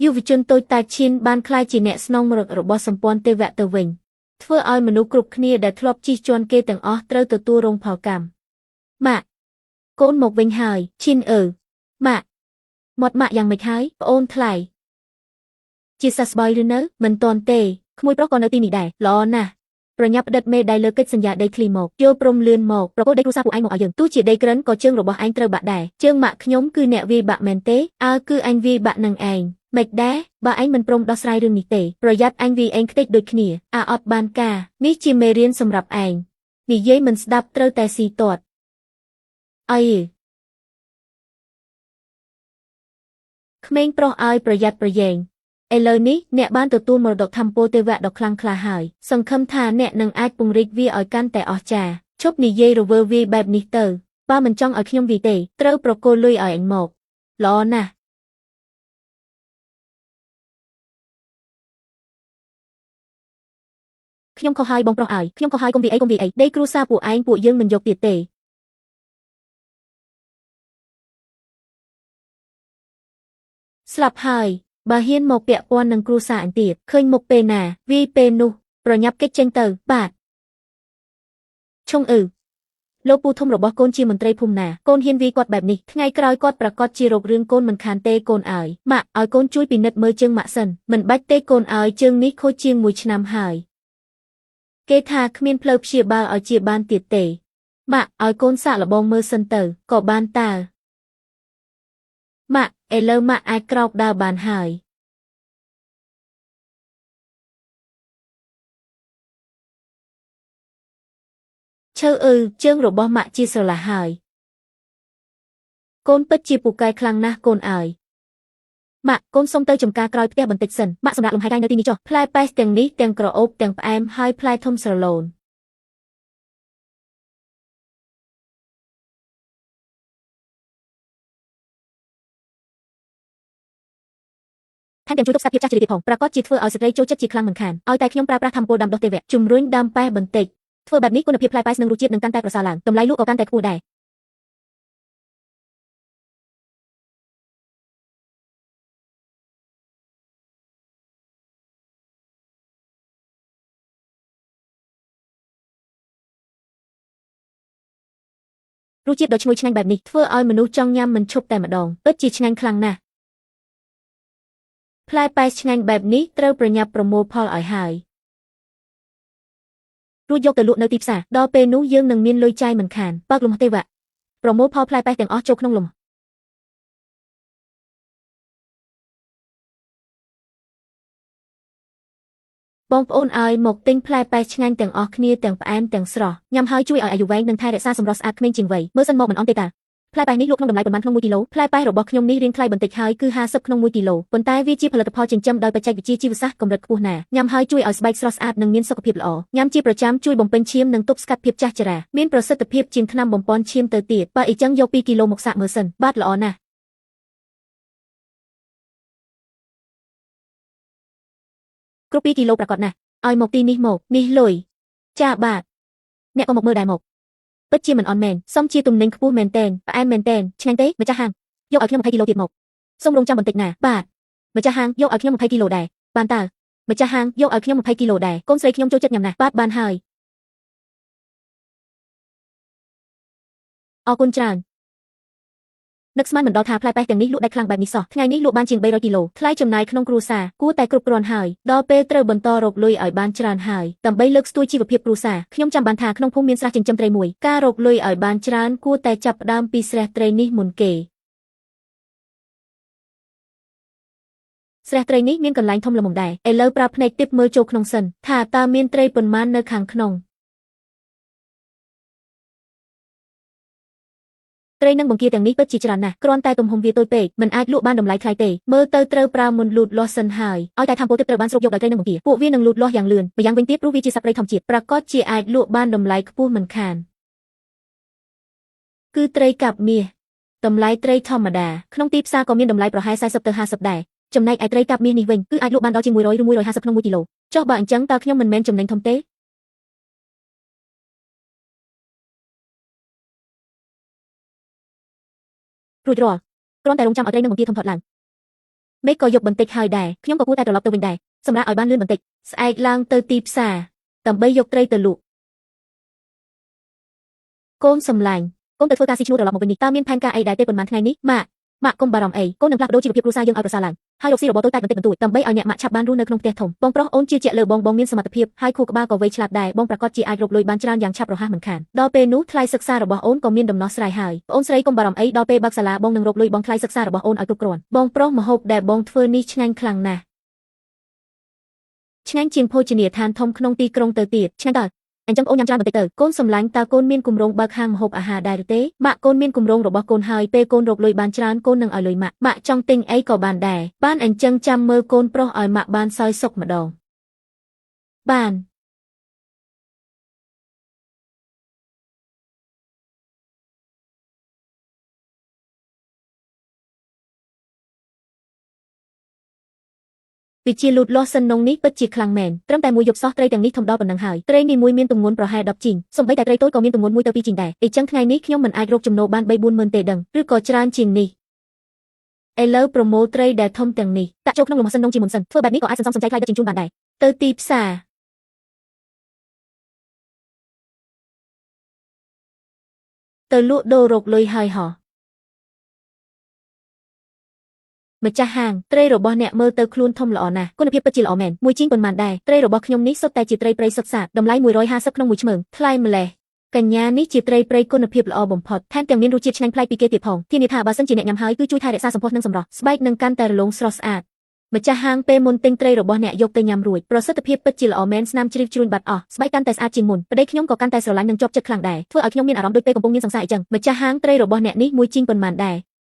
យុវជនតូចតាចឈៀនបានក្លាយជាអ្នកស្នងមរតករបស់សម្ព័ន្ធទេវៈទៅវិញធ្វើឲ្យមនុស្សគ្រប់គ្នាដែលធ្លាប់ជិះជាន់គេទាំងអស់ត្រូវទទួលរងផលកម្មម៉ាក់កូនមកវិញហើយឈៀនអើម៉ាក់មាត់ម៉ាក់យ៉ាងម៉េចហើយប្អូនថ្លៃជាសះស្បើយឬនៅមិនទាន់ទេក្មួយប្រុសក៏នៅទីនេះដែរល្អណាស់ប្រញាប់ផ្ដិតមេដៃលើកិច្ចសន្យាដីធ្លីមកយល់ព្រមលឿនមកប្រគល់ដីគ្រួសារពួកឯងមកឲ្យយើងទោះជាដីក្រិនក៏ជើងរបស់ឯងត្រូវបាក់ដែរជើងម៉ាក់ខ្ញុំគឺអ្នកវាយបាក់មែនទេអើគឺអញវាយបាក់នឹងឯងមិនដែរបើឯងមិនព្រមដោះស្រាយរឿងនេះទេប្រយ័ត្នអញវាយឯងខ្ទេចដូចគ្នាអាអត់បានការនេះជាមេរៀនសម្រាប់ឯងនិយាយមិនស្ដាប់ត្រូវតែស៊ីទាត់អីក្មេងប្រុសឲ្យប្រយ័ត្នប្រយែងឥឡូវនេះអ្នកបានទទួលមរតកធម្មពលទេវៈដ៏ខ្លាំងក្លាហើយសង្ឃឹមថាអ្នកនឹងអាចពង្រីកវាឲ្យកាន់តែអស្ចារ្យឈប់និយាយរវើវាយបែបនេះទៅបើមិនចង់ឲ្យខ្ញុំវាយទេត្រូវប្រគល់លុយឲ្យអញមកល្អណាស់ខ្ញុំខុសហើយបងប្រុសឲ្យខ្ញុំខុសហើយកុំវាយអីកុំវាយអីដីគ្រួសារពួកឯងពួកយើងមិនយកទៀតទេស្លាប់ហើយបើហ៊ានមកពាក់ព័ន្ធនឹងគ្រួសារអញទៀតឃើញមុខពេលណាវាយពេលនោះប្រញាប់គេចចេញទៅបាទឈុងអឺលោកពូធំរបស់កូនជាមន្ត្រីភូមិណាកូនហ៊ានវាយគាត់បែបនេះថ្ងៃក្រោយគាត់ប្រកាសជារករឿងកូនមិនខានទេកូនឲ្យម៉ាក់ឲ្យកូនជួយពិនិត្យមើលជើងម៉ាក់សិនមិនបាច់ទេកូនឲ្យជើងនេះខូចជាង1ឆ្នាំហើយគេថាគ្មានផ្លូវព្យាបាលឲ្យជាបានទៀតទេម៉ាក់ឲ្យកូនសាកល្បងមើលសិនទៅក៏បានតើម៉ាក់ឥឡូវម៉ាក់អាចក្រោកដើរបានហើយឈើអឺជើងរបស់ម៉ាក់ជាស្រឡះហើយកូនពិតជាពូកែខ្លាំងណាស់កូនអើយម៉ាក់កូនសុំទៅចំការក្រោយផ្ទះបន្តិចសិនម៉ាក់សម្រាប់លំហែកាយនៅទីនេះចុះផ្លែប៉េសទាំងនេះទាំងក្រអូបទាំងផ្អែមហើយផ្លែធំស្រឡូនថែមទាំងជួយទប់ស្កាត់ភាពចាស់ជរាទៀតផងប្រកាសជាធ្វើឲ្យស្ត្រីចូលចិត្តជាខ្លាំងមិនខានឲ្យតែខ្ញុំប្រើប្រាស់ធម្មពលដាំដុះទេវៈជំរុញដើមប៉េសបន្តិចធ្វើបែបនេះគុណភាពផ្លែប៉េសនិងរសជាតិនឹងកាន់តែប្រសើរឡើងតម្លៃលក់ក៏កាន់តែខ្ពស់ដែររសជាតិដ៏ឈ្ងុយឆ្ងាញ់បែបនេះធ្វើឲ្យមនុស្សចង់ញ៉ាំមិនឈប់តែម្ដងពិតជាឆ្ងាញ់ខ្លាំងណាស់ផ្លែប៉េសឆ្ងាញ់បែបនេះត្រូវប្រញាប់ប្រមូលផលឲ្យហើយរួចយកទៅលក់នៅទីផ្សារដល់ពេលនោះយើងនឹងមានលុយចាយមិនខានបើកលំទេវៈប្រមូលផលផ្លែប៉េសទាំងអស់ចូលក្នុងលំបងប្អូនឲ្យមកទិញផ្លែប៉េសឆ្ងាញ់ទាំងអស់គ្នាទាំងផ្អែមទាំងស្រស់ញ៉ាំហើយជួយឲ្យអាយុវែងនិងថែរក្សាសម្រស់ស្អាតក្មេងជាងវ័យមើលសិនមកមិនអន់ទេតាផ្លែប៉េសនេះលក់ក្នុងតម្លៃប៉ុន្មានក្នុង1គីឡូផ្លែប៉េសរបស់ខ្ញុំនេះរៀងថ្លៃបន្តិចហើយគឺ50ក្នុង1គីឡូប៉ុន្តែវាជាផលិតផលចិញ្ចឹមដោយបច្ចេកវិទ្យាជីវសាស្ត្រកម្រិតខ្ពស់ណាស់ញ៉ាំហើយជួយឲ្យស្បែកស្រស់ស្អាតនិងមានសុខភាពល្អញ៉ាំជាប្រចាំជួយបំពេញឈាមនិងទប់ស្កាត់ភាពចាស់ជរាមានប្រសិទ្ធភាពជាងថ្នាំបំពន់ឈាមទៅទៀតបើអ៊ីចឹងយក2គីឡូមកសាកមើលសិនបាទល្អណាស់គ្រប់2គីឡូប្រកាសណាស់ឲ្យមកទីនេះមកនេះលុយចាបាទអ្នកក៏មកមើលដែរមកពិតជាមិនអន់មែនសុំជាទំនិញខ្ពស់មែនតែនផ្អែមមែនតែនឆ្ងាញ់ទេម្ចាស់ហាងយកឲ្យខ្ញុំ20គីឡូទៀតមកសូមរងចាំបន្តិចណាបាទម្ចាស់ហាងយកឲ្យខ្ញុំ20គីឡូដែរបានតើម្ចាស់ហាងយកឲ្យខ្ញុំ20គីឡូដែរកូនស្រីខ្ញុំចូលចិត្តញ៉ាំណាស់បាទបានហើយអរគុណច្រើននឹកស្មានមិនដល់ថាផ្លែប៉េសទាំងនេះលក់ដាច់ខ្លាំងបែបនេះសោះថ្ងៃនេះលក់បានជាង300គីឡូថ្លៃចំណាយក្នុងគ្រួសារគួរតែគ្រប់គ្រាន់ហើយដល់ពេលត្រូវបន្តរកលុយឲ្យបានច្រើនហើយដើម្បីលើកស្ទួយជីវភាពគ្រួសារខ្ញុំចាំបានថាក្នុងភូមិមានស្រះចិញ្ចឹមត្រីមួយការរកលុយឲ្យបានច្រើនគួរតែចាប់ផ្ដើមពីស្រះត្រីនេះមុនគេស្រះត្រីនេះមានកន្លែងធំល្មមដែរឥឡូវប្រើភ្នែកទិបមើលចូលក្នុងសិនថាតើមានត្រីប៉ុន្មាននៅខាងក្នុងត្រីនិងបង្គាទាំងនេះពិតជាច្រើនណាស់គ្រាន់តែទំហំវាតូចពេកមិនអាចលក់បានតម្លៃថ្លៃទេមើលទៅត្រូវប្រើមុនលូតលាស់សិនហើយឲ្យតែធម្មពលទិបត្រូវបានស្រូបយកដោយត្រីនិងបង្គាពួកវានឹងលូតលាស់យ៉ាងលឿនម្យ៉ាងវិញទៀតព្រោះវាជាសត្វព្រៃធម្មជាតិប្រាកដជាអាចលក់បានតម្លៃខ្ពស់មិនខានគឺត្រីកាប់មាសតម្លៃត្រីធម្មតាក្នុងទីផ្សារក៏មានតម្លៃប្រហែល40ទៅ50ដែរចំណែកឯត្រីកាប់មាសនេះវិញគឺអាចលក់បានដល់ជាង100ឬ150ក្នុង1គីឡូចុះបើអញ្ចឹងតើខ្ញុំមិនមែនចំណេញធំទេរួចរាល់គ្រាន់តែរងចាំឲ្យត្រីនិងបង្គាធំធាត់ឡើង មេឃក៏យប់បន្តិចហើយដែរខ្ញុំក៏គួរតែត្រឡប់ទៅវិញដែរសម្រាប់ឲ្យបានលឿនបន្តិចស្អែកឡើងទៅទីផ្សារដើម្បីយកត្រីទៅលក់កូនសំឡាញ់កូនទៅធ្វើការស៊ីឈ្នួលត្រឡប់មកវិញនេះតើមានផែនការអីដែរទេប៉ុន្មានថ្ងៃនេះម៉ាក់ម៉ាក់កុំបារម្ភអីកូននឹងផ្លាស់ប្ដូរជីវភាពគ្រួសារយើងឲ្យប្រសើរឡើងហើយរកស៊ីរបរតូចតាចបន្តិចបន្តួចដើម្បីឲ្យអ្នកម៉ាក់ឆាប់បានរស់នៅក្នុងផ្ទះធំបងប្រុសអូនជឿជាក់លើបងបងមានសមត្ថភាពហើយខួរក្បាលក៏វៃឆ្លាតដែរបងប្រាកដជាអាចរកលុយបានច្រើនយ៉ាងឆាប់រហ័សមិនខានដល់ពេលនោះថ្លៃសិក្សារបស់អូនក៏មានដំណោះស្រាយហើយអូនស្រីកុំបារម្ភអីដល់ពេលបើកសាលាបងនឹងរកលុយបងថ្លៃសិក្សារបស់អូនឲ្យគ្រប់គ្រាន់បងប្រុសម្ហូបដែលបងធ្វើនេះឆ្ងាញ់ខ្លាំងណាស់ឆ្ងាញ់ជាងភោជនីយដ្ឋានធំក្នុងទីក្រុងទៅទៀតឆ្ងាញ់តើអញ្ចឹងអូនញ៉ាំច្រើនបន្តិចទៅកូនសំឡាញ់តើកូនមានគម្រោងបើកហាងម្ហូបអាហារដែរឬទេម៉ាក់កូនមានគម្រោងរបស់កូនហើយពេលកូនរកលុយបានច្រើនកូននឹងឲ្យលុយម៉ាក់ម៉ាក់ចង់ទិញអីក៏បានដែរបានអញ្ចឹងចាំមើលកូនប្រុសឲ្យម៉ាក់បានសោយសុខម្ដងបានវិជាលូតលាស់សិននងនេះពិតជាខ្លាំងមែនត្រឹមតែមួយយប់សោះត្រីទាំងនេះធំដល់ប៉ុណ្ណឹងហើយត្រីនេះមួយមានទម្ងន់ប្រហែល10ជីងសូម្បីតែត្រីតូចក៏មានទម្ងន់1ទៅ2ជីងដែរអញ្ចឹងថ្ងៃនេះខ្ញុំមិនអាចរកចំណូលបាន3 4ម៉ឺនទេដឹងឬក៏ច្រើនជាងនេះឥឡូវប្រមូលត្រីដែលធំទាំងនេះដាក់ចូលក្នុងលំសិននងជាមុនសិនធ្វើបែបនេះក៏អាចសន្សំសំចៃថ្លៃដឹកជញ្ជូនបានដែរទៅទីផ្សារទៅលក់ដូររកលុយហើយហោះម្ចាស់ហាងត្រីរបស់អ្នកមើលទៅខ្លួនធំល្អណាស់គុណភាពពិតជាល្អមែនមួយជីងប៉ុន្មានដែរត្រីរបស់ខ្ញុំនេះសុទ្ធតែជាត្រីព្រៃសុទ្ធសាធតម្លៃ150ក្នុងមួយឆ្មើងថ្លៃម្លេះកញ្ញានេះជាត្រីព្រៃគុណភាពល្អបំផុតថែមទាំងមានរសជាតិឆ្ងាញ់ប្លែកពីគេទៀតផងធានាថាបើសិនជាអ្នកញ៉ាំហើយគឺជួយថែរក្សាសម្ផស្សនិងសម្រស់ស្បែកនឹងកាន់តែរលោងស្រស់ស្អាតម្ចាស់ហាងពេលមុនទិញត្រីរបស់អ្នកយកទៅញ៉ាំរួចប្រសិទ្ធភាពពិតជាល្អមែនស្នាមជ្រីវជ្រួញបាត់អស់ស្បែកកាន់តែស្អាតជាងមុនប្តីខ្ញុំក៏កាន់តែស្រឡាញ់និងជាប់ចិត្តខ្លាំងដែរធ្វើឲ្យខ្ញុំមានអារម្មណ៍ដូចពេលកំពុងមានសង្សារអីចឹងម្ចាស់ហាងត្រីរបស់អ្នកនេះមួយជីងប៉ុន្មានដែរ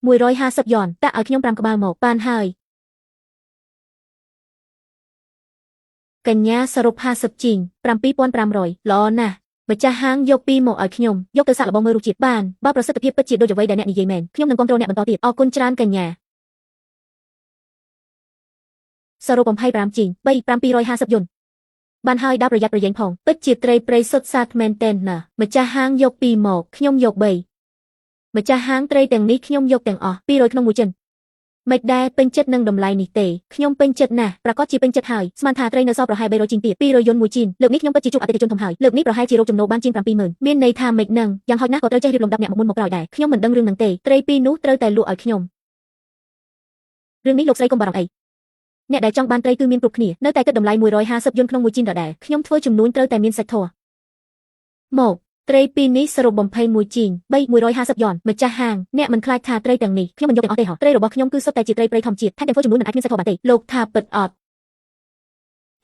150យ៉នដាក់ឲ្យខ្ញុំ5ក្បាលមកបានហើយកញ្ញាសរុប50ជីង7500ល្អណាស់ម្ចាស់ហាងយកពីមកឲ្យខ្ញុំយកទៅសាកល្បងមើលរសជាតិបានបើប្រសិទ្ធភាពពិតជាដូចអ្វីដែលអ្នកនិយាយមែនខ្ញុំនឹងគាំទ្រអ្នកបន្តទៀតអរគុណច្រើនកញ្ញាសរុប25ជីង3 750យន្តបានហើយដល់ប្រយ័ត្នប្រយែងផងពិតជាត្រីព្រៃសុទ្ធសាធមែនទែនណាម្ចាស់ហាងយកពីមកខ្ញុំយក3ម្ចាស់ហាងត្រីទាំងនេះខ្ញុំយកទាំងអស់200ក្នុងមួយចិនមិនដែរពេញចិត្តនឹងតម្លៃនេះទេខ្ញុំពេញចិត្តណាស់ប្រកាសជាពេញចិត្តហើយស្មានថាត្រីនៅសល់ប្រហែល300ជីងទៀត200យន្តមួយជីងលើកនេះខ្ញុំពិតជាជួបអតិថិជនធំហើយលើកនេះប្រហែលជារកចំណូលបានជាង70000មានន័យថាមិននឹងយ៉ាងហោចណាស់ក៏ត្រូវចេះរៀបលំដាប់អ្នកមកមុនមកក្រោយដែរខ្ញុំមិនដឹងរឿងនឹងទេត្រីពីរនោះត្រូវតែលក់ឲ្យខ្ញុំរឿងនេះលោកស្រីកុំបារម្ភអីអ្នកដែលចង់បានត្រីគឺមានគ្រប់គ្នានៅតែគិតតម្លៃ150យន្តក្នុងមួយជីងដដែលខ្ញុំធ្វើចំនួនត្រូវតែមានសាច់ធម៌មកត្រីពីរនេះសរុប21ជីង3 150យ៉នម្ចាស់ហាងអ្នកមិនខ្លាចថាត្រីទាំងនេះខ្ញុំមិនយកទាំងអស់ទេហ៎ត្រីរបស់ខ្ញុំគឺសុទ្ធតែជាត្រីព្រៃធម្មជាតិថែមទាំងធ្វើចំនួនមិនអាចមានសាច់ធម៌បានទេលោកថាពិតអត់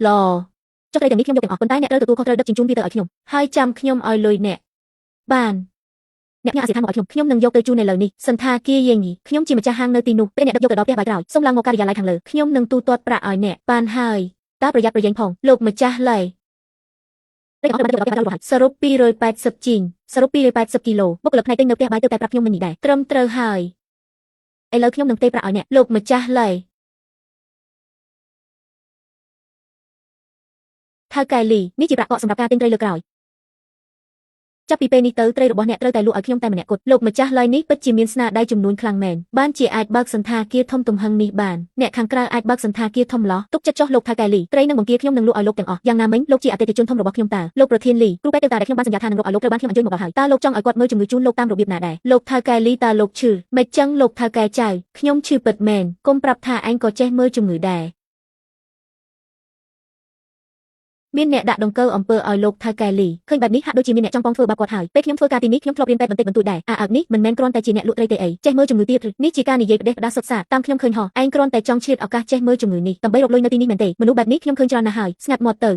ល្អចុះត្រីទាំងនេះខ្ញុំយកទាំងអស់ប៉ុន្តែអ្នកត្រូវទទួលខុសត្រូវដឹកជញ្ជូនវាទៅឲ្យខ្ញុំហើយចាំខ្ញុំឲ្យលុយអ្នកបានអ្នកញ៉ាំអាសយដ្ឋានមកឲ្យខ្ញុំខ្ញុំនឹងយកទៅជូននៅលើនេះសន្តាគារយេងខ្ញុំជាម្ចាស់ហាងនៅទីនោះពេលអ្នកដឹកយកទៅដល់ផ្ទះបាយក្រោយសូមឡើងមកការិយាល័យខាងលើខ្ញុំនឹងទូទាត់ប្រាក់ឲ្យអ្នកបានហើយតើប្រយ័ត្នប្រយែងផងលោកម្ចាស់ឡៃសរុប280ជីងសរុប280គីឡូបុគ្គលិកផ្នែកទិញនៅផ្ទះបាយទើបតែប្រាប់ខ្ញុំមិញនេះដែរត្រឹមត្រូវហើយឥឡូវខ្ញុំនឹងផ្ទេរប្រាក់ឲ្យអ្នកលោកម្ចាស់ឡៃថៅកែលីនេះជាប្រាក់កក់សម្រាប់ការទិញត្រីលើក្រោយចាប់ពីពេលនេះទៅត្រីរបស់អ្នកត្រូវតែលក់ឲ្យខ្ញុំតែម្នាក់គត់លោកម្ចាស់ឡៃនេះពិតជាមានស្នាដៃចំនួនខ្លាំងមែនបានជាអាចបើកសន្តាគារធំទំហឹងនេះបានអ្នកខាងក្រៅអាចបើកសន្តាគារធំឡោះទុកចិត្តចុះលោកថៅកែលីត្រីនឹងបង្គាខ្ញុំនឹងលក់ឲ្យលោកទាំងអស់យ៉ាងណាមិញលោកជាអតិថិជនធំរបស់ខ្ញុំតើលោកប្រធានលីគ្រូពេទ្យទេវតាដែលខ្ញុំបានសន្យាថានឹងរកឲ្យលោកត្រូវបានខ្ញុំអញ្ជើញមកដល់ហើយតើលោកចង់ឲ្យគាត់មើលជំងឺជូនលោកតាមរបៀបណាដែរលោកថៅកែលីតើលោកឈឺមិនចឹងលោកថៅកែចៅខ្ញុំឈឺពិតមែនកុំប្រាប់ថាឯងក៏ចេះមើលជំងឺដែរមានអ្នកដាក់ដង្កូវអំពើឲ្យលោកថៅកែលីឃើញបែបនេះហាក់ដូចជាមានអ្នកចង់ប៉ងធ្វើបាបគាត់ហើយពេលខ្ញុំធ្វើការទីនេះខ្ញុំធ្លាប់រៀនពេទ្យបន្តិចបន្តួចដែរអាអើនេះមិនមែនគ្រាន់តែជាអ្នកលក់ត្រីទេអីចេះមើលជំងឺទៀតនេះជាការនិយាយផ្ដេសផ្ដាសសុទ្ធសាធតាមខ្ញុំឃើញហោះឯងគ្រាន់តែចង់ឆ្លៀតឱកាសចេះមើលជំងឺនេះដើម្បីរកលុយនៅទីនេះមែនទេមនុស្សបែបនេះខ្ញុំឃើញច្រើនណាស់ហើយស្ងាត់មាត់ទៅ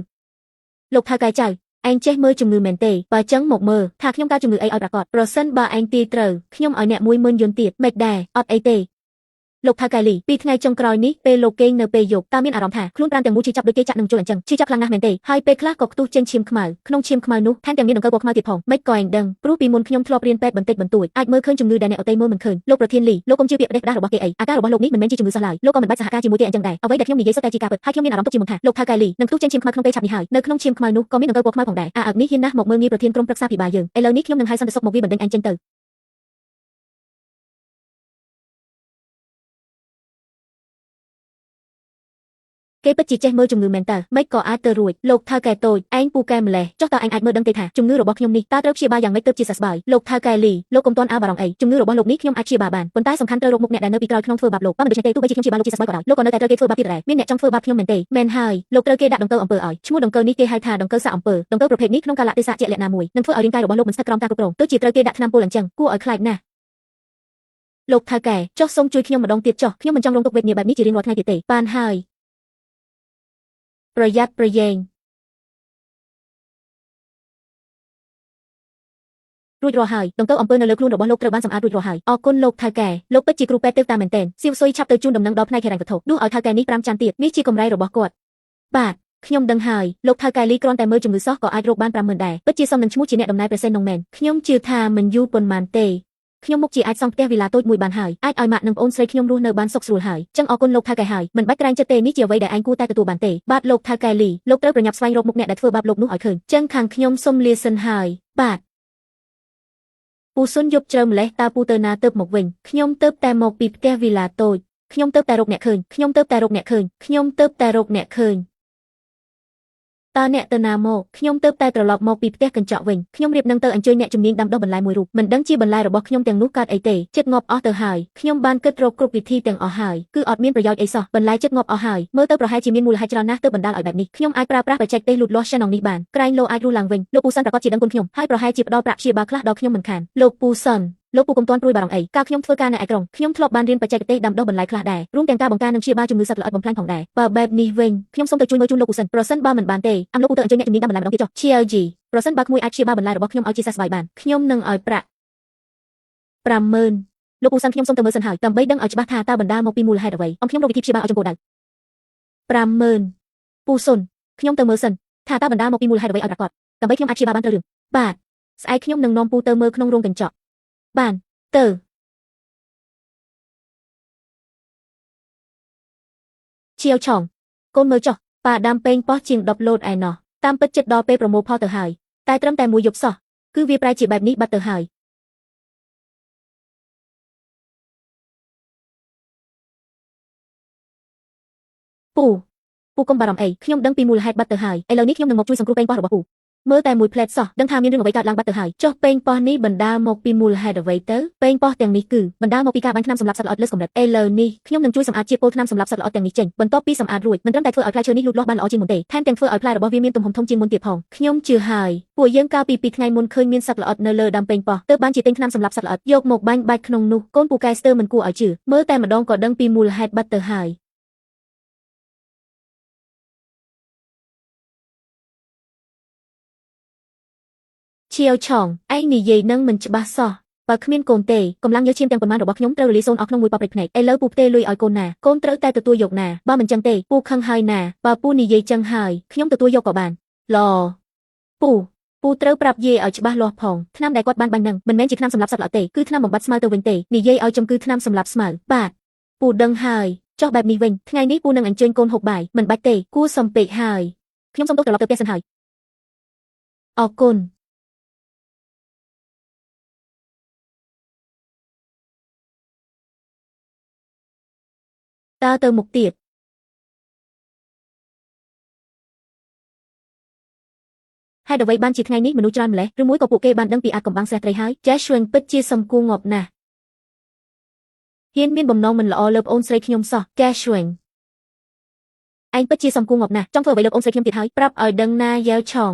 លោកថៅកែចៅឯងចេះមើលជំងឺមែនទេបើចឹងមកមើលថាខ្ញុំកើតជំងឺអីឲ្យប្រាកដប្រសិនបើឯងទីត្រូវខ្ញុំឲ្យអ្នក10000យន្តទៀតមិនដែរអត់អីទេលោកថៅកែលីពីថ្ងៃចុងក្រោយនេះពេលលោកគេងនៅពេលយប់តើមានអារម្មណ៍ថាខ្លួនប្រាណទាំងមូលឈឺចាប់ដូចគេចាក់នឹងជុលអញ្ចឹងឈឺចាប់ខ្លាំងណាស់មែនទេហើយពេលខ្លះក៏ខ្ទុះចេញឈាមខ្មៅក្នុងឈាមខ្មៅនោះថែមទាំងមានដង្កូវពណ៌ខ្មៅទៀតផងមិនក៏ឯងដឹងព្រោះពីមុនខ្ញុំធ្លាប់រៀនពេទ្យបន្តិចបន្តួចអាចមើលឃើញជំងឺដែលអ្នកដទៃមើលមិនឃើញលោកប្រធានលីលោកកុំជឿពាក្យផ្ដេសផ្ដាសរបស់គេអីអាការរបស់លោកនេះមិនមែនជាជំងឺសោះឡើយលោកក៏មិនបាច់សហការជាមួយគេអញ្ចឹងដែរអ្វីដែលខ្ញុំនិយាយសុទ្ធតែជាការពិតហើយខ្ញុំមានអារម្មណ៍ទុកជាមុនថាលោកថៅកែលីនឹងខ្ទុះចេញឈាមខ្មៅក្នុងពេលឆាប់នេះហើយនៅក្នុងឈាមខ្មៅនោះក៏មានដង្កូវពណ៌ខ្មៅផងដែរអាអឹកនេះហ៊ានណាស់មកមើលងាយប្រធានក្រុមប្រឹក្សាភិបាលយើងឥឡូវនេះខ្ញុំនឹងហៅសន្តិសុខមកវាបណ្ដេញឯងចេញទៅ គេពិតជាចេះមើលជំងឺមែនតើម៉េចក៏អាចទៅរួចលោកថៅកែតូចឯងពូកែម្លេះចុះតើឯងអាចមើលដឹងទេថាជំងឺរបស់ខ្ញុំនេះតើត្រូវព្យាបាលយ៉ាងម៉េចទើបជាសះស្បើយលោកថៅកែលីលោកកុំទាន់អាបារម្ភអីជំងឺរបស់លោកនេះខ្ញុំអាចព្យាបាលបានប៉ុន្តែសំខាន់ត្រូវរកមុខអ្នកដែលនៅពីក្រោយក្នុងធ្វើបាបលោកបើមិនដូច្នេះទេទោះបីជាខ្ញុំព្យាបាលលោកជាសះស្បើយក៏ដោយលោកក៏នៅតែត្រូវគេធ្វើបាបទៀតដែរមានអ្នកចង់ធ្វើបាបខ្ញុំមែនទេមែនហើយលោកត្រូវគេដាក់ដង្កូវអំពើឲ្យឈ្មោះដង្កូវនេះគេហៅថាដង្កូវសាក់អំពើដង្កូវប្រភេទនេះក្នុងកាលៈទេសៈជាក់លាក់ណាមួយនឹងធ្វើឲ្យរាងកាយរបស់លោកមិនស្ថិតក្រោមការគ្រប់គ្រងទោះជាត្រូវគេដាក់ថ្នាំពុលអញ្ចឹងគួរឲ្យខ្លាចណាស់លោកថៅកែចុះសូមជួយខ្ញុំម្ដងទៀតចុះខ្ញុំមិនចង់រងទុក្ខវេទនាបែបនេះជារៀងរាល់ថ្ងៃទៀតទេបានហើយប្រយ័ត្នប្រយែងរួចរាល់ហើយដង្កូវអំពើនៅលើខ្លួនរបស់លោកត្រូវបានសម្អាតរួចរាល់ហើយអរគុណលោកថៅកែលោកពិតជាគ្រូពេទ្យទេវតាមែនទែនសៀវស៊ុយឆាប់ទៅជូនដំណឹងដល់ផ្នែកហិរញ្ញវត្ថុនោះឲ្យថៅកែនេះ5ចានទៀតនេះជាកម្រៃរបស់គាត់បាទខ្ញុំដឹងហើយលោកថៅកែលីគ្រាន់តែមើលជំងឺសោះក៏អាចរកបាន50000ដែរពិតជាសមនឹងឈ្មោះជាអ្នកដំណើរប្រសេននងមែនខ្ញុំជឿថាមិនយូរប៉ុន្មានទេខ្ញុំមុខជាអាចសង់ផ្ទះវីឡាតូចមួយបានហើយអាចឲ្យម៉ាក់និងប្អូនស្រីខ្ញុំរស់នៅបានសុខស្រួលហើយចឹងអរគុណលោកថៅកែហើយមិនបាច់ក្រែងចិត្តទេនេះជាអ្វីដែលឯងគួរតែទទួលបានទេបាទលោកថៅកែលីលោកត្រូវប្រញាប់ស្វែងរកមុខអ្នកដែលធ្វើបាបលោកនោះឲ្យឃើញចឹងខាងខ្ញុំសុំលាសិនហើយបាទពូសុនយប់ជ្រៅម្លេះតើពូទៅណាទៅមកវិញខ្ញុំទៅតែមកពីផ្ទះវីឡាតូចខ្ញុំទៅតែរកអ្នកឃើញខ្ញុំទៅតែរកអ្នកឃើញខ្ញុំទៅតែរកអ្នកឃើញតើអ្នកទៅណាមកខ្ញុំទៅតែត្រឡប់មកពីផ្ទះកញ្ចក់វិញខ្ញុំរៀបនឹងទៅអញ្ជើញអ្នកជំនាញដាំដុះបន្លែមួយរូបមិនដឹងជាបន្លែរបស់ខ្ញុំទាំងនោះកើតអីទេចិត្តងាប់អស់ទៅហើយខ្ញុំបានគិតរកគ្រប់វិធីទាំងអស់ហើយគឺអត់មានប្រយោជន៍អីសោះបន្លែចិត្តងាប់អស់ហើយមើលទៅប្រហែលជាមានមូលហេតុច្រើនណាស់ទើបបណ្ដាលឲ្យបែបនេះខ្ញុំអាចប្រើប្រាស់បច្ចេកទេសលូតលាស់ Shannon នេះបានក្រែងលោអាចរស់ឡើងវិញលោកពូសិនប្រកាសជាដឹងគុណខ្ញុំហើយប្រហែលជាផ្ដល់ប្រាក់ព្យាបាលខ្លះដល់ខ្ញុំមិនខានលោកពូសិនលោកពូកុំទាន់ព្រួយបារម្ភអីកាលខ្ញុំធ្វើការនៅឯក្រុងខ្ញុំធ្លាប់បានរៀនបច្ចេកទេសដាំដុះបន្លែខ្លះដែររួមទាំងការបង្ការនិងព្យាបាលជំងឺសត្វល្អិតបំផ្លាញផងដែរបើបែបនេះវិញខ្ញុំសូមទៅជួយមើលជូនលោកពូសិនប្រសិនបើមិនបានទេអាំលោកពូទៅអញ្ជើញអ្នកជំនាញដាំបន្លែម្ដងទៀតចុះ GLG ប្រសិនបើក្មួយអាចព្យាបាលបន្លែរបស់ខ្ញុំឲ្យជាសះស្បើយបានខ្ញុំនឹងឲ្យប្រាក់50000លោកពូសិនខ្ញុំសូមទៅមើលសិនហើយដើម្បីដឹងឲ្យច្បាស់ថាតើបណ្ដាលមកពីមូលហេតុអ្វីអំខ្ញុំរកវិធីព្យាបាលឲ្យចំពោះដៅ50000ពូសុនខ្ញុំទៅមើលសិនថាតើបណ្ដាលមកពីមូលហេតុអ្វីឲ្យប្រាកដដើម្បីខ្ញុំអាចព្យាបាលបានត្រូវរឿងបាទស្អែកខ្ញុំនឹងនាំពូទៅមើលក្នុងរោងកញ្ចក់បានទៅជាវឆងកូនមើលចុះប៉ាដាំពេងប៉ោះជាង10លោតឯណោះតាមពិតចិត្តដល់ពេលប្រមូលផលទៅហើយតែត្រឹមតែមួយយប់សោះគឺវាប្រែជាបែបនេះបាត់ទៅហើយពូពូកុំបារម្ភអីខ្ញុំដឹងពីមូលហេតុបាត់ទៅហើយឥឡូវនេះខ្ញុំនឹងមកជួយសង្គ្រោះពេងប៉ោះរបស់ពូមើលតែមួយផ្លែតសោះដឹងថាមានរឿងអ្វីកើតឡើងបាត់ទៅហើយចុះពេងប៉ោះនេះបណ្ដាលមកពីមូលហេតុអ្វីទៅពេងប៉ោះទាំងនេះគឺបណ្ដាលមកពីការបាញ់ថ្នាំសម្លាប់សត្វល្អិតលើសកម្រិតឥឡូវនេះខ្ញុំនឹងជួយសម្អាតជាតិពុលថ្នាំសម្លាប់សត្វល្អិតទាំងនេះចេញបន្ទាប់ពីសម្អាតរួចមិនត្រឹមតែធ្វើឲ្យផ្លែឈើនេះលូតលាស់បានល្អជាងមុនទេថែមទាំងធ្វើឲ្យផ្លែរបស់វាមានទំហំធំជាងមុនទៀតផងខ្ញុំជឿហើយពួកយើងកាលពី2ថ្ងៃមុនឃើញមានសត្វល្អិតនៅលើដើមពេងប៉ោះទើបបានជាទិញថ្នាំសម្លាប់សត្វល្អិតយកមកបាញ់បាច់ក្នុងនោះកូនពូកែស្ទើរមិនគួរឲ្យជឿមើលតែម្ដងក៏ដឹងពីមូលហេតុបាត់ទៅហើយជាវឆងឯងនិយាយនឹងមិនច្បាស់សោះបើគ្មានកូនទេកម្លាំងញើសឈាមទាំងប៉ុន្មានរបស់ខ្ញុំត្រូវរលាយសូន្យអស់ក្នុងមួយប៉ព្រិចភ្នែកឥឡូវពូផ្ទេលុយឲ្យកូនណាកូនត្រូវតែទទួលយកណាបើមិនចឹងទេពូខឹងហើយណាបើពូនិយាយចឹងហើយខ្ញុំទទួលយកក៏បានល្អពូពូត្រូវប្រាប់យាយឲ្យច្បាស់លាស់ផងថ្នាំដែលគាត់បានបាញ់នឹងមិនមែនជាថ្នាំសម្លាប់សត្វល្អទេគឺថ្នាំបំបត្តិស្មៅទៅវិញទេនិយាយឲ្យចំគឺថ្នាំសម្លាប់ស្មៅបាទពូដឹងហើយចុះបែបនេះវិញថ្ងៃនេះពូនឹងអញ្ជើញកូនហូបបាយមិនបាច់ទេគួរសុំពេកហើយខ្ញុំសុំទោសត្រឡប់ទៅផ្ទះសិនហើយអរគុណតើទៅមុខទៀតហេតុអ្វីបានជាថ្ងៃនេះមនុស្សច្រើនម្លេះឬមួយក៏ពួកគេបានដឹងពីអាចកំបាំងស្រះត្រីហើយចេះឆ្វេងពិតជាសំគួងងាប់ណាស់ហ៊ានមានបំណងមិនល្អលើប្អូនស្រីខ្ញុំសោះចេះឆ្វេងឯងពិតជាសំគួងងាប់ណាស់ចង់ធ្វើអ្វីលើប្អូនស្រីខ្ញុំទៀតហើយប្រាប់ឲ្យដឹងណាយ៉ែវឆង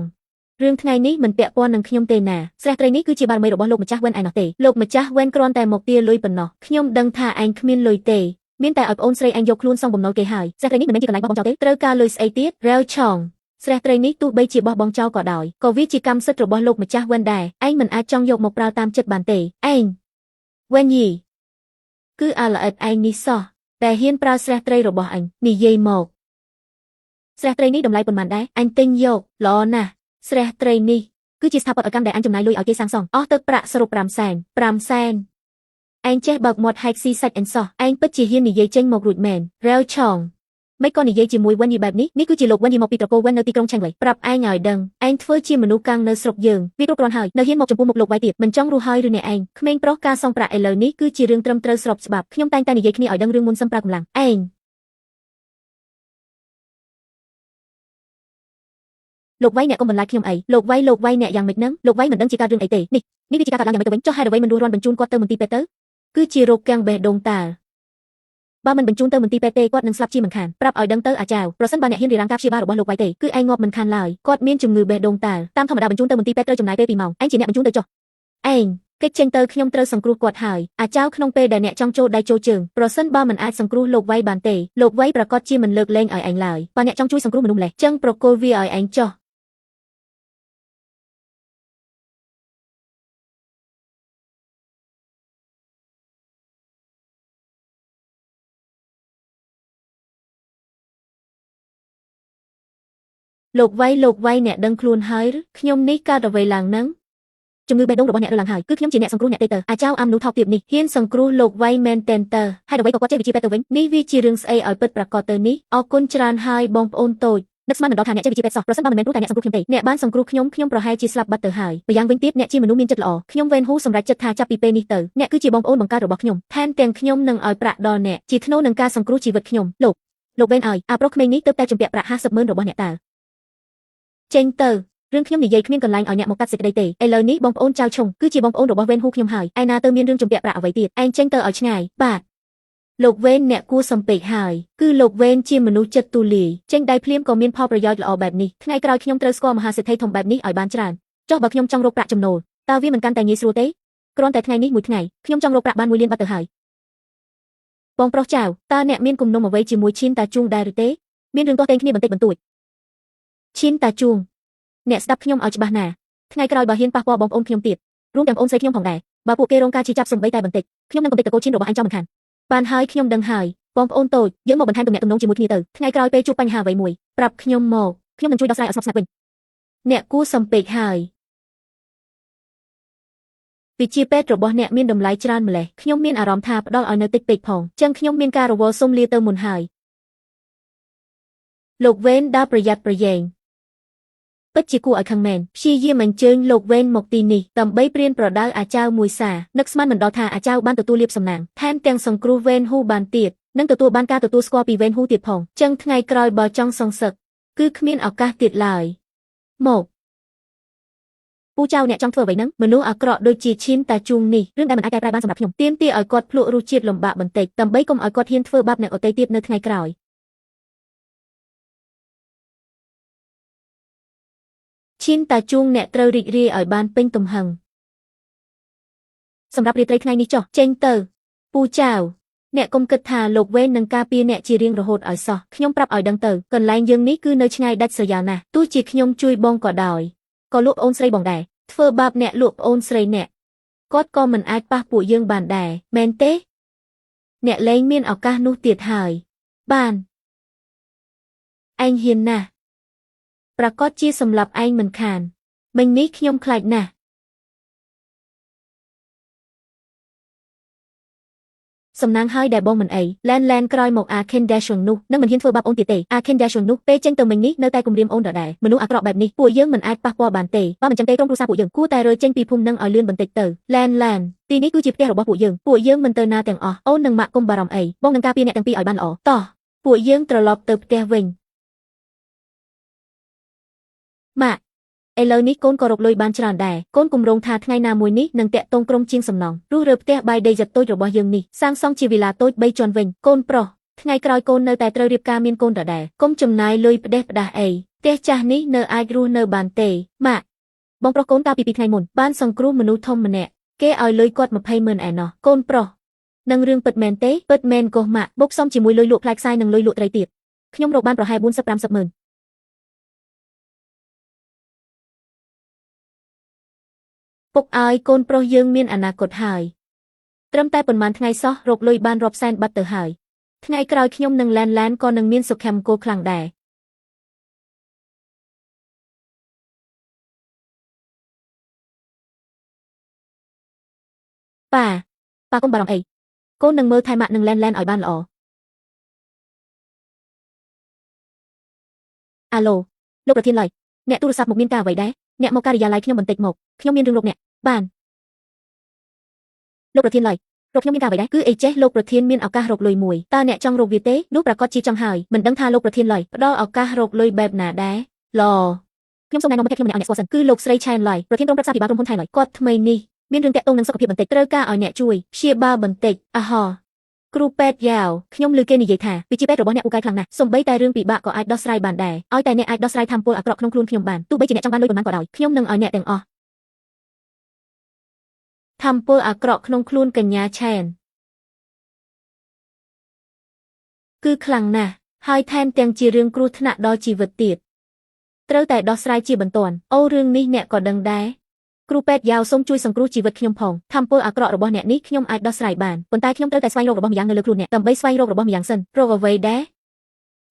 រឿងថ្ងៃនេះមិនពាក់ព័ន្ធនឹងខ្ញុំទេណាស្រះត្រីនេះគឺជាបារមីរបស់លោកម្ចាស់វ៉ែនឯណោះទេលោកម្ចាស់វ៉ែនគ្រាន់តែមកទាលុយប៉ុណ្ណោះខ្ញុំដឹងថាឯងគ្មានលុយទេមានតែឲ្យប្អូនស្រីឯងយកខ្លួនសងបំណុលគេហើយស្រះត្រីនេះមិនមែនជាកន្លែងបោះបង់ចោលទេត្រូវការលុយស្អីទៀតរ៉ែវឆងស្រះត្រីនេះទោះបីជាបោះបង់ចោលក៏ដោយក៏វាជាកម្មសិទ្ធិរបស់លោកម្ចាស់វ៉ែនដែរឯងមិនអាចចង់យកមកប្រើតាមចិត្តបានទេឯងវ៉ែនយីគឺអាល្អិតឯងនេះសោះតែហ៊ានប្រើស្រះត្រីរបស់អញនិយាយមកស្រះត្រីនេះតម្លៃប៉ុន្មានដែរអញទិញយកល្អណាស់ស្រះត្រីនេះគឺជាស្ថាបត្យកម្មដែលអញចំណាយលុយឲ្យគេសាងសង់អស់ទឹកប្រាក់សរុប5សែន5សែនឯងចេះបើកមាត់ហែកស៊ីសាច់អញសោះឯងពិតជាហ៊ាននិយាយចេញមករួចមែនរ៉ែវឆងមិនក៏និយាយជាមួយវ៉ែនយីបែបនេះនេះគឺជាលោកវ៉ែនយីមកពីត្រកូលវ៉ែននៅទីក្រុងឆេងវៃប្រាប់ឯងឲ្យដឹងឯងធ្វើជាមនុស្សកាំងនៅស្រុកយើងវាគ្រប់គ្រាន់ហើយនៅហ៊ានមកចំពោះមុខលោកវ៉ៃទៀតមិនចង់រស់ហើយឬអ្នកឯងក្មេងប្រុសការសងប្រាក់ឥឡូវនេះគឺជារឿងត្រឹមត្រូវស្របច្បាប់ខ្ញុំតែងតែនិយាយគ្នាឲ្យដឹងរឿងមុនសឹមប្រើកម្លាំងឯង លោកវៃអ្នកកុំបន្លាចខ្ញុំអីលោកវៃលោកវៃអ្នកយ៉ាងម៉េចនឹងលោកវៃមិនដឹងជាកើតរឿងអីទេនេះនេះវាជាការកើតឡើងយ៉ាងម៉េចទៅវិញចុះហេតុអ្វីមិនរស់រាន់បញ្ជូនគាត់ទៅមន្ទីរពេទ្យទៅគឺជារោគគាំងបេះដូងតាបើមិនបញ្ជូនទៅមន្ទីរពេទ្យទេគាត់នឹងស្លាប់ជាមិនខានប្រាប់ឲ្យដឹងទៅអាចៅប្រសិនបើអ្នកហ៊ានរារាំងការព្យាបាលរបស់លោកវៃទេគឺឯងងាប់មិនខានឡើយគាត់មានជំងឺបេះដូងតាតាមធម្មតាបញ្ជូនទៅមន្ទីរពេទ្យត្រូវចំណាយពេល2ម៉ោងឯងជាអ្នកបញ្ជូនទៅចុះឯងកិច្ចចេញទៅខ្ញុំត្រូវសង្គ្រោះគាត់ហើយអាចៅក្នុងពេលដែលអ្នកចង់ចូលដៃចូលជើងប្រសិនបើមិនអាចសង្គ្រោះលោកវៃបានទេលោកវៃប្រកាសជាមិនលើកលែងឲ្យឯងឡើយបើអ្នកចង់ជួយសង្គ្រោះមនុស្សម្លេះចឹងប្រគល់វាឲ្យឯងចុះលោកវៃលោកវៃអ្នកដឹងខ្លួនហើយឬខ្ញុំនេះកើតអ្វីឡើងនឹងជំងឺបេះដូងរបស់អ្នករើឡើងហើយគឺខ្ញុំជាអ្នកសង្គ្រោះអ្នកទេទៅអាចៅអាំនោះថោកទាបនេះហ៊ានសង្គ្រោះលោកវៃមែនទែនតើហេតុអ្វីក៏គាត់ចេះវិជាពេទ្យទៅវិញនេះវាជារឿងស្អីឲ្យពិតប្រាកដទៅនេះអរគុណច្រើនហើយបងប្អូនតូចនឹកស្មានមិនដល់ថាអ្នកចេះវិជាពេទ្យសោះប្រសិនបើមិនមែនព្រោះតែអ្នកសង្គ្រោះខ្ញុំទេអ្នកបានសង្គ្រោះខ្ញុំខ្ញុំប្រហែលជាស្លាប់បាត់ទៅហើយម្យ៉ាងវិញទៀតអ្នកជាមនុស្សមានចិត្តល្អខ្ញុំវេនហ៊ូសម្រេចចិត្តថាចាប់ពីពេលនេះទៅអ្នកគឺជាបងប្អូនបង្កើតរបស់ខ្ញុំថែមទាំងខ្ញុំនឹងឲ្យប្រាក់ដល់អ្នកជាថ្នូរនឹងការសង្គ្រោះជីវិតខ្ញុំលោកលោកវេនឲ្យអាប្រុសក្មេងនេះទើបតែជំពាក់ប្រាក់50ម៉ឺនរបស់អ្នកតើចេញទៅរឿងខ្ញុំនិយាយគ្មានកន្លែងឲ្យអ្នកមកកាត់សេចក្តីទេឥឡូវនេះបងប្អូនចៅឈុងគឺជាបងប្អូនរបស់វេនហ៊ូខ្ញុំហើយឯណាទៅមានរឿងជំពាក់ប្រាក់អ្វីទៀតឯងចេញទៅឲ្យឆ្ងាយបាទលោកវេនអ្នកគួរសំពេកហើយគឺលោកវេនជាមនុស្សចិត្តទូលាយចេញដៃភ្លាមក៏មានផលប្រយោជន៍ល្អបែបនេះថ្ងៃក្រោយខ្ញុំត្រូវស្គាល់មហាសេដ្ឋីធំបែបនេះឲ្យបានច្រើនចុះបើខ្ញុំចង់រកប្រាក់ចំណូលតើវាមិនកាន់តែងាយស្រួលទេគ្រាន់តែថ្ងៃនេះមួយថ្ងៃខ្ញុំចង់រកប្រាក់បាន1លានបាត់ទៅហើយបងប្រុសចៅតើអ្នកមានគំនុំអ្វីជាមួយឈីនតាជួងដែរឬទេមានរឿងទាស់ទែងគ្នាបន្តិចបន្តួចឈីនតាជួងអ្នកស្ដាប់ខ្ញុំឲ្យច្បាស់ណាស់ថ្ងៃក្រោយបើហ៊ានប៉ះពាល់បងប្អូនខ្ញុំទៀតរួមទាំងប្អូនស្រីខ្ញុំផងដែរបើពួកគេរងការឈឺចាប់សំបីតែបន្តិចខ្ញុំនឹងកំទេចតកូលឈានរបស់អញចោលមិនខានបានហើយខ្ញុំដឹងហើយបងប្អូនតូចយើងមកបន្ថែមទំនាក់ទំនងជាមួយគ្នាទៅថ្ងៃក្រោយពេលជួបបញ្ហាអ្វីមួយប្រាប់ខ្ញុំមកខ្ញុំនឹងជួយដោះស្រាយឲ្យស្ងប់ស្ងាត់វិញអ្នកគួរសំពេកហើយវិជាពេទ្យរបស់អ្នកមានតម្លៃច្រើនម្ល៉េះខ្ញុំមានអារម្មណ៍ថាផ្ដល់ឲ្យនៅតិចពេកផងចឹងខ្ញុំមានការរវល់សុំលាទៅមុនហើយលោកវេនដើរប្រយ័ត្នប្រយែងពិតជាគួរឲ្យខឹងមែនព្យាយាមអញ្ជើញលោកវេនមកទីនេះដើម្បីព្រានប្រដៅអាចៅមួយសារនឹកស្មានមិនដល់ថាអាចៅបានទទួលលាភសំណាងថែមទាំងសង្គ្រោះវេនហ៊ូបានទៀតនិងទទួលបានការទទួលស្គាល់ពីវេនហ៊ូទៀតផងចឹងថ្ងៃក្រោយបើចង់សងសឹកគឺគ្មានឱកាសទៀតឡើយមកពូចៅអ្នកចង់ធ្វើអ្វីហ្នឹងមនុស្សអាក្រក់ដូចជាឈីនតាជួងនេះរឿងដែលមិនអាចកែប្រែបានសម្រាប់ខ្ញុំទាមទារឲ្យគាត់ភ្លក់រសជាតិលំបាកបន្តិចដើម្បីកុំឲ្យគាត់ហ៊ានធ្វើបាបអ្នកដទៃទៀតនៅថ្ងៃក្រោយឈីនតាជួងអ្នកត្រូវរីករាយឲ្យបានពេញទំហឹងសម្រាប់រាត្រីថ្ងៃនេះចុះចេញទៅពូចៅអ្នកកុំគិតថាលោកវេននឹងការពារអ្នកជារៀងរហូតឲ្យសោះខ្ញុំប្រាប់ឲ្យដឹងទៅកន្លែងយើងនេះគឺនៅឆ្ងាយដាច់ស្រយាលណាស់ទោះជាខ្ញុំជួយបងក៏ដោយក៏លក់ប្អូនស្រីបងដែរធ្វើបាបអ្នកលក់ប្អូនស្រីអ្នកគាត់ក៏មិនអាចប៉ះពួកយើងបានដែរមែនទេអ្នកលែងមានឱកាសនោះទៀតហើយបានឯងហ៊ានណាស់ប្រកាសជាសម្លាប់ឯងមិនខានមិញនេះខ្ញុំខ្លាចណាស់សំណាងហើយដែលបងមិនអីឡែនឡែនក្រោយមកអាខិនដាឈុននោះនឹងមិនហ៊ានធ្វើបាបអូនទៀតទេអាខិនដាឈុននោះពេលចេញទៅមិញនេះនៅតែគំរាមអូនដដែលមនុស្សអាក្រក់បែបនេះពួកយើងមិនអាចប៉ះពាល់បានទេបើមិនចឹងទេក្រុមគ្រួសារពួកយើងគួរតែរើចេញពីភូមិនឹងឲ្យលឿនបន្តិចទៅឡែនឡែនទីនេះគឺជាផ្ទះរបស់ពួកយើងពួកយើងមិនទៅណាទាំងអស់អូននិងម៉ាក់កុំបារម្ភអីបងនឹងការពារអ្នកទាំងពីរឲ្យបានល្អតោះពួកយើងត្រឡប់ទៅផ្ទះវិញម៉ាក់ឥឡូវនេះកូនក៏រកលុយបានច្រើនដែរកូនគម្រោងថាថ្ងៃណាមួយនេះនឹងតាក់ទងក្រុមជាងសំណង់រុះរើផ្ទះបាយដីយ៉ាត់តូចរបស់យើងនេះសាងសង់ជាវីឡាតូច3ជាន់វិញកូនប្រុសថ្ងៃក្រោយកូននៅតែត្រូវរៀបការមានកូនដដែលកុំចំណាយលុយផ្ដេសផ្ដាស់អីផ្ទះចាស់នេះនៅអាចរស់នៅបានទេម៉ាក់បងប្រុសកូនកាលពី2ថ្ងៃមុនបានសង្គ្រោះមនុស្សធំម្នាក់គេឲ្យលុយគាត់20ម៉ឺនឯណោះកូនប្រុសនឹងរឿងពិតមែនទេពិតមែនកោះម៉ាក់បុកសំជាមួយលុយលក់ផ្លែខ្សាយនិងលុយលក់ត្រីទៀតខ្ញុំរកបានប្រហែល40-50ម៉ឺនពុកឲ្យកូនប្រុសយើងមានអនាគតហើយត្រឹមតែប៉ុន្មានថ្ងៃសោះរកលុយបានរាប់សែនបាត់ទៅហើយថ្ងៃក្រោយខ្ញុំនឹងឡែនឡែនក៏នឹងមានសុភមង្គលខ្លាំងដែរប៉ាប៉ាកុំបារម្ភអីកូននឹងមើលថែម៉ាក់នឹងឡែនឡែនឲ្យបានល្អអាឡូលោកប្រធានឡៃអ្នកទូរស័ព្ទមកមានការអ្វីដែរអ្នកមកការិយាល័យខ្ញុំបន្តិចមកខ្ញុំមានរឿងរកអ្នកបានលោកប្រធានឡៃរកខ្ញុំមានការអ្វីដែរគឺអីចេះលោកប្រធានមានឱកាសរកលុយមួយតើអ្នកចង់រកវាទេនោះប្រកាសជាចង់ហើយមិនដឹងថាលោកប្រធានឡៃផ្ដល់ឱកាសរកលុយបែបណាដែរល្អ ខ្ញុំសូមណែនាំមិត្តភក្តិខ្ញុំម្នាក់ឲ្យអ្នកស្គាល់សិនគឺលោកស្រីឆែនឡៃប្រធានក្រុមប្រឹក្សាភិបាលក្រុមហ៊ុនឆែនឡៃគាត់ថ្មីនេះមានរឿងតាក់ទងនឹងសុខភាពបន្តិចត្រូវការឲ្យអ្នកជួយព្យាបាលបន្តិចអាហោគ្រូពេទ្យយ៉ាវខ្ញុំឮគេនិយាយថាវិជ្ជាពេទ្យរបស់អ្នកពូកែខ្លាំងណាស់សូម្បីតែរឿងពិបាកក៏អាចដោះស្រាយបានដែរឲ្យតែអ្នកអាចដោះស្រាយធម៌ពលអាក្រក់ក្នុងខ្លួនខ្ញុំបានទោះបីជាអ្នកចង់បានលុយប៉ុន្មានក៏ដោយខ្ញុំនឹងឲ្យអ្នកទាំងអស់ធម៌ពលអាក្រក់ក្នុងខ្លួនកញ្ញាឆែនគឺខ្លាំងណាស់ហើយថែមទាំងជារឿងគ្រោះថ្នាក់ដល់ជីវិតទៀតត្រូវតែដោះស្រាយជាបន្ទាន់អូរឿងនេះអ្នកក៏ដឹងដែរគ្រូពេទ្យយ៉ាវសូមជួយសង្គ្រោះជីវិតខ្ញុំផងធម៌ពលអាក្រក់របស់អ្នកនេះខ្ញុំអាចដោះស្រាយបានប៉ុន្តែខ្ញុំត្រូវតែស្វែងរករបស់ម្យ៉ាងនៅលើខ្លួនអ្នកដើម្បីស្វែងរករបស់ម្យ៉ាងសិនរកអ្វីដែរ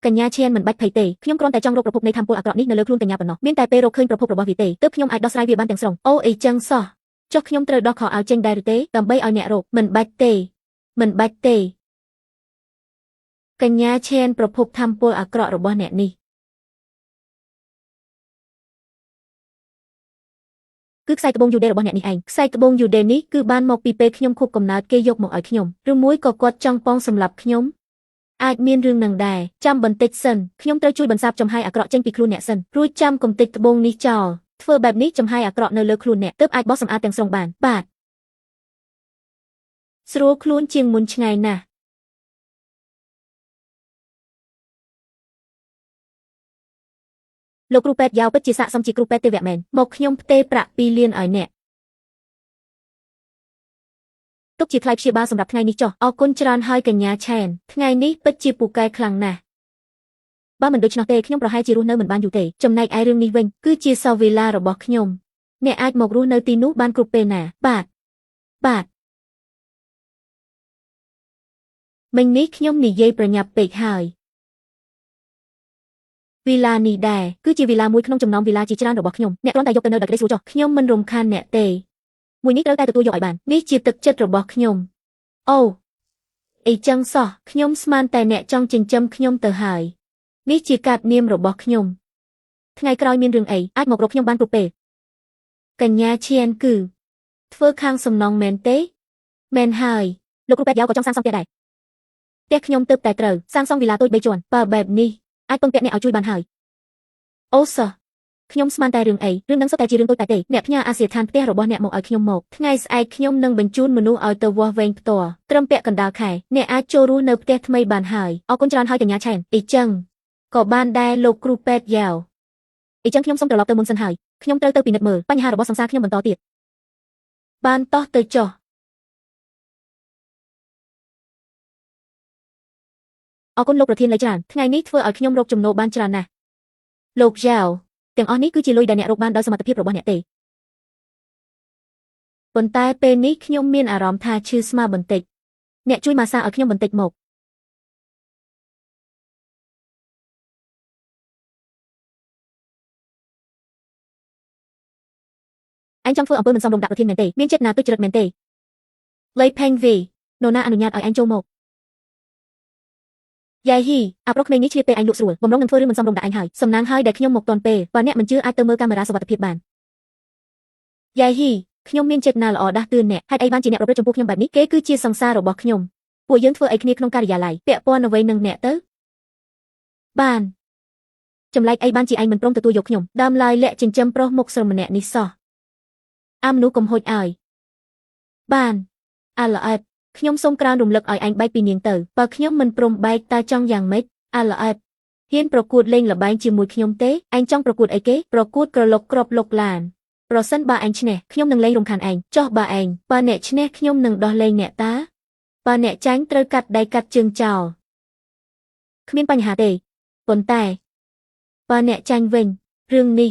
កញ្ញាឈានមិនបាច់ភ័យទេខ្ញុំគ្រាន់តែចង់រកប្រភពនៃធម៌ពលអាក្រក់នេះនៅលើខ្លួនកញ្ញាប៉ុណ្ណោះមានតែពេលរកឃើញប្រភពរបស់វាទេទើបខ្ញុំអាចដោះស្រាយវាបានទាំងស្រុងអូអីចឹងសោះចុះខ្ញុំត្រូវដោះខោអាវចេញដែរឬទេដើម្បីឲ្យអ្នករកមិនបាច់ទេមិនបាច់ទេកញ្ញាឈានប្រភពធម៌ពលអាក្រក់របស់អ្នកនេះគឺខ្សែត្បូងយូដេរបស់អ្នកនេះឯងខ្សែត្បូងយូដេនេះគឺបានមកពីពេលខ្ញុំខួបកំណើតគេយកមកឲ្យខ្ញុំឬមួយក៏គាត់ចង់ប៉ងសម្លាប់ខ្ញុំអាចមានរឿងនឹងដែរចាំបន្តិចសិនខ្ញុំត្រូវជួយបន្សាបចំហាយអាក្រក់ចេញពីខ្លួនអ្នកសិនរួចចាំកំទេចត្បូងនេះចោលធ្វើបែបនេះចំហាយអាក្រក់នៅលើខ្លួនអ្នកទើបអាចបោះសម្អាតទាំងស្រុងបានបាទស្រួលខ្លួនជាងមុនឆ្ងាយណាស់លោកគ្រូពេទ្យយ៉ាវពិតជាស័ក្តិសមជាគ្រូពេទ្យទេវៈមែនមកខ្ញុំផ្ទេរប្រាក់2លានឲ្យអ្នកទុកជាថ្លៃព្យាបាលសម្រាប់ថ្ងៃនេះចុះអរគុណច្រើនហើយកញ្ញាឆែនថ្ងៃនេះពិតជាពូកែខ្លាំងណាស់បើមិនដូច្នោះទេខ្ញុំប្រហែលជារស់នៅមិនបានយូរទេចំណែកឯរឿងនេះវិញគឺជាសវីឡារបស់ខ្ញុំអ្នកអាចមករស់នៅទីនោះបានគ្រប់ពេលណាបាទបាទមិញនេះខ្ញុំនិយាយប្រញាប់ពេកហើយវីឡានេះដែរគឺជាវីឡាមួយក្នុងចំណោមវីឡាជាច្រើនរបស់ខ្ញុំអ្នកគ្រាន់តែយកទៅនៅដោយក្តីស្រួលចុះខ្ញុំមិនរំខានអ្នកទេមួយនេះត្រូវតែទទួលយកឲ្យបាននេះជាទឹកចិត្តរបស់ខ្ញុំអូអីចឹងសោះខ្ញុំស្មានតែអ្នកចង់ចិញ្ចឹមខ្ញុំទៅហើយនេះជាកាតនាមរបស់ខ្ញុំថ្ងៃក្រោយមានរឿងអីអាចមករកខ្ញុំបានគ្រប់ពេលកញ្ញាឈានគឺធ្វើខាងសំណងមែនទេមែនហើយលោកគ្រូពេទ្យយ៉ាវក៏ចង់សាងសង់ផ្ទះដែរផ្ទះខ្ញុំទើបតែត្រូវសាងសង់វីឡាតូច3ជាន់បើបែបនេះអាចពឹងពាក់អ្នកឲ្យជួយបានហើយអូសខ្ញុំស្មានតែរឿងអីរឿងនឹងសុទ្ធតែជារឿងតូចតាចទេអ្នកផ្ញើអាសយដ្ឋានផ្ទះរបស់អ្នកមកឲ្យខ្ញុំមកថ្ងៃស្អែកខ្ញុំនឹងបញ្ជូនមនុស្សឲ្យទៅវាស់វែងផ្ទាល់ត្រឹមពាក់កណ្ដាលខែអ្នកអាចចូលរស់នៅផ្ទះថ្មីបានហើយអរគុណច្រើនហើយកញ្ញាឆែនអីចឹងក៏បានដែរលោកគ្រូពេទ្យយ៉ាវអីចឹងខ្ញុំសូមត្រឡប់ទៅមុនសិនហើយខ្ញុំត្រូវទៅពិនិត្យមើលបញ្ហារបស់សង្សារខ្ញុំបន្តទៀតបានតោះទៅចុះអរគុណលោកប្រធានលៃច្រើនថ្ងៃនេះធ្វើឲ្យខ្ញុំរកចំណូលបានច្រើនណាស់លោកយ៉ាវទាំងអស់នេះគឺជាលុយដែលអ្នករកបានដោយសមត្ថភាពរបស់អ្នកទេប៉ុន្តែពេលនេះខ្ញុំមានអារម្មណ៍ថាឈឺស្មាបន្តិចអ្នកជួយម៉ាស្សាឲ្យខ្ញុំបន្តិចមកឯងចង់ធ្វើអំពើមិនសមរម្យដាក់ប្រធានមែនទេមានចិត្តណាទុច្ចរិតមែនទេលៃផេងវីនរណាអនុញ្ញាតឲ្យឯងចូលមកយាយហ៊ីអាប្រុសក្មេងនេះឆ្លៀតពេលឯងលក់ស្រួលបំរុងនឹងធ្វើរឿងមិនសមរម្យដាក់ឯងហើយសំណាងហើយដែលខ្ញុំមកទាន់ពេលបើអ្នកមិនជឿអាចទៅមើលកាមេរ៉ាសុវត្ថិភាពបានយាយហ៊ីខ្ញុំមានចិត្តណាល្អដាស់តឿនអ្នកហេតុអីបានជាអ្នកប្រព្រឹត្តចំពោះខ្ញុំបែបនេះគេគឺជាសង្សាររបស់ខ្ញុំពួកយើងធ្វើអីគ្នាក្នុងការិយាល័យពាក់ព័ន្ធអ្វីនឹងអ្នកទៅបានចម្លែកអីបានជាឯងមិនព្រមទទួលយកខ្ញុំដើមឡើយលាក់ចិញ្ចឹមប្រុសមុខស្រម្នាក់នេះសោះអាមនុស្សកុំហូចឲ្យបានអាល្អិតខ្ញុំសូមក្រើនរំលឹកឲ្យឯងបែកពីនាងទៅបើខ្ញុំមិនព្រមបែកតើចង់យ៉ាងម៉េចអាល្អិតហ៊ានប្រកួតលេងល្បែងជាមួយខ្ញុំទេឯងចង់ប្រកួតអីគេប្រកួតក្រឡុកក្របលុកឡានប្រសិនបើឯងឈ្នះខ្ញុំនឹងលែងរំខានឯងចុះបើឯងបើអ្នកឈ្នះខ្ញុំនឹងដោះលែងអ្នកតាបើអ្នកចាញ់ត្រូវកាត់ដៃកាត់ជើងចោលគ្មានបញ្ហាទេប៉ុន្តែបើអ្នកចាញ់វិញរឿងនេះ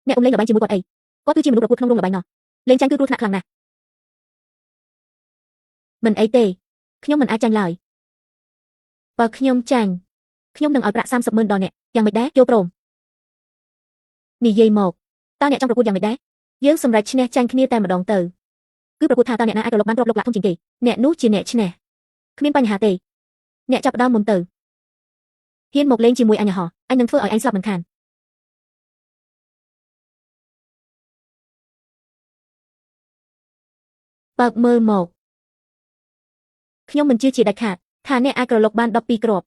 អ្នកកុំលេងល្បែងជាមួយគាត់អីគាត់គឺជាមនុស្សប្រកួតក្នុងរោងល្បែងណោះលេងចាញ់គឺគ្រោះថ្នាក់ខ្លាំងណាស់មិនអីទេខ្ញុំមិនអាចចាញ់ឡើយបើខ្ញុំចាញ់ខ្ញុំនឹងឲ្យប្រាក់30ម៉ឺនដល់អ្នកយ៉ាងម៉េចដែរយល់ព្រមនិយាយមកតើអ្នកចង់ប្រកួតយ៉ាងម៉េចដែរយើងសម្រេចឈ្នះចាញ់គ្នាតែម្ដងទៅគឺប្រកួតថាតើអ្នកណាអាចក្រឡុកបានគ្រាប់លុកឡាក់ធំជាងគេអ្នកនោះជាអ្នកឈ្នះគ្មានបញ្ហាទេអ្នកចាប់ដើមមុនទៅហ៊ានមកលេងជាមួយអញហោះអញនឹងធ្វើឲ្យឯងស្លាប់មិនខានបើកមើលមកខ្ញុំមិនជឿជាដាច់ខាតថាអ្នកអាចក្រឡុកបាន12គ្រាប់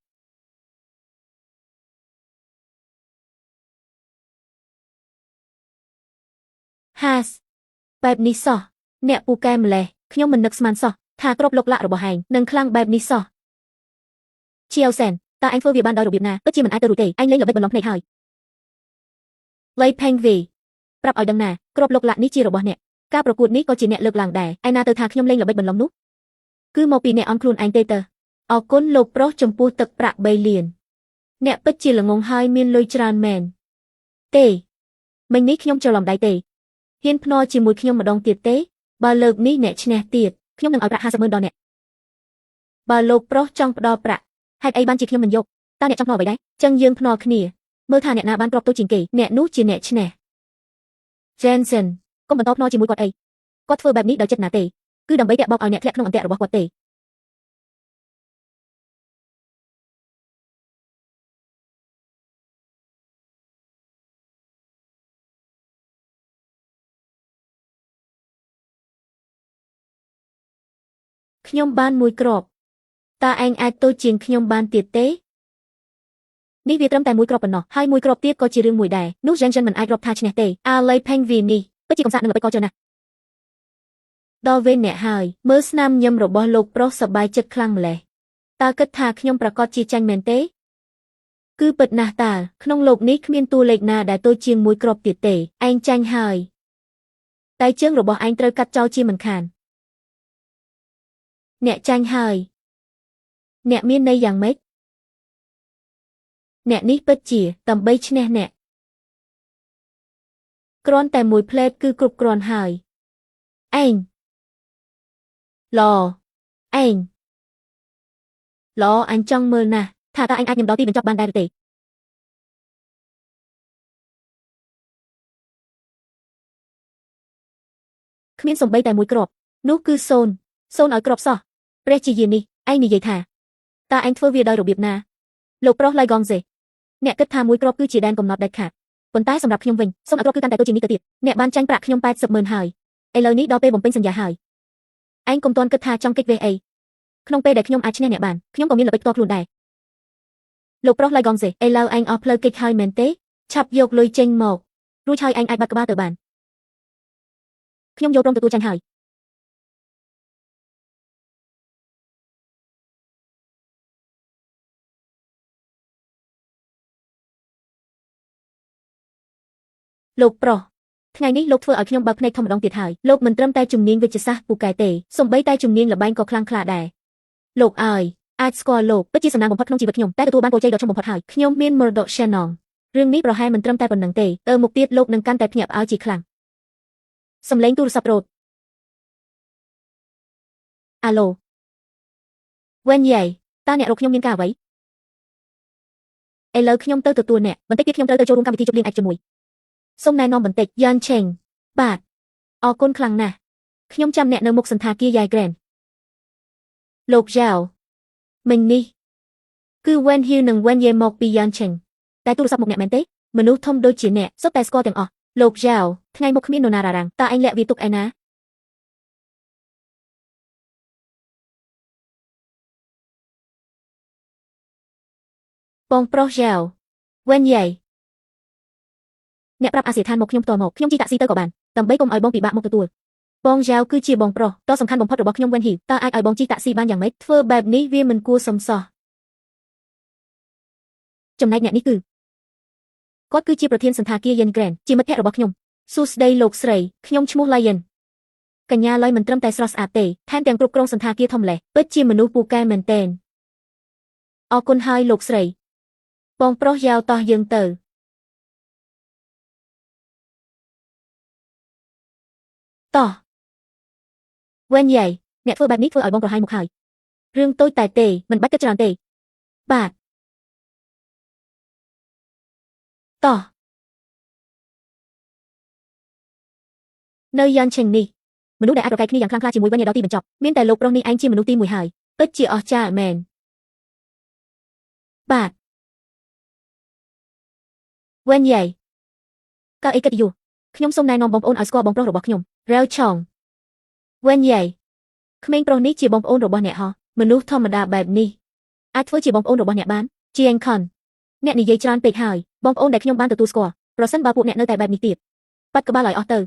ហាសបែបនេះសោះអ្នកពូកែម្លេះខ្ញុំមិននឹកស្មានសោះថាគ្រាប់លុកឡាក់របស់ឯងនឹងខ្លាំងបែបនេះសោះជាវសែនតើឯងធ្វើវាបានដោយរបៀបណាពិតជាមិនអាចទៅរួចទេឯងលេងល្បិចបន្លំភ្នែកហើយលៃផេងវីប្រាប់ឲ្យដឹងណាគ្រាប់លុកឡាក់នេះជារបស់អ្នកការប្រកួតនេះក៏ជាអ្នកលើកឡើងដែរឯណាទៅថាខ្ញុំលេងល្បិចបន្លំនោះគឺមកពីអ្នកអន់ខ្លួនឯងទេតើអរគុណលោកប្រុសចំពោះទឹកប្រាក់3លានអ្នកពិតជាល្ងងហើយមានលុយច្រើនមែនទេមិញនេះខ្ញុំច្រឡំដៃទេហ៊ានភ្នាល់ជាមួយខ្ញុំម្ដងទៀតទេបើលើកនេះអ្នកឈ្នះទៀតខ្ញុំនឹងឲ្យប្រាក់50ម៉ឺនដល់អ្នកបើលោកប្រុសចង់ផ្ដល់ប្រាក់ហេតុអីបានជាខ្ញុំមិនយកតើអ្នកចង់ភ្នាល់អ្វីដែរចឹងយើងភ្នាល់គ្នាមើលថាអ្នកណាបានគ្រាប់តូចជាងគេអ្នកនោះជាអ្នកឈ្នះ Jensen កុំបន្តភ្នាល់ជាមួយគាត់អីគាត់ធ្វើបែបនេះដោយចិត្តណាទេគឺដើម្បីតាក់បោកឲ្យអ្នកធ្លាក់ក្នុងអន្ទាក់របស់គាត់ទេខ្ញុំបានមួយគ្រាប់តើឯងអាចតូចជាងខ្ញុំបានទៀតទេនេះវាត្រឹមតែមួយគ្រាប់ប៉ុណ្ណោះហើយមួយគ្រាប់ទៀតក៏ជារឿងមួយដែរនោះ Jensen មិនអាចរាប់ថាឈ្នះទេអាឡៃផេងវីនេះពិតជាកំសាកនឹងល្បិចកច្រើនណាស់ដល់វេនអ្នកហើយមើលស្នាមញឹមរបស់លោកប្រុសសប្បាយចិត្តខ្លាំងម្ល៉េះតើគិតថាខ្ញុំប្រកាសជាចាញ់មែនទេគឺពិតណាស់តើក្នុងលោកនេះគ្មានតួលេខណាដែលតូចជាងមួយគ្រាប់ទៀតទេឯងចាញ់ហើយតែជើងរបស់ឯងត្រូវកាត់ចោលជាមិនខានអ្នកចាញ់ហើយអ្នកមានន័យយ៉ាងម៉េចអ្នកនេះពិតជាដើម្បីឈ្នះអ្នកគ្រាន់តែមួយផ្លែតគឺគ្រប់គ្រាន់ហើយឯងល្អឯងល្អអញចង់មើលណាស់ថាតើអញអាចញ៉ាំដល់ទីបញ្ចប់បានដែរឬទេគ្មានសំបីតែមួយគ្រាប់នោះគឺសូន្យសូន្យឲ្យគ្រាប់សោះព្រះជាយានេះឯងនិយាយថាតើឯងធ្វើវាដោយរបៀបណាលោកប្រុសឡៃហ្គងសេអ្នកគិតថាមួយគ្រាប់គឺជាដែនកំណត់ដាច់ខាតប៉ុន្តែសម្រាប់ខ្ញុំវិញសូមឲ្យគ្រាប់គឺកាន់តែតូចជាងនេះទៅទៀតអ្នកបានចាញ់ប្រាក់ខ្ញុំ80ម៉ឺនហើយឥឡូវនេះដល់ពេលបំពេញសន្យាហើយឯងកុំទាន់គិតថាចង់គេចវេះអីក្នុងពេលដែលខ្ញុំអាចឈ្នះអ្នកបានខ្ញុំក៏មានល្បិចផ្ទាល់ខ្លួនដែរលោកប្រុសឡៃហ្គងសេឥឡូវឯងអស់ផ្លូវគេចហើយមែនទេឆាប់យកលុយចេញមករួចហើយឯងអាចបាត់ក្បាលទៅបានខ្ញុំយល់ព្រមទទួលចាញ់ហើយលោកប្រុសថ្ងៃនេះលោកធ្វើឲ្យខ្ញុំបើកភ្នែកធំម្ដងទៀតហើយលោកមិនត្រឹមតែជំនាញវិទ្យាសាស្ត្រពូកែទេសូម្បីតែជំនាញល្បែងក៏ខ្លាំងក្លាដែរលោកអើយអាចស្គាល់លោកពិតជាសំណាងបំផុតក្នុងជីវិតខ្ញុំតែទទួលបានពរជ័យដ៏ធំបំផុតហើយខ្ញុំមានមរតក Shannon រឿងនេះប្រហែលមិនត្រឹមតែប៉ុណ្្នឹងទេទៅមុខទៀតលោកនឹងកាន់តែភ្ញាក់ផ្អើលជាខ្លាំងសំឡេងទូរស័ព្ទរត់អាឡូវ៉ែនយ៉ៃតើអ្នករកខ្ញុំមានការអ្វីឥឡូវខ្ញុំទៅទទួលអ្នកបន្តិចទៀតខ្ញុំត្រូវទៅចូលរួមកម្មវិធីជប់លៀងឯកជាមួយសូមណែនាំបន្តិចយ៉ានឆេងបាទអរគុណខ្លាំងណាស់ខ្ញុំចាំអ្នកនៅមុខសណ្ឋាគារយ៉ៃក្រែនលោកយ៉ាវមិញនេះគឺវ៉ែនហ៊ីវនិងវ៉ែនយេមកពីយ៉ានឆេងតែទូរស័ព្ទមកអ្នកមែនទេមនុស្សធំដូចជាអ្នកសុទ្ធតែស្គាល់ទាំងអស់លោកយ៉ាវថ្ងៃមុខគ្មាននរណារារាំងតើឯងលាក់វាទុកឯណាបងប្រុសយ៉ាវវ៉ែនយេអ្នកប្រាប់អាសយដ្ឋានមកខ្ញុំផ្ទាល់មកខ្ញុំជិះតាក់ស៊ីទៅក៏បានដើម្បីកុំឲ្យបងពិបាកមកទទួលបងយ៉ាវគឺជាបងប្រុសដ៏សំខាន់បំផុតរបស់ខ្ញុំវ៉ែនហ៊ីតើអាចឲ្យបងជិះតាក់ស៊ីបានយ៉ាងម៉េចធ្វើបែបនេះវាមិនគួរសមសោះចំណែកអ្នកនេះគឺគាត់គឺជាប្រធានសណ្ឋាគារយិនក្រែនជាមិត្តភក្តិរបស់ខ្ញុំសួស្តីលោកស្រីខ្ញុំឈ្មោះឡៃយិនកញ្ញាឡៃមិនត្រឹមតែស្រស់ស្អាតទេថែមទាំងគ្រប់គ្រងសណ្ឋាគារធំម្លេះពិតជាមនុស្សពូកែមែនទែនអរគុណហើយលោកស្រីបងប្រុសយ៉ាវតោះយើងទៅតោះវ៉ែនយ៉ៃអ្នកធ្វើបែបនេះធ្វើឲ្យបងប្រហែលមុខហើយរឿងតូចតែទេមិនបាច់គិតច្រើនទេបាទតោះនៅយ៉ានឆេងនេះមនុស្សដែលអាចប្រកែកគ្នាយ៉ាងខ្លាំងក្លាជាមួយវ៉ែនយ៉ៃដល់ទីបញ្ចប់មានតែលោកប្រុសនេះឯងជាមនុស្សទីមួយហើយពិតជាអស្ចារ្យមែនបាទវ៉ែនយ៉ៃកើតអីកិត្តិយសខ្ញុំសូមណែនាំបងប្អូនឲ្យស្គាល់បងប្រុសរបស់ខ្ញុំរ៉ែវឆុងវ៉ែនយ៉ៃក្មេងប្រុសនេះជាបងប្អូនរបស់អ្នកហោះមនុស្សធម្មតាបែបនេះអាចធ្វើជាបងប្អូនរបស់អ្នកបានជាងខនអ្នកនិយាយច្រើនពេកហើយបងប្អូនដែលខ្ញុំបានទទួលស្គាល់ប្រសិនបើពួកអ្នកនៅតែបែបនេះទៀតបាត់ក្បាលឲ្យអស់ទៅ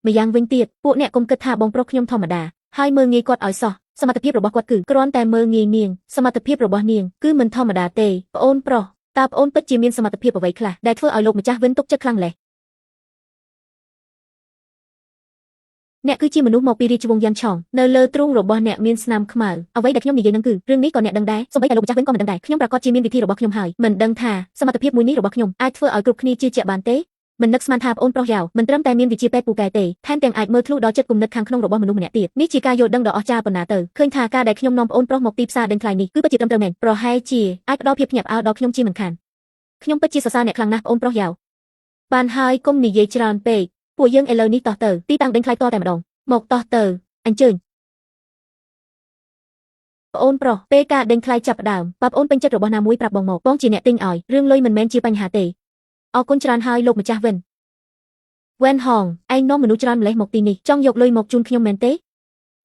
ម្យ៉ាងវិញទៀតពួកអ្នកកុំគិតថាបងប្រុសខ្ញុំធម្មតាហើយមើលងាយគាត់ឲ្យសោះសមត្ថភាពរបស់គាត់គឺគ្រាន់តែមើលងាយនាងសមត្ថភាពរបស់នាងគឺមិនធម្មតាទេប្អូនប្រុសតើប្អូនពិតជាមានសមត្ថភាពអ្វីខ្លះដែលធ្វើឲ្យលោកម្ចាស់វិនទុកចិត្តខ្លាំងម្ល៉េះអ្នកគឺជាមនុស្សមកពីរាជវង្សយ៉ាន់ឆងនៅលើទ្រូងរបស់អ្នកមានស្នាមខ្មៅអ្វីដែលខ្ញុំនិយាយនឹងគឺរឿងនេះក៏អ្នកដឹងដែរសូម្បីតែលោកម្ចាស់វិញក៏មិនដឹងដែរខ្ញុំប្រាកដជាមានវិធីរបស់ខ្ញុំហើយមិនដឹងថាសមត្ថភាពមួយនេះរបស់ខ្ញុំអាចធ្វើឲ្យគ្រប់គ្នាជឿជាក់បានទេមិននឹកស្មានថាប្អូនប្រុសយ៉ាវមិនត្រឹមតែមានវិជ្ជាពេទ្យពូកែទេថែមទាំងអាចមើលធ្លុះដល់ចិត្តគំនិតខាងក្នុងរបស់មនុស្សម្នាក់ទៀតនេះជាការយល់ដឹងដ៏អស្ចារ្យប៉ុណ្ណាទៅឃើញថាការដែលខ្ញុំនាំប្អូនប្រុសមកទីផ្សារដេញថ្លៃនេះគឺពិតជាត្រឹមត្រូវមែនប្រហែលជាអាចផ្ដល់ភាពភ្ញាក់ផ្អើលដល់ខ្ញុំជាមិនខានខ្ញុំពិតជាសរសើរអ្នកខ្លាំងណាស់ប្អូនប្រុសយ៉ាវបានហើយកុំនិយាយច្រើនពេកពួកយើងឥឡូវនេះតោះទៅទីតាំងដេញថ្លៃតតែម្ដងមកតោះទៅអញ្ជើញប្អូនប្រុសពេលការដេញថ្លៃចាប់ផ្ដើមបើប្អូនពេញចិត្តរបស់ណាមួយប្រាប់បងមកបងជាអ្នកទិញឲ្យរឿងលុយមិនមែនជាបញ្ហាទេអរគុណច្រើនហើយលោកម្ចាស់វិនវ៉ែនហងឯងនាំមនុស្សច្រើនម្លេះមកទីនេះចង់យកលុយមកជូនខ្ញុំមែនទេ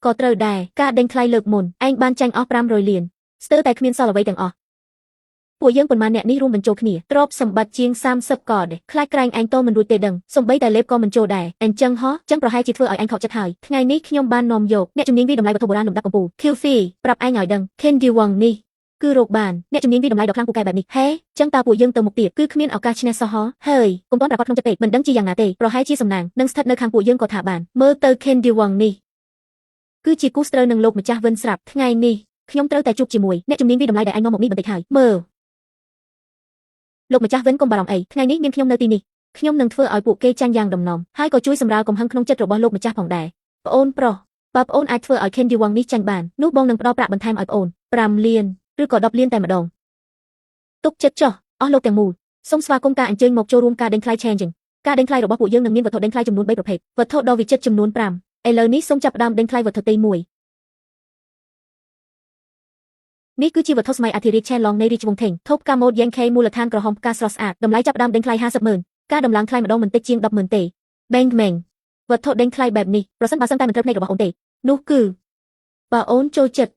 ក៏ត្រូវដែរការដេញថ្លៃលើកមុនឯងបានចាញ់អស់500លានស្ទើរតែគ្មានសល់អ្វីទាំងអស់ពួកយើងប៉ុន្មានអ្នកនេះរួមបញ្ចូលគ្នាទ្រព្យសម្បត្តិជាង30កដខ្លាចក្រែងឯងតមិនរួចទេដឹងសំបីតែលេបក៏មិនចូលដែរអញ្ចឹងហោះចឹងប្រហែលជាធ្វើឲ្យឯងខកចិត្តហើយថ្ងៃនេះខ្ញុំបាននាំយកអ្នកជំនាញវិតម្លៃវត្ថុបុរាណលំដាប់កំពូល Qfi ប្រាប់ឯងឲ្យដឹង Candy Wang នេះគឺរកបានអ្នកជំនាញវិតម្លៃដ៏ខ្លាំងពូកែបែបនេះហេចឹងតើពួកយើងទៅមុខទៀតគឺគ្មានឱកាសឈ្នះសោះហហើយកុំទាន់ប្រាកដក្នុងចិត្តពេកមិនដឹងជាយ៉ាងណាទេប្រហែលជាសំណាងនឹងស្ថិតនៅខាងពួកយើងក៏ថាបានមើលទៅ Candy Wang នេះគឺជាគូស្ត្រូវនឹងលោកម្ចាស់វិនស្រាប់ថ្ងៃនេះខ្ញុំត្រូវតែជួបជាមួយអ្នកជំនាញវិតម្លៃដែលឯងនាំមកនេះបន្តិចហើយមើលលោកម្ចាស់វិនកុំបារម្ភអីថ្ងៃនេះមានខ្ញុំនៅទីនេះខ្ញុំនឹងធ្វើឲ្យពួកគេចាញ់យ៉ាងដំណំហើយក៏ជួយសម្រាលកំហឹងក្នុងចិត្តរបស់លោកម្ចាស់ផងដែរប្អូនប្រុសបើប្អូនអាចធ្វើឲ្យ Candy Wang នេះចាញ់បាននោះបងនឹងផ្ដល់ប្រាក់បន្ថែមឲ្យប្អូន5លានឬក៏10លានតែម្ដងទុកចិត្តចុះអស់លោកទាំងមូលសូមស្វាគមន៍ការអញ្ជើញមកចូលរួមការដេញថ្លៃ Changing ការដេញថ្លៃរបស់ពួកយើងនឹងមានវត្ថុដេញថ្លៃចំនួន3ប្រភេទវត្ថុដ៏វិចិត្រចំនួន5ឥឡូវនេះសូមចាប់ផ្ដើមដេញថ្លៃវត្ថុទី1នេះគឺជាវត្ថុសម័យអធិរាជឆេឡងនៃរាជវង្សថេងថូបកាម៉ូតយ៉េងខេមូលដ្ឋានក្រហមផ្កាស្រស់ស្អាតតម្លៃចាប់ផ្ដើមដេញថ្លៃ50ម៉ឺនការដំឡើងថ្លៃម្ដងមិនតិចជាង10ម៉ឺនទេបេងមេងវត្ថុដេញថ្លៃបែបនេះប្រសិនបើសឹងតែមិនត្រូវភ្នែករបស់អូនទេនោះគឺបើអូនចូលចិត្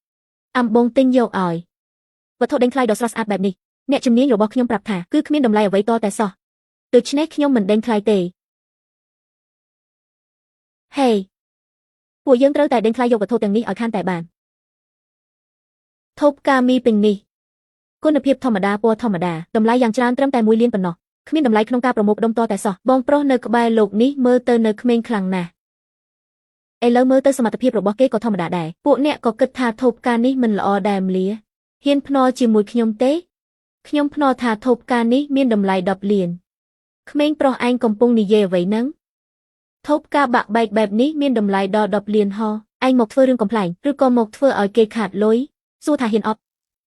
តអំបងទិញយកឲ្យវត្ថុដេញថ្លៃដ៏ស្រស់ស្អាតបែបនេះអ្នកជំនាញរបស់ខ្ញុំប្រាប់ថាគឺគ្មានតម្លៃអ្វីតតែសោះដូច្នេះខ្ញុំមិនដេញថ្លៃទេហេពួកយើងត្រូវតែដេញថ្លៃយកវត្ថុទាំងនេះឲ្យខានតែបានថូបកាមីពេញនេះគុណភាពធម្មតាពណ៌ធម្មតាតម្លៃយ៉ាងច្រើនត្រឹមតែ1លានប៉ុណ្ណោះគ្មានតម្លៃក្នុងការប្រមូលផ្ដុំតតែសោះបងប្រុសនៅក្បែរលោកនេះមើលទៅនៅក្មេងខ្លាំងណាស់ឥឡូវមើលទៅសមត្ថភាពរបស់គេក៏ធម្មតាដែរពួកអ្នកក៏គិតថាថូបកានេះមិនល្អដែរម្លាហ៊ានភ្នាល់ជាមួយខ្ញុំទេខ្ញុំភ្នាល់ថាថូបកានេះមានតម្លៃ10លានក្មេងប្រុសឯងកំពុងនិយាយអ្វីហ្នឹងថូបកាបាក់បែកបែបនេះមានតម្លៃដល់10លានហោឯងមកធ្វើរឿងកំប្លែងឬក៏មកធ្វើឲ្យគេខាតលុយសួរថាហ៊ានអត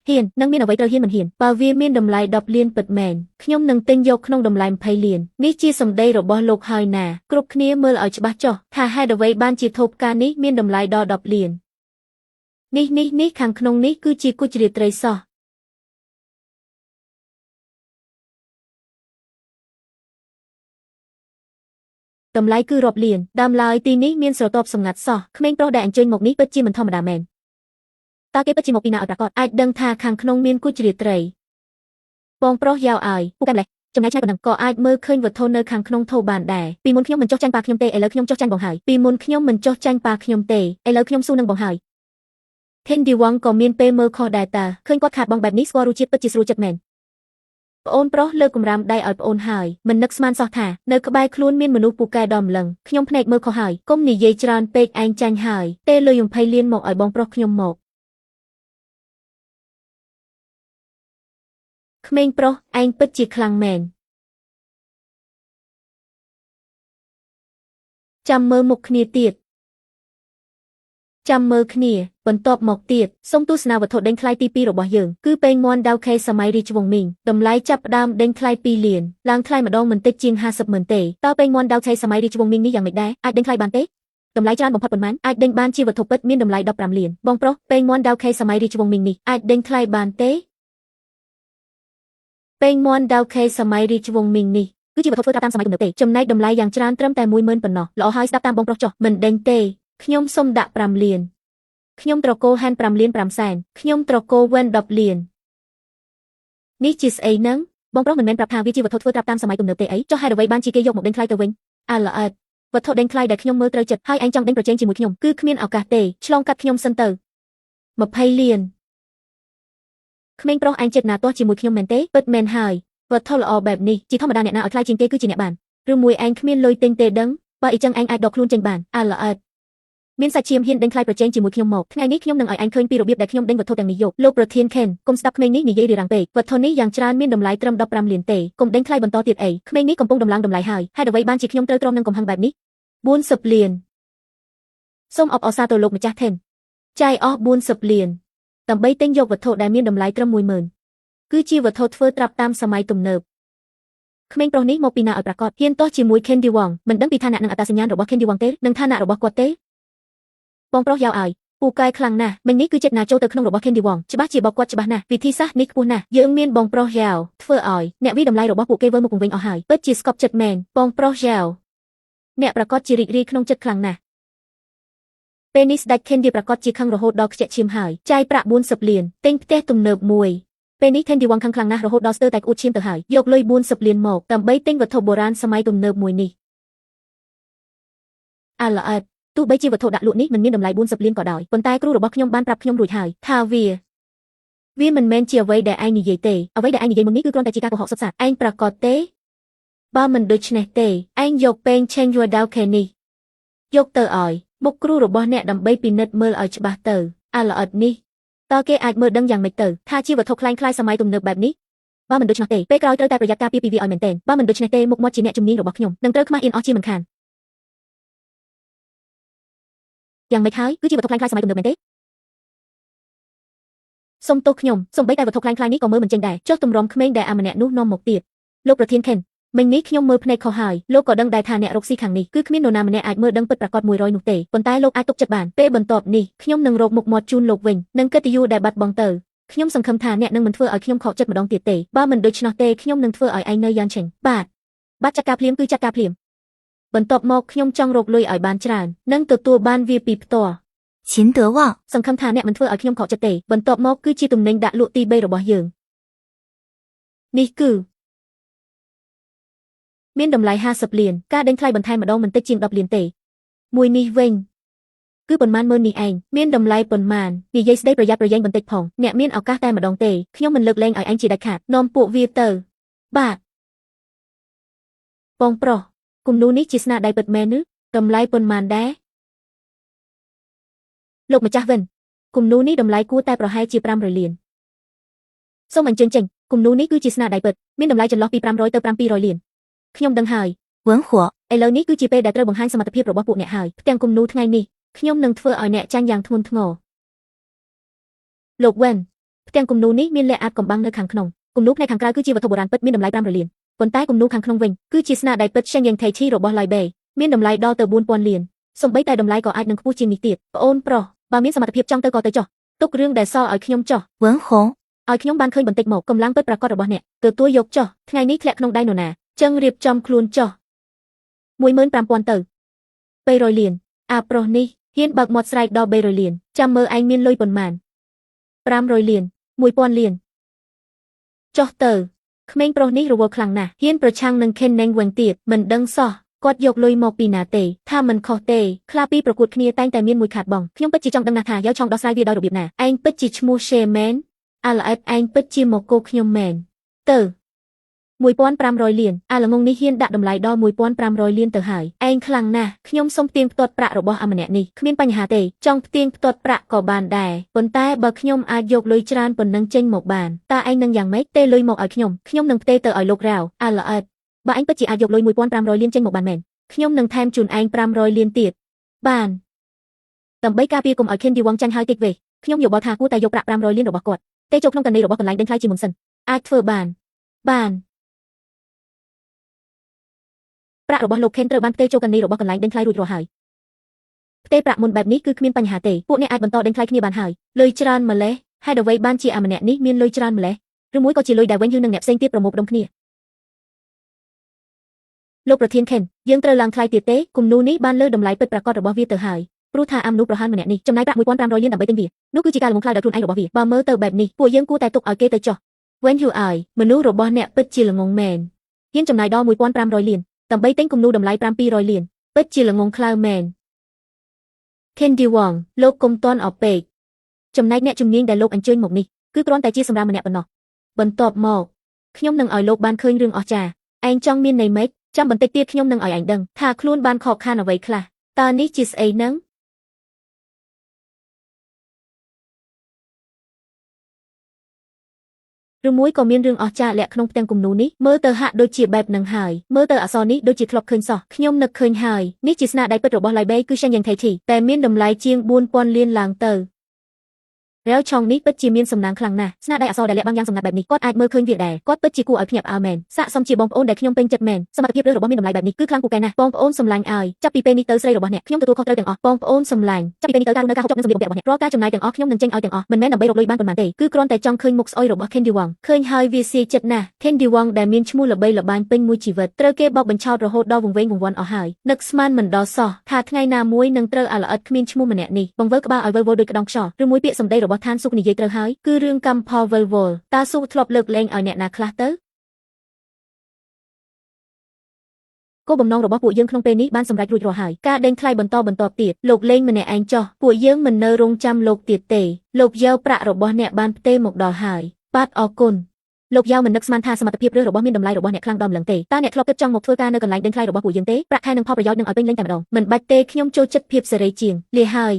់ហ៊ាននឹងមានអ្វីត្រូវហ៊ានមិនហ៊ានបើវាមានតម្លៃ10លានពិតមែនខ្ញុំនឹងទិញយកក្នុងតម្លៃ20លាននេះជាសម្ដីរបស់លោកហើយណាគ្រប់គ្នាមើលឲ្យច្បាស់ចុះថាហេតុអ្វីបានជាថូបកានេះមានតម្លៃដល់10លាននេះខាងក្នុងនេះគឺជាគុជរាត្រីសោះតម្លៃគឺរាប់លានដើមឡើយទីនេះមានស្រទាប់សម្ងាត់សោះក្មេងប្រុសដែលអញ្ជើញមកនេះពិតជាមិនធម្មតាមែនតើគេពិតជាមកពីណាឲ្យប្រាកដអាចដឹងថាខាងក្នុងមានគុជរាត្រីបងប្រុសយ៉ាវឲ្យពូកែម្លេះចំណែកឆ្ងាយប៉ុណ្ណឹងក៏អាចមើលឃើញវត្ថុនៅខាងក្នុងថូបានដែរពីមុនខ្ញុំមិនចុះចាញ់ប៉ាខ្ញុំទេឥឡូវខ្ញុំចុះចាញ់បងហើយពីមុនខ្ញុំមិនចុះចាញ់ប៉ាខ្ញុំទេឥឡូវខ្ញុំស៊ូនឹងបងហើយ Candy Wang ក៏មានពេលមើលខុសដែរតើឃើញគាត់ខាតបងបែបនេះស្គាល់រសជាតិពិតជាស្រួលចិត្តមែនប្អូនប្រុសលើកកម្រាមដៃឲ្យប្អូនហើយមិននឹកស្មានសោះថានៅក្បែរខ្លួនមានមនុស្សពូកែដល់ម្លឹងខ្ញុំភ្នែកមើលខុសហើយកុំនិយាយច្រើនពេកឯងចាញ់ហើយទេលុយ20លានមកឲ្យបងប្រុសខ្ញុំមកក្មេងប្រុសឯងពិតជាខ្លាំងមែនចាំមើលមុខគ្នាទៀតចាំមើលគ្នាបន្ទាប់មកទៀតសូមទស្សនាវត្ថុដេញថ្លៃទី2របស់យើងគឺពេងមាន់ដៅខេសម័យរាជវង្សមីងតម្លៃចាប់ផ្ដើមដេញថ្លៃ2លានឡើងថ្លៃម្ដងមិនតិចជាង50ម៉ឺនទេតើពេងមាន់ដៅខេសម័យរាជវង្សមីងនេះយ៉ាងម៉េចដែរអាចដេញថ្លៃបានទេតម្លៃច្រើនបំផុតប៉ុន្មានអាចដេញបានជាវត្ថុពិតមានតម្លៃ15លានបងប្រុសពេងមាន់ដៅខេសម័យរាជវង្សមីងនេះអាចដេញថ្លៃបានទេពេងមាន់ដៅខេសម័យរាជវង្សមីងនេះគឺជាវត្ថុធ្វើតាមសម័យទំនើបទេចំណែកតម្លៃយ៉ាងច្រើនត្រឹមតែ10000ប៉ុណ្ណោះល្អហើយស្ដាប់តាមបងប្រុសចុះមិនដេញទេខ្ញុំសូមដាក់5លានខ្ញុំត្រកូលហាន5លាន5សែនខ្ញុំត្រកូលវ៉ែន10លាននេះជាស្អីហ្នឹងបងប្រុសមិនមែនប្រាប់ថាវាជាវត្ថុធ្វើតាមសម័យទំនើបទេអីចុះហេតុអ្វីបានជាគេយកមកដេញថ្លៃទៅវិញអាល្អិត វត្ថុដេញថ្លៃដែលខ្ញុំមើលត្រូវចិត្តហើយឯងចង់ដេញប្រជែងជាមួយខ្ញុំគឺគ្មានឱកាសទេឆ្លងកាត់ខ្ញុំសិនទៅ20លានក្មេងប្រុសឯងចិត្តណាទាស់ជាមួយខ្ញុំមែនទេពិតមែនហើយវត្ថុល្អបែបនេះជាធម្មតាអ្នកណាឲ្យថ្លៃជាងគេគឺជាអ្នកបានឬមួយឯងគ្មានលុយទិញទេដឹងបើអ៊ីចឹងឯងអាចដកខ្លួនចេញបានអាល្អិតមានសាច់ឈាមហ៊ានដេញថ្លៃប្រជែងជាមួយខ្ញុំមកថ្ងៃនេះខ្ញុំនឹងឲ្យឯងឃើញពីរបៀបដែលខ្ញុំដេញវត្ថុទាំងនេះយកលោកប្រធានខេនកុំស្ដាប់ក្មេងនេះនិយាយរារាំងពេកវត្ថុនេះយ៉ាងច្រើនមានតម្លៃត្រឹម15លានទេកុំដេញថ្លៃបន្តទៀតអីក្មេងនេះកំពុងដំឡើងតម្លៃហើយហេតុអ្វីបានជាខ្ញុំត្រូវទ្រាំនឹងកំហឹងបែបនេះ40លានសូមអបអរសាទរលោកម្ចាស់ថេនចាយអស់40លានដើម្បីទិញយកវត្ថុដែលមានតម្លៃត្រឹម10000គឺជាវត្ថុធ្វើត្រាប់តាមសម័យទំនើបក្មេងប្រុសនេះមកពីណាឲ្យប្រាកដហ៊ានទាស់ជាមួយ Candy Wong មិនដឹងពីឋានៈនិងអត្តសញ្ញាណរបស់ Candy Wong ទេនិងឋានៈរបស់គាត់ទេបងប្រុសយ៉ាវឲ្យពូកែខ្លាំងណាស់មិញនេះគឺចិត្តណាចូលទៅក្នុងរបស់ Candy Wong ច្បាស់ជាបកគាត់ច្បាស់ណាស់វិធីសាស្ត្រនេះខ្ពស់ណាស់យើងមានបងប្រុសយ៉ាវធ្វើឲ្យអ្នកវិតម្លៃរបស់ពួកគេវិលមុខវិញអស់ហើយពិតជាស្កប់ចិត្តមែនបងប្រុសយ៉ាវអ្នកប្រាកដជារីករាយក្នុងចិត្តខ្លាំងណាស់ពេលនេះស្ដេច Candy ប្រាកដជាខឹងរហូតដល់ខ្ជាក់ឈាមហើយចាយប្រាក់40លានទិញផ្ទះទំនើបមួយពេលនេះ Candy Wong ខឹងខ្លាំងណាស់រហូតដល់ស្ទើរតែក្អួតឈាមទៅហើយយកលុយ40លានមកដើម្បីទិញវត្ថុបុរាណសម័យទំនើបមួយនេះអាល្អិតទោះបីជាវត្ថុដាក់លក់នេះមិនមានតម្លៃ40លានក៏ដោយប៉ុន្តែគ្រូរបស់ខ្ញុំបានប្រាប់ខ្ញុំរួចហើយថាវាមិនមែនជាអ្វីដែលឯងនិយាយទេអ្វីដែលឯងនិយាយមុននេះគឺគ្រាន់តែជាការកុហកសុទ្ធសាធឯងប្រាកដទេបើមិនដូច្នេះទេឯងយកពេងឆេងយួរដៅខេនេះយកទៅឲ្យមុខគ្រូរបស់អ្នកដើម្បីពិនិត្យមើលឲ្យច្បាស់ទៅអាល្អិតនេះតើគេអាចមើលដឹងយ៉ាងម៉េចទៅថាជាវត្ថុក្លែងក្លាយសម័យទំនើបបែបនេះបើមិនដូច្នោះទេពេលក្រោយត្រូវតែប្រយ័ត្នការពារពីវាឲ្យមែនទែនបើមិនដូច្នេះទេមុខមាត់ជាអ្នកជំនាញរបស់ខ្ញុំនឹងត្រូវខ្មាស់អៀនអស់ជាមិនខានយ៉ាងម៉េចហើយគឺជាវត្ថុក្លែងក្លាយសម័យទំនើបមែនទេសូមទោសខ្ញុំសូម្បីតែវត្ថុក្លែងក្លាយនេះក៏មើលមិនចេញដែរចុះទម្រាំក្មេងដែលអាម្នាក់នោះនាំមកទៀតលោកប្រធានខេនមិញនេះខ្ញុំមើលភ្នែកខុសហើយលោកក៏ដឹងដែរថាអ្នករកស៊ីខាងនេះគឺគ្មាននរណាម្នាក់អាចមើលដឹងពិតប្រាកដ100នោះទេប៉ុន្តែលោកអាចទុកចិត្តបានពេលបន្ទាប់នេះខ្ញុំនឹងរកមុខមាត់ជូនលោកវិញនិងកិត្តិយសដែលបាត់បង់ទៅខ្ញុំសង្ឃឹមថាអ្នកនឹងមិនធ្វើឲ្យខ្ញុំខកចិត្តម្ដងទៀតទេបើមិនដូច្នោះទេខ្ញុំនឹងធ្វើឲ្យឯងនៅយ៉ាងឆេងបាទបាទចាត់ការភ្លាមគឺចាត់ការភ្លាមបន្ទាប់មកខ្ញុំចង់រកលុយឲ្យបានច្រើននិងទទួលបានវាពីផ្ទាល់ 秦德旺， សង្ឃឹមថាអ្នកមិនធ្វើឲ្យខ្ញុំខកចិត្តទេបន្ទាប់មកគឺជាទំនិញដាក់លក់ទី3របស់យើងនេះគឺមានតម្លៃ50លានការដេញថ្លៃបន្ថែមម្ដងមិនតិចជាង10លានទេមួយនេះវិញគឺប៉ុន្មានម៉ឺននេះឯងមានតម្លៃប៉ុន្មាននិយាយស្ដីប្រយ័ត្នប្រយែងបន្តិចផងអ្នកមានឱកាសតែម្ដងទេខ្ញុំមិនលើកលែងឲ្យឯងជាដាច់ខាតនាំពួកវាទៅបាទបងប្រុសគំនូនេះជាស្នាដៃពិតមែនឬតម្លៃប៉ុន្មានដែរលោកម្ចាស់វិនគំនូនេះតម្លៃគួរតែប្រហែលជា500លានសូមអញ្ជើញចេញគំនូនេះគឺជាស្នាដៃពិតមានតម្លៃចន្លោះពី500ទៅ700លានខ្ញុំដឹងហើយ 文火， ឥឡូវនេះគឺជាពេលដែលត្រូវបង្ហាញសមត្ថភាពរបស់ពួកអ្នកហើយផ្ទាំងគំនូថ្ងៃនេះខ្ញុំនឹងធ្វើឲ្យអ្នកចាញ់យ៉ាងធ្ងន់ធ្ងរលោកវិនផ្ទាំងគំនូនេះមានលក្ខអាតកំបាំងនៅខាងក្នុងគំនូផ្នែកខាងក្រៅគឺជាវត្ថុបុរាណពិតមានតម្លៃ500លានប៉ុន្តែគំនូខាងក្នុងវិញគឺជាស្នាដៃពិត Shenyang Taichi របស់ Lai Bei មានតម្លៃដល់ទៅ4000លានសូម្បីតែតម្លៃក៏អាចនឹងខ្ពស់ជាងនេះទៀតប្អូនប្រុសបើមានសមត្ថភាពចង់ទៅក៏ទៅចុះទុករឿងដែលសល់ឲ្យខ្ញុំចុះ 文红， ឲ្យខ្ញុំបានឃើញបន្តិចមកកម្លាំងពិតប្រាកដរបស់អ្នកទទួលយកចុះថ្ងៃនេះធ្លាក់ក្នុងដៃនរណាចឹងរៀបចំខ្លួនចុះ15000ទៅ300លានអាប្រុសនេះហ៊ានបើកមាត់ស្រែកដល់300លានចាំមើលឯងមានលុយប៉ុន្មាន500លាន1000លានចុះទៅក្មេងប្រុសនេះរវល់ខ្លាំងណាស់ហ៊ានប្រឆាំងនឹង Ken Neng វិញទៀតមិនដឹងសោះគាត់យកលុយមកពីណាទេថាមិនខុសទេខ្លាពីប្រកួតគ្នាតែងតែមានមួយខាតបង់ខ្ញុំពិតជាចង់ដឹងណាស់ថាយ៉ាវឆောងដោះស្រាយវាដោយរបៀបណាឯងពិតជាឈ្មោះ She មែនអាឡអិតឯងពិតជាមកគោខ្ញុំមែនទៅ1500លានអាល្ងងនេះហ៊ានដាក់តម្លៃដល់1500លានទៅហើយឯងខ្លាំងណាស់ខ្ញុំសូមផ្ទៀងផ្ទាត់ប្រាក់របស់អាម្នាក់នេះគ្មានបញ្ហាទេចង់ផ្ទៀងផ្ទាត់ប្រាក់ក៏បានដែរប៉ុន្តែបើខ្ញុំអាចយកលុយច្រើនប៉ុណ្ណឹងចេញមកបានតើឯងនឹងយ៉ាងម៉េចទេលុយមកឲ្យខ្ញុំខ្ញុំនឹងផ្ទេរទៅឲ្យលោករ៉ាវអាឡអិតបើឯងពិតជាអាចយកលុយ1500លានចេញមកបានមែនខ្ញុំនឹងថែមជូនឯង500លានទៀតបានដើម្បីការពារកុំឲ្យ Candy Wong ចាញ់ហើយតិចវេខ្ញុំយោបល់ថាគួរតែយកប្រាក់500លានរបស់គាត់ទេចូលក្នុងកណនីរបស់កន្លែងដេញថ្លៃជាមុនសិនអាចធ្វើបានបានប្រាក់របស់លោកខេនត្រូវបានផ្ទេរចូលកណនីរបស់កន្លែងដេញថ្លៃរួចរាល់ហើយផ្ទេរប្រាក់មុនបែបនេះគឺគ្មានបញ្ហាទេពួកអ្នកអាចបន្តដេញថ្លៃគ្នាបានហើយលុយច្រើនម្លេះហេតុអ្វីបានជាអាម្នាក់នេះមានលុយច្រើនម្លេះឬមួយក៏ជាលុយដែលវិញយឺនឹងអ្នកផ្សេងទៀតប្រមូលផ្ដុំគ្នាលោកប្រធានខេនយើងត្រូវឡើងថ្លៃទៀតទេគំនូនេះបានលើតម្លៃពិតប្រាកដរបស់វាទៅហើយព្រោះថាអាមនុស្សប្រហែលម្នាក់នេះចំណាយប្រាក់1500លានដើម្បីទិញវានោះគឺជាការល្ងងខ្លៅដោយខ្លួនឯងរបស់វាបើមើលទៅបែបនេះពួកយើងគួរតែទុកឲ្យគេទៅចុះ When you I មនុស្សរបស់អ្នកពិតជាល្ងងមែនហ៊ានចំណាយដល់1500លានដើម្បីទិញគំនូតម្លៃ700លាន ពិតជាល្ងង់ខ្លៅមែន Candy Wong លោកកុំទាន់អពេកចំណែកអ្នកជំនាញដែលលោកអញ្ជើញមកនេះគឺគ្រាន់តែជាសម្រាមម្នាក់ប៉ុណ្ណោះបន្ទាប់មកខ្ញុំនឹងឲ្យលោកបានឃើញរឿងអស្ចារ្យឯងចង់មានន័យម៉េចចាំបន្តិចទៀតខ្ញុំនឹងឲ្យឯងដឹងថាខ្លួនបានខកខានអ្វីខ្លះតើនេះជាស្អីនឹងឬមួយក៏មានរឿងអស្ចារ្យលាក់ក្នុងផ្ទាំងគំនូរនេះមើលទៅហាក់ដូចជាបែបនឹងហើយមើលទៅអក្សរនេះដូចជាធ្លាប់ឃើញសោះខ្ញុំនឹកឃើញហើយនេះជាស្នាដៃពិតរបស់ឡៃបេគឺ Shen Yang Taichi តែមានតម្លៃជាង 4000 លានឡើងទៅរាវឆុងនេះពិតជាមានសំណាងខ្លាំងណាស់ស្នាដៃអក្សរដែលលាក់បាំងយ៉ាងសម្ងាត់បែបនេះគាត់អាចមើលឃើញវាដែរគាត់ពិតជាគួរឲ្យភ្ញាក់ផ្អើលមែនស័ក្តិសមជាបងប្អូនដែលខ្ញុំពេញចិត្តមែនសមត្ថភាពរឿងរបស់មានតម្លៃបែបនេះគឺខ្លាំងពូកែណាស់បងប្អូនសម្លាញ់ឲ្យចាប់ពីពេលនេះទៅស្រីរបស់អ្នកខ្ញុំទទួលខុសត្រូវទាំងអស់បងប្អូនសម្លាញ់ចាប់ពីពេលនេះទៅការរស់នៅការហូបចុកនិងសម្លៀកបំពាក់របស់អ្នករាល់ការចំណាយទាំងអស់ខ្ញុំនឹងចេញឲ្យទាំងអស់មិនមែនដើម្បីរកលុយបានប៉ុន្មានទេគឺគ្រាន់តែចង់ឃើញមុខស្អុយរបស់ Candy Wong ឃើញហើយវាសៀចិត្តណាស់ Candy Wong ដែលមានឈ្មោះល្បីល្បាញពេញមួយជីវិតត្រូវគេបោកបញ្ឆោតរហូតដល់វង្វេងវង្វាន់អស់ហើយនឹកស្មានមិនដល់សោះថាថ្ងៃណាមួយនឹងត្រូវអាល្អិតគ្មានឈ្មោះម្នាក់នេះបង្វិលក្បាលឲ្យវិលវល់ដូចក្តោងខ្យល់ឬមួយពាក្យសម្ដីរបស់ឋានសុខនិយាយត្រូវហើយគឺរឿងកម្មផលវិលវល់តាស៊ូធ្លាប់លើកលែងឲ្យអ្នកណាខ្លះទៅគោលបំណងរបស់ពួកយើងក្នុងពេលនេះបានសម្រេចរួចរាល់ហើយការដេញថ្លៃបន្តបន្ទាប់ទៀតលោកលេងម្នាក់ឯងចោះពួកយើងមិននៅរងចាំលោកទៀតទេលោកយកប្រាក់របស់អ្នកបានផ្ទេរមកដល់ហើយបាទអរគុណលោកយ៉ាវមិននឹកស្មានថាសមត្ថភាពរឿងរបស់មានតម្លៃរបស់អ្នកខ្លាំងដល់ម្លឹងទេតើអ្នកធ្លាប់គិតចង់មកធ្វើការនៅកន្លែងដេញថ្លៃរបស់ពួកយើងទេប្រាក់ខែនិងផលប្រយោជន៍នឹងឲ្យពេញលេញតែម្ដងមិនបាច់ទេខ្ញុំចូលចិត្តភាពសេរីជាងលាហើយ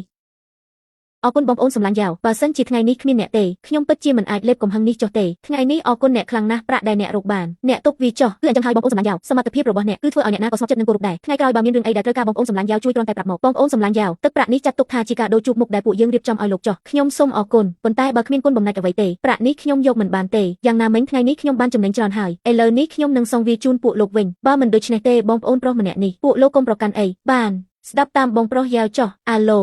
អរគុណបងប្អូនសម្លាញ់យ៉ាវបើសិនជាថ្ងៃនេះគ្មានអ្នកទេខ្ញុំពិតជាមិនអាចលេបកំហឹងនេះចុះទេថ្ងៃនេះអរគុណអ្នកខ្លាំងណាស់ប្រាក់ដែលអ្នករកបានអ្នកទុកវាចុះគឺអញ្ចឹងហើយបងប្អូនសម្លាញ់យ៉ាវសមត្ថភាពរបស់អ្នកគឺធ្វើឲ្យអ្នកណាក៏ស្ងប់ចិត្តនិងគោរពដែរថ្ងៃក្រោយបើមានរឿងអីដែលត្រូវការបងប្អូនសម្លាញ់យ៉ាវជួយគ្រាន់តែប្រាប់មកបងប្អូនសម្លាញ់យ៉ាវទឹកប្រាក់នេះចាត់ទុកថាជាការដូរជួបមុខដែលពួកយើងរៀបចំឲ្យលោកចុះខ្ញុំសូមអរគុណប៉ុន្តែបើគ្មានគុណបំណាច់អ្វីទេប្រាក់នេះខ្ញុំយកមិនបានទេយ៉ាងណាមិញថ្ងៃនេះខ្ញុំបានចំណេញច្រើនហើយឥឡូវនេះខ្ញុំនឹងសងវាជូនពួកលោកវិញបើមិនដូច្នេះទេបងប្អូនប្រុសម្នាក់នេះពួកលោកកុំប្រកាន់អីបានស្ដាប់តាមបងប្រុសយ៉ាវចុះអាឡូ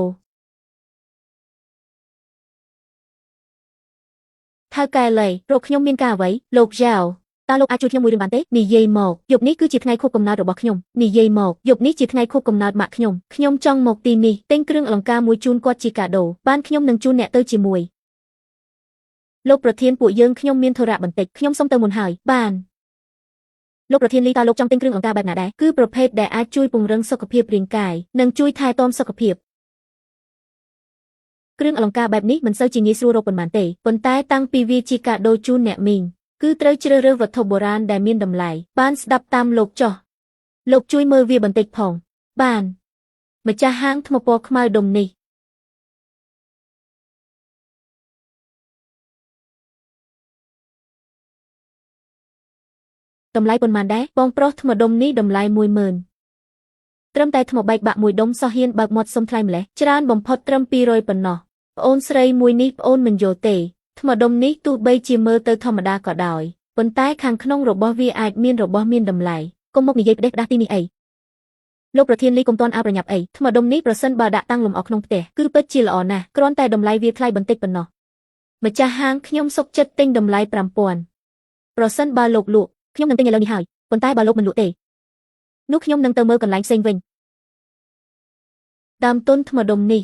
ថៅកែលីរកខ្ញុំមានការអ្វីលោកយ៉ាវតើលោកអាចជួយខ្ញុំមួយរឿងបានទេនិយាយមកយប់នេះគឺជាថ្ងៃខួបកំណើតរបស់ខ្ញុំនិយាយមកយប់នេះជាថ្ងៃខួបកំណើតម៉ាក់ខ្ញុំខ្ញុំចង់មកទីនេះទិញគ្រឿងអលង្ការមួយជូនគាត់ជាកាដូបានខ្ញុំនឹងជូនអ្នកទៅជាមួយលោកប្រធានពួកយើងខ្ញុំមានធុរៈបន្តិចខ្ញុំសុំទៅមុនហើយបានលោកប្រធានលីតើលោកចង់ទិញគ្រឿងអលង្ការបែបណាដែរគឺប្រភេទដែលអាចជួយពង្រឹងសុខភាពរាងកាយនិងជួយថែទាំសុខភាពគ្រឿងអលង្ការបែបនេះមិនសូវជាងាយស្រួលរកប៉ុន្មានទេប៉ុន្តែតាំងពីវាជាកាដូជូនអ្នកមីងគឺត្រូវជ្រើសរើសវត្ថុបុរាណដែលមានតម្លៃបានស្ដាប់តាមលោកចុះលោកជួយមើលវាបន្តិចផងបានម្ចាស់ហាងថ្មពណ៌ខ្មៅដុំនេះតម្លៃប៉ុន្មានដែរបងប្រុសថ្មដុំនេះតម្លៃ 10000 ត្រឹមតែថ្មបែកបាក់មួយដុំសោះហ៊ានបើកមាត់សុំថ្លៃម្លេះច្រើនបំផុតត្រឹម200ប៉ុណ្ណោះប្អូនស្រីមួយនេះប្អូនមិនយល់ទេថ្មដុំនេះទោះបីជាមើលទៅធម្មតាក៏ដោយប៉ុន្តែខាងក្នុងរបស់វាអាចមានរបស់មានតម្លៃកុំមកនិយាយផ្ដេសផ្ដាស់ទីនេះអីលោកប្រធានលីកុំទាន់អើប្រញាប់អីថ្មដុំនេះប្រសិនបើដាក់តាំងលម្អក្នុងផ្ទះគឺពិតជាល្អណាស់គ្រាន់តែតម្លៃវាថ្លៃបន្តិចប៉ុណ្ណោះម្ចាស់ហាងខ្ញុំសុខចិត្តទិញតម្លៃ 5000 ប្រសិនបើលោកលក់ខ្ញុំនឹងទិញឥឡូវនេះហើយប៉ុន្តែបើលោកមិនលក់ទេនោះខ្ញុំនឹងទៅមើលកន្លែងផ្សេងវិញដើមទុនថ្មដុំនេះ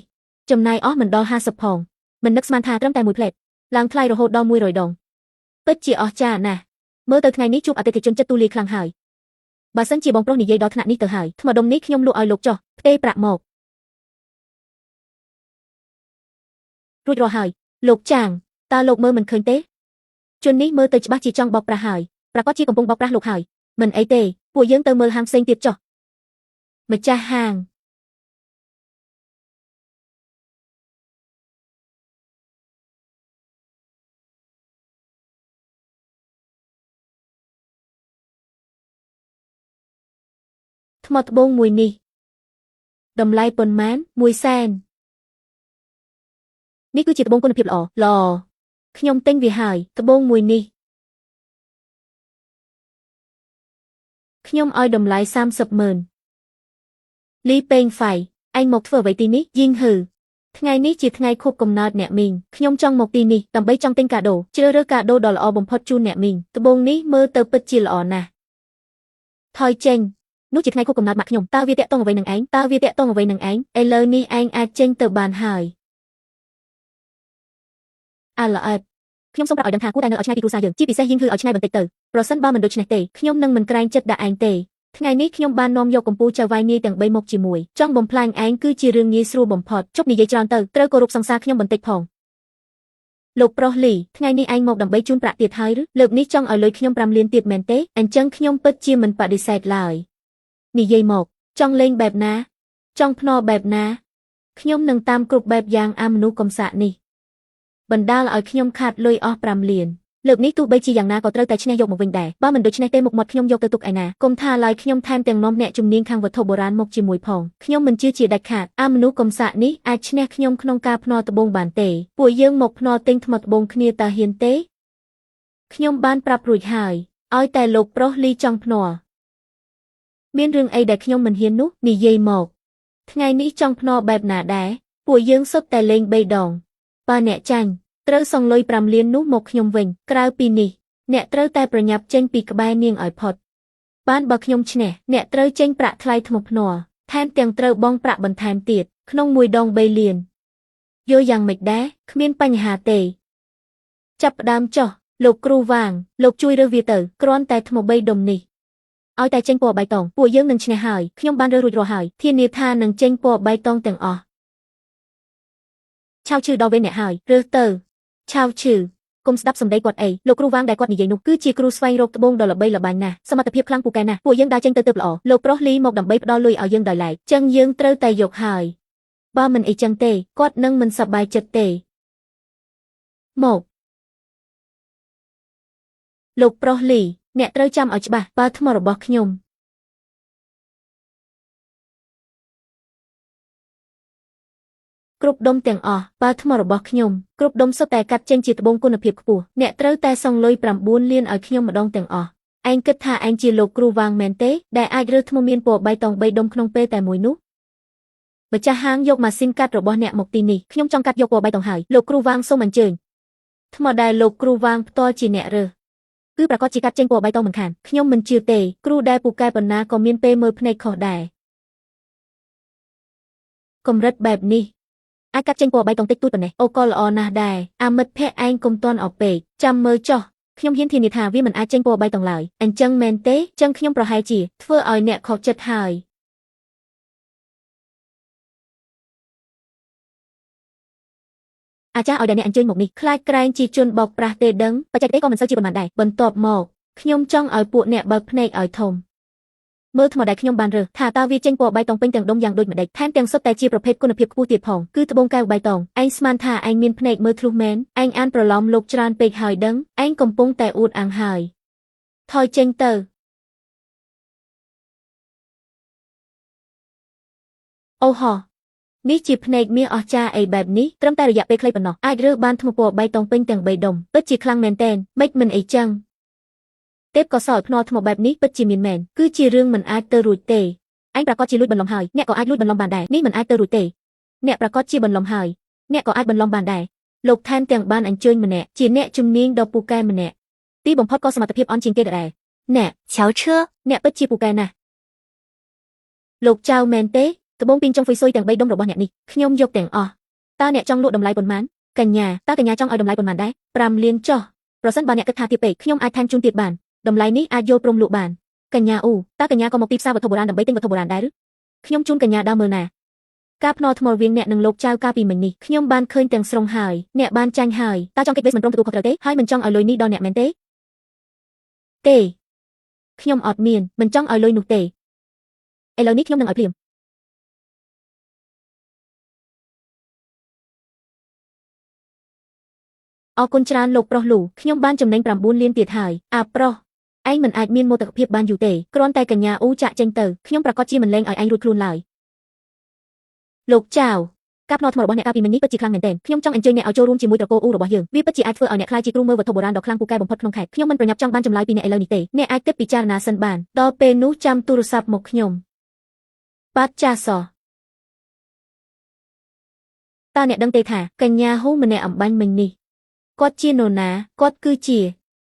ចំណាយអស់មិនដល់50ផងមិននឹកស្មានថាត្រឹមតែមួយផ្លែតឡើងថ្លៃរហូតដល់100ដងពិតជាអស្ចារ្យណាស់មើលទៅថ្ងៃនេះជួបអតិថិជនចិត្តទូលាយខ្លាំងហើយបើសិនជាបងប្រុសនិយាយដល់ថ្នាក់នេះទៅហើយថ្មដុំនេះខ្ញុំលក់ឲ្យលោកចុះផ្ទេរប្រាក់មករួចរាល់ហើយលោកចាងតើលោកមើលមិនឃើញទេជននេះមើលទៅច្បាស់ជាចង់បោកប្រាស់ហើយប្រកាសជាកំពុងបោកប្រាស់លោកហើយមិនអីទេពួកយើងទៅមើលហាងផ្សេងទៀតចុះម្ចាស់ហាងថ្មត្បូងមួយនេះតម្លៃប៉ុន្មាន100,000នេះគឺជាត្បូងគុណភាពល្អល្អខ្ញុំទិញវាហើយត្បូងមួយនេះខ្ញុំឲ្យតម្លៃ 300,000 លីពេងហ្វៃឯងមកធ្វើអ្វីទីនេះយីងហឺថ្ងៃនេះជាថ្ងៃខួបកំណើតអ្នកមីងខ្ញុំចង់មកទីនេះដើម្បីចង់ទិញកាដូជ្រើសរើសកាដូដ៏ល្អបំផុតជូនអ្នកមីងត្បូងនេះមើលទៅពិតជាល្អណាស់ថយចេញនោះជាថ្ងៃខួបកំណើតម៉ាក់ខ្ញុំតើវាតាក់ទងអ្វីនឹងឯងតើវាតាក់ទងអ្វីនឹងឯងឥឡូវនេះឯងអាចចេញទៅបានហើយអាល្អិតខ្ញុំសូមប្រាប់ឲ្យដឹងថាគួរតែនៅឲ្យឆ្ងាយពីគ្រួសារយើងជាពិសេសយីងហឺឲ្យឆ្ងាយបន្តិចទៅប្រសិនបើមិនដូច្នេះទេខ្ញុំនឹងមិនក្រែងចិត្តដាក់ឯងទេ ថ្ងៃនេះខ្ញុំបាននាំយកកម្ពូចៅវាយនាយទាំង3មកជាមួយចង់បំផ្លាញឯងគឺជារឿងងាយស្រួលបំផុតជប់និយាយច្រើនទៅត្រូវគោរពសង្សារខ្ញុំបន្តិចផងលោកប្រុសលីថ្ងៃនេះឯងមកដើម្បីជូនប្រាក់ទៀតហើយឬលើកនេះចង់ឲ្យលុយខ្ញុំ5លានទៀតមែនទេអញ្ចឹងខ្ញុំពិតជាមិនបដិសេធឡើយនិយាយមកចង់លេងបែបណាចង់ភ្នាល់បែបណាខ្ញុំនឹងតាមគ្រប់បែបយ៉ាងអាមនុស្សកំសាកនេះបណ្ដាលឲ្យខ្ញុំខាតលុយអស់5លានលើកនេះទោះបីជាយ៉ាងណាក៏ត្រូវតែឈ្នះយកមកវិញដែរបើមិនដូច្នេះទេមុខមាត់ខ្ញុំយកទៅទុកឯណាកុំថាឡើយខ្ញុំថែមទាំងនាំអ្នកជំនាញខាងវត្ថុបុរាណមកជាមួយផងខ្ញុំមិនជឿជាដាច់ខាតអាមនុស្សកំសាកនេះអាចឈ្នះខ្ញុំក្នុងការភ្នាល់ត្បូងបានទេពួកយើងមកភ្នាល់ទិញថ្មត្បូងគ្នាតើហ៊ានទេខ្ញុំបានប្រាប់រួចហើយឲ្យតែលោកប្រុសលីចង់ភ្នាល់មានរឿងអីដែលខ្ញុំមិនហ៊ាននោះនិយាយមកថ្ងៃនេះចង់ភ្នាល់បែបណាដែរពួកយើងសុទ្ធតែលេង3ដងបើអ្នកចាញ់ត្រូវសងលុយ5លាននោះមកខ្ញុំវិញក្រៅពីនេះអ្នកត្រូវតែប្រញាប់ចេញពីក្បែរនាងឲ្យផុតបានបើខ្ញុំឈ្នះអ្នកត្រូវចេញប្រាក់ថ្លៃថ្មភ្នាល់ថែមទាំងត្រូវបង់ប្រាក់បន្ថែមទៀតក្នុងមួយដង3លានយល់យ៉ាងម៉េចដែរគ្មានបញ្ហាទេចាប់ផ្ដើមចុះលោកគ្រូវាងលោកជួយរើសវាទៅគ្រាន់តែថ្ម3ដុំនេះឲ្យតែចេញពណ៌បៃតងពួកយើងនឹងឈ្នះហើយខ្ញុំបានរើសរួចរាល់ហើយធានាថានឹងចេញពណ៌បៃតងទាំងអស់ឆាវឈឺដល់វេនអ្នកហើយរើសទៅឆាវឈឺកុំស្ដាប់សម្ដីគាត់អីលោកគ្រូវាងដែលគាត់និយាយនោះគឺជាគ្រូស្វែងរកត្បូងដ៏ល្បីល្បាញណាស់សមត្ថភាពខ្លាំងពូកែណាស់ពួកយើងដើរចេញទៅទើបល្អលោកប្រុសលីមកដើម្បីផ្ដល់លុយឲ្យយើងដោយឡែកចឹងយើងត្រូវតែយកហើយបើមិនអីចឹងទេគាត់នឹងមិនសប្បាយចិត្តទេមកលោកប្រុសលីអ្នកត្រូវចាំឲ្យច្បាស់បើថ្មរបស់ខ្ញុំគ្រប់ដុំទាំងអស់បើថ្មរបស់ខ្ញុំគ្រប់ដុំសុទ្ធតែកាត់ចេញជាត្បូងគុណភាពខ្ពស់អ្នកត្រូវតែសងលុយ9លានឲ្យខ្ញុំម្ដងទាំងអស់ឯងគិតថាឯងជាលោកគ្រូវាងមែនទេដែលអាចរើសថ្មមានពណ៌បៃតង3ដុំក្នុងពេលតែមួយនោះម្ចាស់ហាងយកម៉ាស៊ីនកាត់របស់អ្នកមកទីនេះខ្ញុំចង់កាត់យកពណ៌បៃតងហើយលោកគ្រូវាងសូមអញ្ជើញថ្មដែលលោកគ្រូវាងផ្ទាល់ជាអ្នករើសគឺប្រកាសជាកាត់ចេញពណ៌បៃតងមិនខានខ្ញុំមិនជឿទេគ្រូដែលពូកែប៉ុណ្ណាក៏មានពេលមើលភ្នែកខុសដែរកម្រិតបែបនេះអាចកាត់ចេញពណ៌បៃតងតិចតួចប៉ុណ្ណេះអូក៏ល្អណាស់ដែរអាមិត្តភក្តិឯងកុំតន់អពេកចាំមើលចុះខ្ញុំហ៊ានធានាថាវាមិនអាចចេញពណ៌បៃតងឡើយអញ្ចឹងមែនទេចឹងខ្ញុំប្រហែលជាធ្វើឲ្យអ្នកខកចិត្តហើយអាចារ្យឲ្យដែលអ្នកអញ្ជើញមកនេះខ្លាចក្រែងជាជនបោកប្រាស់ទេដឹងបច្ចេកទេសក៏មិនសូវជាប៉ុន្មានដែរបន្ទាប់មកខ្ញុំចង់ឲ្យពួកអ្នកបើកភ្នែកឲ្យធំមើលថ្មដែលខ្ញុំបានរើសថាតើវាចេញពណ៌បៃតងពេញទាំងដុំយ៉ាងដូចម្ដេចថែមទាំងសុទ្ធតែជាប្រភេទគុណភាពខ្ពស់ទៀតផងគឺត្បូងកែវបៃតងឯងស្មានថាឯងមានភ្នែកមើលធ្លុះមែនឯងអានប្រឡំលោកច្រើនពេកហើយដឹងឯងកំពុងតែអួតអាងហើយថយចេញទៅអូហោនេះជាភ្នែកមាសអស្ចារ្យអីបែបនេះត្រឹមតែរយៈពេលខ្លីប៉ុណ្ណោះអាចរើសបានថ្មពណ៌បៃតងពេញទាំង3ដុំពិតជាខ្លាំងមែនទែនម៉េចមិនអីចឹងទេពកោសលភ្នាល់ថ្មបែបនេះពិតជាមានមែនគឺជារឿងមិនអាចទៅរួចទេឯងប្រកាសជាលួចបន្លំហើយអ្នកក៏អាចលួចបន្លំបានដែរនេះមិនអាចទៅរួចទេអ្នកប្រកាសជាបន្លំហើយអ្នកក៏អាចបន្លំបានដែរលោកថែមទាំងបានអញ្ជើញម្នាក់ជាអ្នកជំនាញដ៏ពូកែម្នាក់ទីបំផុតក៏សមត្ថភាពអន់ជាងគេដែរអ្នក 乔车， អ្នកពិតជាពូកែណាស់លោកចៅមែនទេត្បូងពីងចុងហ្វុយស៊ុយទាំង3ដុំរបស់អ្នកនេះខ្ញុំយកទាំងអស់តើអ្នកចង់លក់តម្លៃប៉ុន្មានកញ្ញាតើកញ្ញាចង់ឲ្យតម្លៃប៉ុន្មានដែរ5លានចុះប្រសិនបើអ្នកគិតថាទាបពេកខ្ញុំអាចថែមជូនទៀតបានតម្លៃនេះអាចយល់ព្រមលក់បានកញ្ញាអ៊ូតើកញ្ញាក៏មកទីផ្សារវត្ថុបុរាណដើម្បីទិញវត្ថុបុរាណដែរឬខ្ញុំជូនកញ្ញាដើរមើលណាការភ្នាល់ថ្មរវាងអ្នកនិងលោកចៅកាលពីមិញនេះខ្ញុំបានឃើញទាំងស្រុងហើយអ្នកបានចាញ់ហើយតើចង់គេចវេសមិនព្រមទទួលខុសត្រូវទេហើយមិនចង់ឲ្យលុយនេះដល់អ្នកមែនទេទេខ្ញុំអត់មានមិនចង់ឲ្យលុយនោះទេឥឡូវនេះខ្ញុំនឹងឲ្យភ្លាមអរគុណច្រើនលោកប្រុសលូខ្ញុំបានចំណេញ9លានទៀតហើយអាប្រុសឯងមិនអាចមានមោទកភាពបានយូរទេគ្រាន់តែកញ្ញាអ៊ូចាក់ចេញទៅខ្ញុំប្រកាសជាមិនលែងឲ្យឯងរួចខ្លួនឡើយលោកចៅការភ្នាល់ថ្មរបស់អ្នកកាលពីមិញនេះពិតជាខ្លាំងមែនទែនខ្ញុំចង់អញ្ជើញអ្នកឲ្យចូលរួមជាមួយត្រកូលអ៊ូរបស់យើងវាពិតជាអាចធ្វើឲ្យអ្នកក្លាយជាគ្រូមើលវត្ថុបុរាណដ៏ខ្លាំងពូកែបំផុតក្នុងខេត្តខ្ញុំមិនប្រញាប់ចង់បានចម្លើយពីអ្នកឥឡូវនេះទេអ្នកអាចគិតពិចារណាសិនបានដល់ពេលនោះចាំទូរស័ព្ទមកខ្ញុំបាទចាសតើអ្នកដឹងទេថាកញ្ញាហ៊ូម្នាក់អំបញ្ញមិញនេះគាត់ជានរណាគាត់គឺជា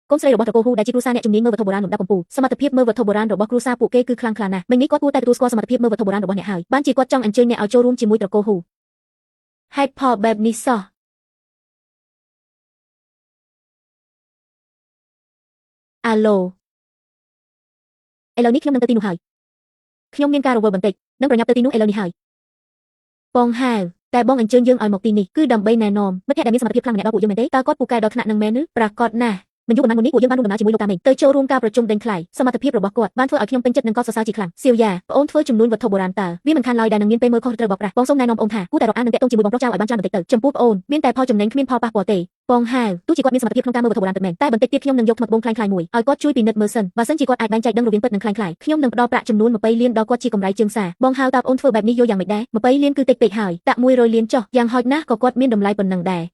កូនស្រីរបស់ត្រកូលហ៊ូដែលជាគ្រួសារអ្នកជំនាញមើលវត្ថុបុរាណលំដាប់កំពូលសមត្ថភាពមើលវត្ថុបុរាណរបស់គ្រួសារពួកគេគឺខ្លាំងក្លាណាស់មិញនេះគាត់គួរតែទទួលស្គាល់សមត្ថភាពមើលវត្ថុបុរាណរបស់អ្នកហើយបានជាគាត់ចង់អញ្ជើញអ្នកឲ្យចូលរួមជាមួយត្រកូលហ៊ូហេតុផលបែបនេះសោះអាឡូឥឡូវនេះខ្ញុំនឹងទៅទីនោះហើយ ខ្ញុំមានការរវល់បន្តិចនឹងប្រញាប់ទៅទីនោះឥឡូវនេះហើយបងហៅតែបងអញ្ជើញយើងឲ្យមកទីនេះគឺដើម្បីណែនាំមិត្តភក្តិដែលមានសមត្ថភាពខ្លាំងម្នាក់ដល់ពួកយើងមែនទេតើគាត់ពូកែដល់ថ្នាក់នឹងមែនឬប្រាកដណាស់មិនយូរប៉ុន្មានមុននេះពួកយើងបានរួមដំណើរជាមួយលោកតាមេងទៅចូលរួមការប្រជុំដេញថ្លៃសមត្ថភាពរបស់គាត់បានធ្វើឲ្យខ្ញុំពេញចិត្តនិងកោតសរសើរជាខ្លាំងសៀវយ៉ាប្អូនធ្វើជំនួញវត្ថុបុរាណតើវាមិនខានឡើយដែលនឹងមានពេលមើលខុសត្រូវបោកប្រាស់បងសូមណែនាំប្អូនថាគួរតែរាប់អាននិងតាក់ទងជាមួយបងប្រុសចៅឲ្យបានច្រើនបន្តិចទៅចំពោះប្អូនមានតែផលចំណេញគ្មានផលប៉ះពាល់ទេបងហៅទោះជាគាត់មានសមត្ថភាពក្នុងការមើលវត្ថុបុរាណពិតមែនតែបន្តិចទៀតខ្ញុំនឹងយកថ្មត្បូងក្លែងៗមួយឲ្យគាត់ជួយពិនិត្យមើលសិនបើសិនជាគាត់អាចបែងចែកដឹងរវាងពិតនិងក្លែងៗខ្ញុំនឹងផ្ដល់ប្រាក់ចំនួន20លានដល់គាត់ជាកម្រៃជើងសារបងហៅតើប្អូនធ្វើបែបនេះយកយ៉ាងម៉េចដែរ20លានគឺតិចពេកហើយតាក់100លានចុះយ៉ាងហោចណាស់ក៏គាត់មានតម្លៃប៉ុណ្ណឹងដែរ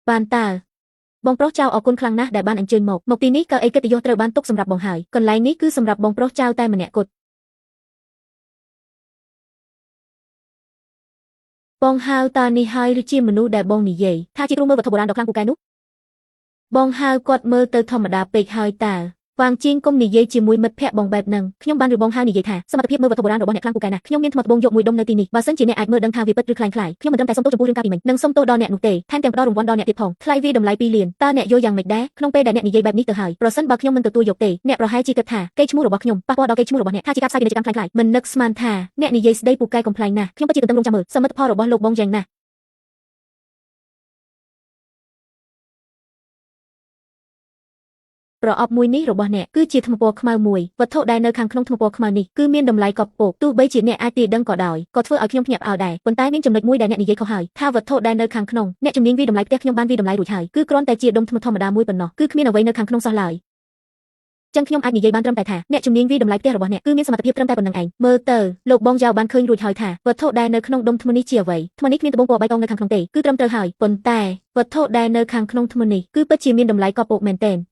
បានតើបងប្រុសចៅអរគុណខ្លាំងណាស់ដែលបានអញ្ជើញមកមកទីនេះកៅអីកិត្តិយសត្រូវបានទុកសម្រាប់បងហើយកន្លែងនេះគឺសម្រាប់បងប្រុសចៅតែម្នាក់គត់បងហៅតើនេះហើយឬជាមនុស្សដែលបងនិយាយថាជាគ្រូមើលវត្ថុបុរាណដ៏ខ្លាំងពូកែនោះបងហៅគាត់មើលទៅធម្មតាពេកហើយតើវ៉ាងជីងគុំនិយាយជាមួយមិត្តភក្តិបងបែបហ្នឹងខ្ញុំបានឬបងហៅនិយាយថាសមត្ថភាពមើលវត្ថុបុរាណរបស់អ្នកខ្លាំងពូកែណាស់ខ្ញុំមានថ្មត្បូងយកមួយដុំនៅទីនេះបើសិនជាអ្នកអាចមើលដឹងថាវាពិតឬក្លែងក្លាយខ្ញុំមិនត្រឹមតែសុំទោសចំពោះរឿងកាលពីមិញនិងសុំទោសដល់អ្នកនោះទេថែមទាំងផ្ដល់រង្វាន់ដល់អ្នកទៀតផងថ្លៃវាតម្លៃ2លានតើអ្នកយល់យ៉ាងម៉េចដែរក្នុងពេលដែលអ្នកនិយាយបែបនេះទៅហើយប្រសិនបើខ្ញុំមិនទទួលយកទេអ្នកប្រហែលជាគិតថាកេរ្តិ៍ឈ្មោះរបស់ខ្ញុំប៉ះពាល់ដល់កេរ្តិ៍ឈ្មោះរបស់អ្នកថាជាការផ្សាយពាណិជ្ជកម្មក្លែងក្លាយមិននឹកស្មានថាអ្នកនិយាយស្ដីពូកែកំប្លែងណាស់ខ្ញុំពិតជាទន្ទឹមរង់ចាំមើលសមិទ្ធផលរបស់លោកបងយ៉ាងណាស់ប្រអប់មួយនេះរបស់អ្នកគឺជាថ្មពណ៌ខ្មៅមួយវត្ថុដែលនៅខាងក្នុងថ្មពណ៌ខ្មៅនេះគឺមានតម្លៃកប់ពកទោះបីជាអ្នកអាចទាយដឹងក៏ដោយក៏ធ្វើឲ្យខ្ញុំភ្ញាក់ផ្អើលដែរប៉ុន្តែមានចំណុចមួយដែលអ្នកនិយាយខុសហើយថាវត្ថុដែលនៅខាងក្នុងអ្នកជំនាញវាយតម្លៃផ្ទះខ្ញុំបានវាយតម្លៃរួចហើយគឺគ្រាន់តែជាដុំថ្មធម្មតាមួយប៉ុណ្ណោះគឺគ្មានអ្វីនៅខាងក្នុងសោះឡើយចឹងខ្ញុំអាចនិយាយបានត្រឹមតែថាអ្នកជំនាញវាយតម្លៃផ្ទះរបស់អ្នកគឺមានសមត្ថភាពត្រឹមតែប៉ុណ្្នឹងឯងមើលទៅលោកបងយ៉ាវបានឃើញរួចហើយថាវត្ថុដែលនៅក្នុងដុំថ្មនេះជាអ្វីថ្មនេះគ្មានត្បូងពណ៌បៃតងនៅខាងក្នុងទេគឺត្រឹមត្រូវហើយប៉ុន្តែវត្ថុដែលនៅខាងក្នុងថ្មនេះគឺពិតជាមានតម្លៃកប់ពកមែនទែន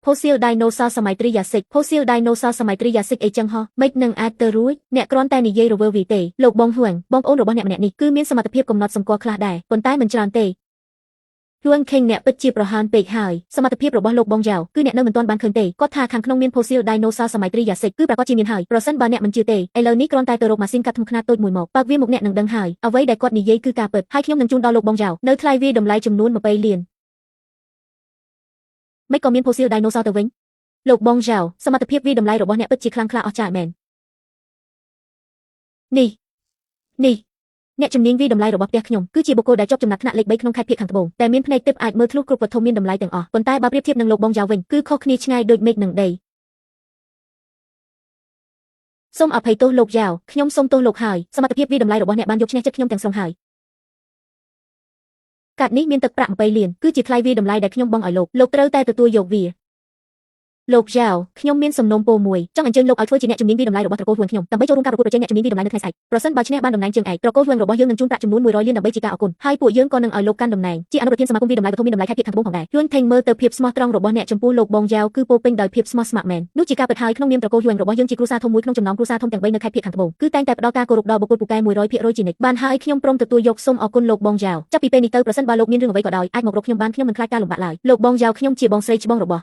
Fossil Dinosaur សម័យ Triassic Fossil Dinosaur សម័យ Triassic អីចឹងហោះម៉េចនឹងអាចទៅរួចអ្នកគ្រាន់តែនិយាយរវើវីទេលោកបងហួងបងប្អូនរបស់អ្នកម្នាក់នេះគឺមានសមត្ថភាពកំណត់សម្គាល់ខ្លះដែរប៉ុន្តែមិនច្រើនទេហួងខេងអ្នកពិតជាប្រហានពេកហើយសមត្ថភាពរបស់លោកបងយ៉ាវគឺអ្នកនៅមិនទាន់បានឃើញទេគាត់ថាខាងក្នុងមាន Fossil Dinosaur សម័យ Triassic គឺប្រាកដជាមានហើយប្រសិនបើអ្នកមិនជឿទេឥឡូវនេះគ្រាន់តែទៅរកម៉ាស៊ីនកាត់ថ្មខ្នាតតូចមួយមកបើកវាមកអ្នកនឹងដឹងហើយអ្វីដែលគាត់និយាយគឺការពិតហើយខ្ញុំនឹងជូនដល់លោកបងយ៉ាវនៅថ្លៃវាតម្លៃចំនួន20លានមិនក៏មាន Fossil Dinosaur ទៅវិញលោកបងយ៉ាវសមត្ថភាពវាតម្លៃរបស់អ្នកពិតជាខ្លាំងក្លាអស្ចារ្យមែននេះនេះអ្នកជំនាញវាតម្លៃរបស់ផ្ទះខ្ញុំគឺជាបុគ្គលដែលជាប់ចំណាត់ថ្នាក់លេខ3ក្នុងខេត្តភាគខាងត្បូងតែមានភ្នែកទិព្វអាចមើលធ្លុះគ្រប់វត្ថុមានតម្លៃទាំងអស់ប៉ុន្តែបើប្រៀបធៀបនឹងលោកបងយ៉ាវវិញគឺខុសគ្នាឆ្ងាយដូចមេឃនឹងដីសូមអភ័យទោសលោកយ៉ាវខ្ញុំសូមទោសលោកហើយសមត្ថភាពវាតម្លៃរបស់អ្នកបានយកឈ្នះចិត្តខ្ញុំទាំងស្រុងហើយកាត់នេះមានទឹកប្រាក់20លានគឺជាថ្លៃវាតម្លៃដែលខ្ញុំបង់ឲ្យលោកលោកត្រូវតែទទួលយកវាលោកយ៉ាវខ្ញុំមានសំណូមពរមួយចង់អញ្ជើញលោកឲ្យធ្វើជាអ្នកជំនាញវាតម្លៃរបស់ត្រកូលហួងខ្ញុំដើម្បីចូលរួមការប្រកួតប្រជែងអ្នកជំនាញវាតម្លៃនៅថ្ងៃស្អែកប្រសិនបើឈ្នះបានតំណែងជើងឯកត្រកូលហួងរបស់យើងនឹងជូនប្រាក់ចំនួន100លានដើម្បីជាការអរគុណហើយពួកយើងក៏នឹងឲ្យលោកកាន់តំណែងជាអនុប្រធានសមាគមវាតម្លៃវត្ថុមានតម្លៃខេត្តភាគខាងត្បូងផងដែរហួងថេងមើលទៅភាពស្មោះត្រង់របស់អ្នកចំពោះលោកបងយ៉ាវគឺពោពេញដោយភាពស្មោះស្ម័គ្រមែននោះជាការពិតហើយក្នុងនាមត្រកូលហួងរបស់យើងជាគ្រួសារធំមួយក្នុងចំណោមគ្រួសារធំទាំង3នៅខេត្តភាគខាងត្បូងគឺតែងតែផ្ដល់ការគោរពដល់បុគ្គលពូកែ100%ជានិច្ចបានហើយខ្ញុំព្រមទទួលយកសូមអរគុណលោកបងយ៉ាវចាប់ពីពេលនេះទៅប្រសិនបើលោកមានរឿងអ្វីក៏ដោយអាចមករកខ្ញុំបានខ្ញុំមិនខ្លាចការលំបាកឡើយលោកបងយ៉ាវខ្ញុំជាបងស្រីច្បងរបស់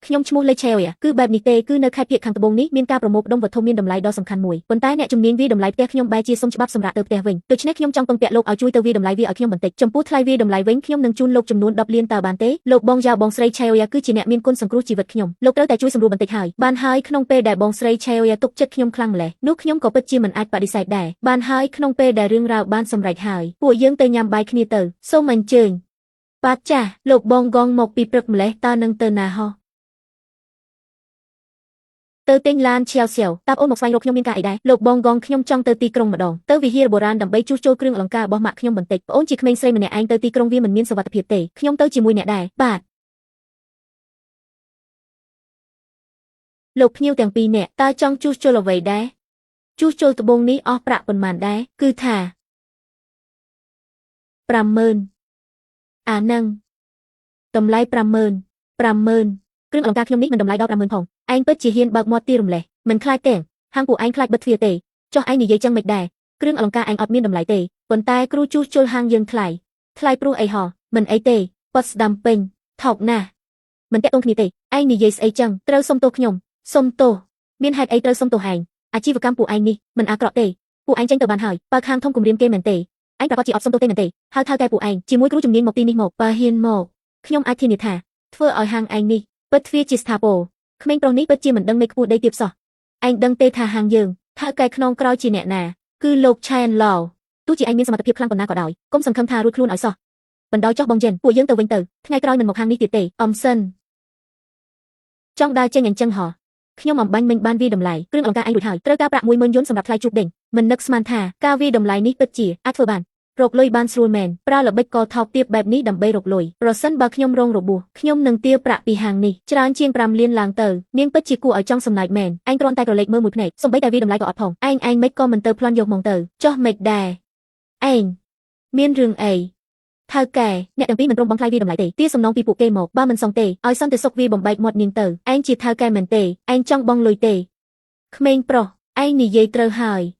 ខ្ញុំឈ្មោះលេឆេវយ៉ាគឺបែបនេះទេគឺនៅខេត្តភាគខាងត្បូងនេះមានការប្រមូលផ្ដុំវត្ថុមានតម្លៃដ៏សំខាន់មួយប៉ុន្តែអ្នកជំនាញវាតម្លៃផ្ទះខ្ញុំបែរជាសុំច្បាប់សម្រាប់ទៅផ្ទះវិញដូច្នេះខ្ញុំចង់ពឹងពាក់លោកឲ្យជួយទៅវាតម្លៃវាឲ្យខ្ញុំបន្តិចចំពោះថ្លៃវាតម្លៃវិញខ្ញុំនឹងជូនលោកចំនួន10លានតើបានទេលោកបងយ៉ាវបងស្រីឆេវយ៉ាគឺជាអ្នកមានគុណសង្គ្រោះជីវិតខ្ញុំលោកត្រូវតែជួយសម្រួលបន្តិចហើយបានហើយក្នុងពេលដែលបងស្រីឆេវយ៉ាទុកចិត្តខ្ញុំខ្លាំងម្ល៉េះនោះខ្ញុំក៏ពិតជាមិនអាចបដិសេធដែរបានហើយក្នុងពេលដែលរឿងរ៉ាវបានសម្រេចហើយពួកយើងទៅញ៉ាំបាយគ្នាទៅសូមអញ្ជើញបាទចាស់លោកបងកងមកពីព្រឹកម្លេះតើនឹងទៅណាហោះទៅទិញឡានឈៀវសៀវតាប្អូនមកស្វែងរកខ្ញុំមានការអីដែរលោកបងកងខ្ញុំចង់ទៅទីក្រុងម្ដងទៅវិហារបុរាណដើម្បីជួសជុលគ្រឿងអលង្ការរបស់ម៉ាក់ខ្ញុំបន្តិចប្អូនជាក្មេងស្រីម្នាក់ឯងទៅទីក្រុងវាមិនមានសុវត្ថិភាពទេខ្ញុំទៅជាមួយអ្នកដែរបាទលោកភ្ញៀវទាំងពីរនាក់តើចង់ជួសជុលអ្វីដែរជួសជុលត្បូងនេះអស់ប្រាក់ប៉ុន្មានដែរគឺថា50000អានឹងតម្លៃ50000 50000គ្រឿងអលង្ការខ្ញុំនេះមិនតម្លៃដល់50000ផងឯងពិតជាហ៊ានបើកមាត់ទីរំលេះមិនខ្លាចទេហាងពួកឯងខ្លាចបិទទ្វារទេចុះឯងនិយាយចឹងមិនដែរគ្រឿងអលង្ការឯងអត់មានតម្លៃទេប៉ុន្តែគ្រូជួសជុលហាងយើងថ្លៃថ្លៃព្រោះអីហោះមិនអីទេប៉ត់ស្ដាំពេញថោកណាស់មិនតាក់ទងគ្នាទេឯងនិយាយស្អីចឹងត្រូវសុំទោសខ្ញុំសុំទោសមានហេតុអីត្រូវសុំទោសឯងអាជីវកម្មពួកឯងនេះមិនអាក្រក់ទេពួកឯងចេញទៅបានហើយបើខាងធំគំរាមគេមែនទេឯងប្រាកដជាអត់សុំទោសទេមែនទេហើយថៅកែពួកឯងជាមួយគ្រូជំនាញមកទីនេះមកបើហ៊ានមកខ្ញុំអាចធានាថាធ្វើឲ្យហាងឯងនេះពិតទ្វារជាស្ថាពរក្មេងប្រុសនេះពិតជាមិនដឹងមេខ្ពស់ដីទៀបសោះឯងដឹងទេថាហាងយើង ថៅកែខ្នងក្រោយជាអ្នកណាគឺលោកឆែនឡោទោះជាឯងមានសមត្ថភាពខ្លាំងប៉ុណ្ណាក៏ដោយកុំសង្ឃឹមថារួចខ្លួនឲ្យសោះបណ្ដោយចោះបងយិនពួកយើងទៅវិញទៅថ្ងៃក្រោយមិនមកហាងនេះទៀតទេអំសិនចង់ដើរចេញអញ្ចឹងហ៎ខ្ញុំអំបាញ់មិញបានវាតម្លៃគ្រឿងអលង្ការឯងរួចហើយត្រូវការប្រាក់10000យន់សម្រាប់ថ្លៃជួបដេញមិននឹកស្មានថាការវាតម្លៃនេះពិតជាអាចធ្វើបានរកលុយបានស្រួលមែនប្រើល្បិចកថោកទាបបែបនេះដើម្បីរកលុយប្រសិនបើខ្ញុំរងរបួសខ្ញុំនឹងទារប្រាក់ពីហាងនេះច្រើនជាង5លានឡើងទៅនាងពិតជាគួរឲ្យចង់សំណើចមែនឯងគ្រាន់តែក្រឡេកមើលមួយភ្នែកសំបីតែវាតម្លៃក៏អត់ផងឯងមិនក៏មិនទៅប្លន់យកមកទៅចុះមិនដែរឯងមានរឿងអីថៅកែអ្នកទាំងពីរមិនព្រមបង់ថ្លៃវាតម្លៃទេទាសំណងពីពួកគេមកបើមិនសងទេឲ្យសន្តិសុខវាបំបែកមាត់នាងទៅឯងជាថៅកែមែនទេឯងចង់បង់លុយទេក្មេងប្រុសឯងនិយាយត្រូវហើយ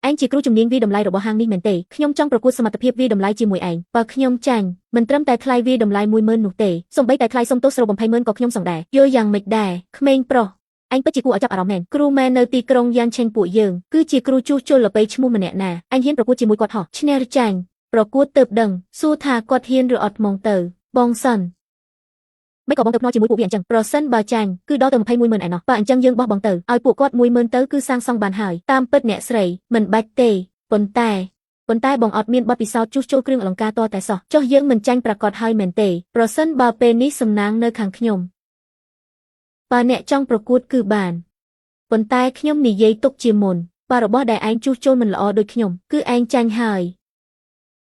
ឯងជាគ្រូជំនាញវាតម្លៃរបស់ហាងនេះមែនទេខ្ញុំចង់ប្រកួតសមត្ថភាពវាតម្លៃជាមួយឯងបើខ្ញុំចាញ់មិនត្រឹមតែថ្លៃវាតម្លៃ10000នោះទេសូម្បីតែថ្លៃសុំទោសសរុប200,000ក៏ខ្ញុំសងដែរយល់យ៉ាងម៉េចដែរក្មេងប្រុសឯងពិតជាគួរឲ្យចាប់អារម្មណ៍មែនគ្រូម៉ែនៅទីក្រុងយ៉ាងឆេងពួកយើងគឺជាគ្រូជួសជុលល្បីឈ្មោះម្នាក់ណាឯងហ៊ានប្រកួតជាមួយគាត់ហោះឈ្នះឬចាញ់ប្រកួតទៅដឹងសួរថាគាត់ហ៊ានឬអត់មកទៅបងសិនមិនក៏បងទៅភ្នាល់ជាមួយពួកវាអញ្ចឹងប្រសិនបើចាញ់គឺដល់ទៅ210,000ឯណោះបើអញ្ចឹងយើងបោះបងទៅឲ្យពួកគាត់10000ទៅគឺសាងសង់បានហើយតាមពិតអ្នកស្រីមិនបាច់ទេប៉ុន្តែបងអត់មានបទពិសោធន៍ជួសជុលគ្រឿងអលង្ការតតែសោះចុះយើងមិនចាញ់ប្រាកដហើយមែនទេប្រសិនបើពេលនេះសំណាងនៅខាងខ្ញុំបើអ្នកចង់ប្រកួតគឺបានប៉ុន្តែខ្ញុំនិយាយទុកជាមុនបើរបស់ដែលឯងជួសជុលមិនល្អដូចខ្ញុំគឺឯងចាញ់ហើយ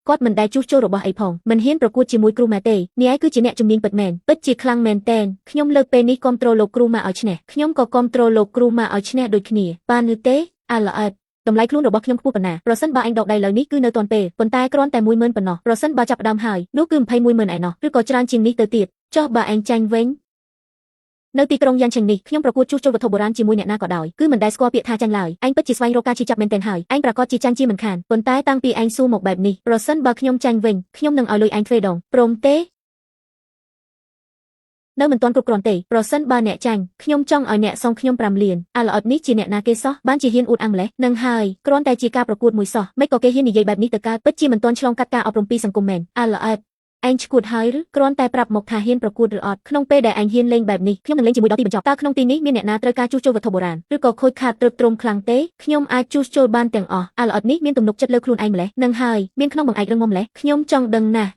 គាត់មិនដែលជួសជុលរបស់អីផងមិនហ៊ានប្រកួតជាមួយគ្រូម៉ាទេនេះឯងគឺជាអ្នកជំនាញពិតមែនពិតជាខ្លាំងមែនតែនខ្ញុំលើកពេលនេះគាំទ្រលោកគ្រូម៉ាឲ្យឈ្នះខ្ញុំក៏គាំទ្រលោកគ្រូម៉ាឲ្យឈ្នះដូចគ្នាបានឬទេអាល្អិតតម្លៃខ្លួនរបស់ខ្ញុំខ្ពស់ប៉ុណ្ណាប្រសិនបើឯងដកដៃលើនេះគឺនៅទាន់ពេលប៉ុន្តែគ្រាន់តែ10000ប៉ុណ្ណោះប្រសិនបើចាប់ផ្ដើមហើយនោះគឺ210,000ឯណោះឬក៏ច្រើនជាងនេះទៅទៀតចុះបើឯងចាញ់វិញនៅទីក្រុងយ៉ាងឆេងនេះខ្ញុំប្រកួតជួសជុលវត្ថុបុរាណជាមួយអ្នកណាក៏ដោយគឺមិនដែលស្គាល់ពាក្យថាចាញ់ឡើយឯងពិតជាស្វែងរកការឈឺចាប់មែនទែនហើយឯងប្រាកដជាចាញ់ជាមិនខានប៉ុន្តែតាំងពីឯងសួរមកបែបនេះប្រសិនបើខ្ញុំចាញ់វិញខ្ញុំនឹងឲ្យលុយឯងទ្វេដងព្រមទេនៅមិនទាន់គ្រប់គ្រាន់ទេប្រសិនបើអ្នកចាញ់ខ្ញុំចង់ឲ្យអ្នកសងខ្ញុំ5លានអាល្អិតនេះជាអ្នកណាគេសោះបានជាហ៊ានអួតអាងម្លេះនឹងហើយគ្រាន់តែជាការប្រកួតមួយសោះមិនក៏គេហ៊ាននិយាយបែបនេះទៅកើតពិតជាមិនទាន់ឆ្លងកាត់ការអប់រំពីសង្គមមែនអាល្អិតឯងឈួតហើយឬគ្រាន់តែប្រាប់មកថាហ៊ានប្រកួតឬអត់ក្នុងពេលដែលឯងហ៊ានលេងបែបនេះខ្ញុំនឹងលេងជាមួយដល់ទីបញ្ចប់តើក្នុងទីនេះមានអ្នកណាត្រូវការជួសជុលវត្ថុបុរាណឬក៏ខូចខាតទ្រឹបទ្រង់ខ្លាំងទេខ្ញុំអាចជួសជុលបានទាំងអស់អាល្អិតនេះមានទំនុកចិត្តលើខ្លួនឯងម្លេះនឹងហើយមានក្នុងបង្អែករឹងមាំម្លេះខ្ញុំចង់ដឹងណាស់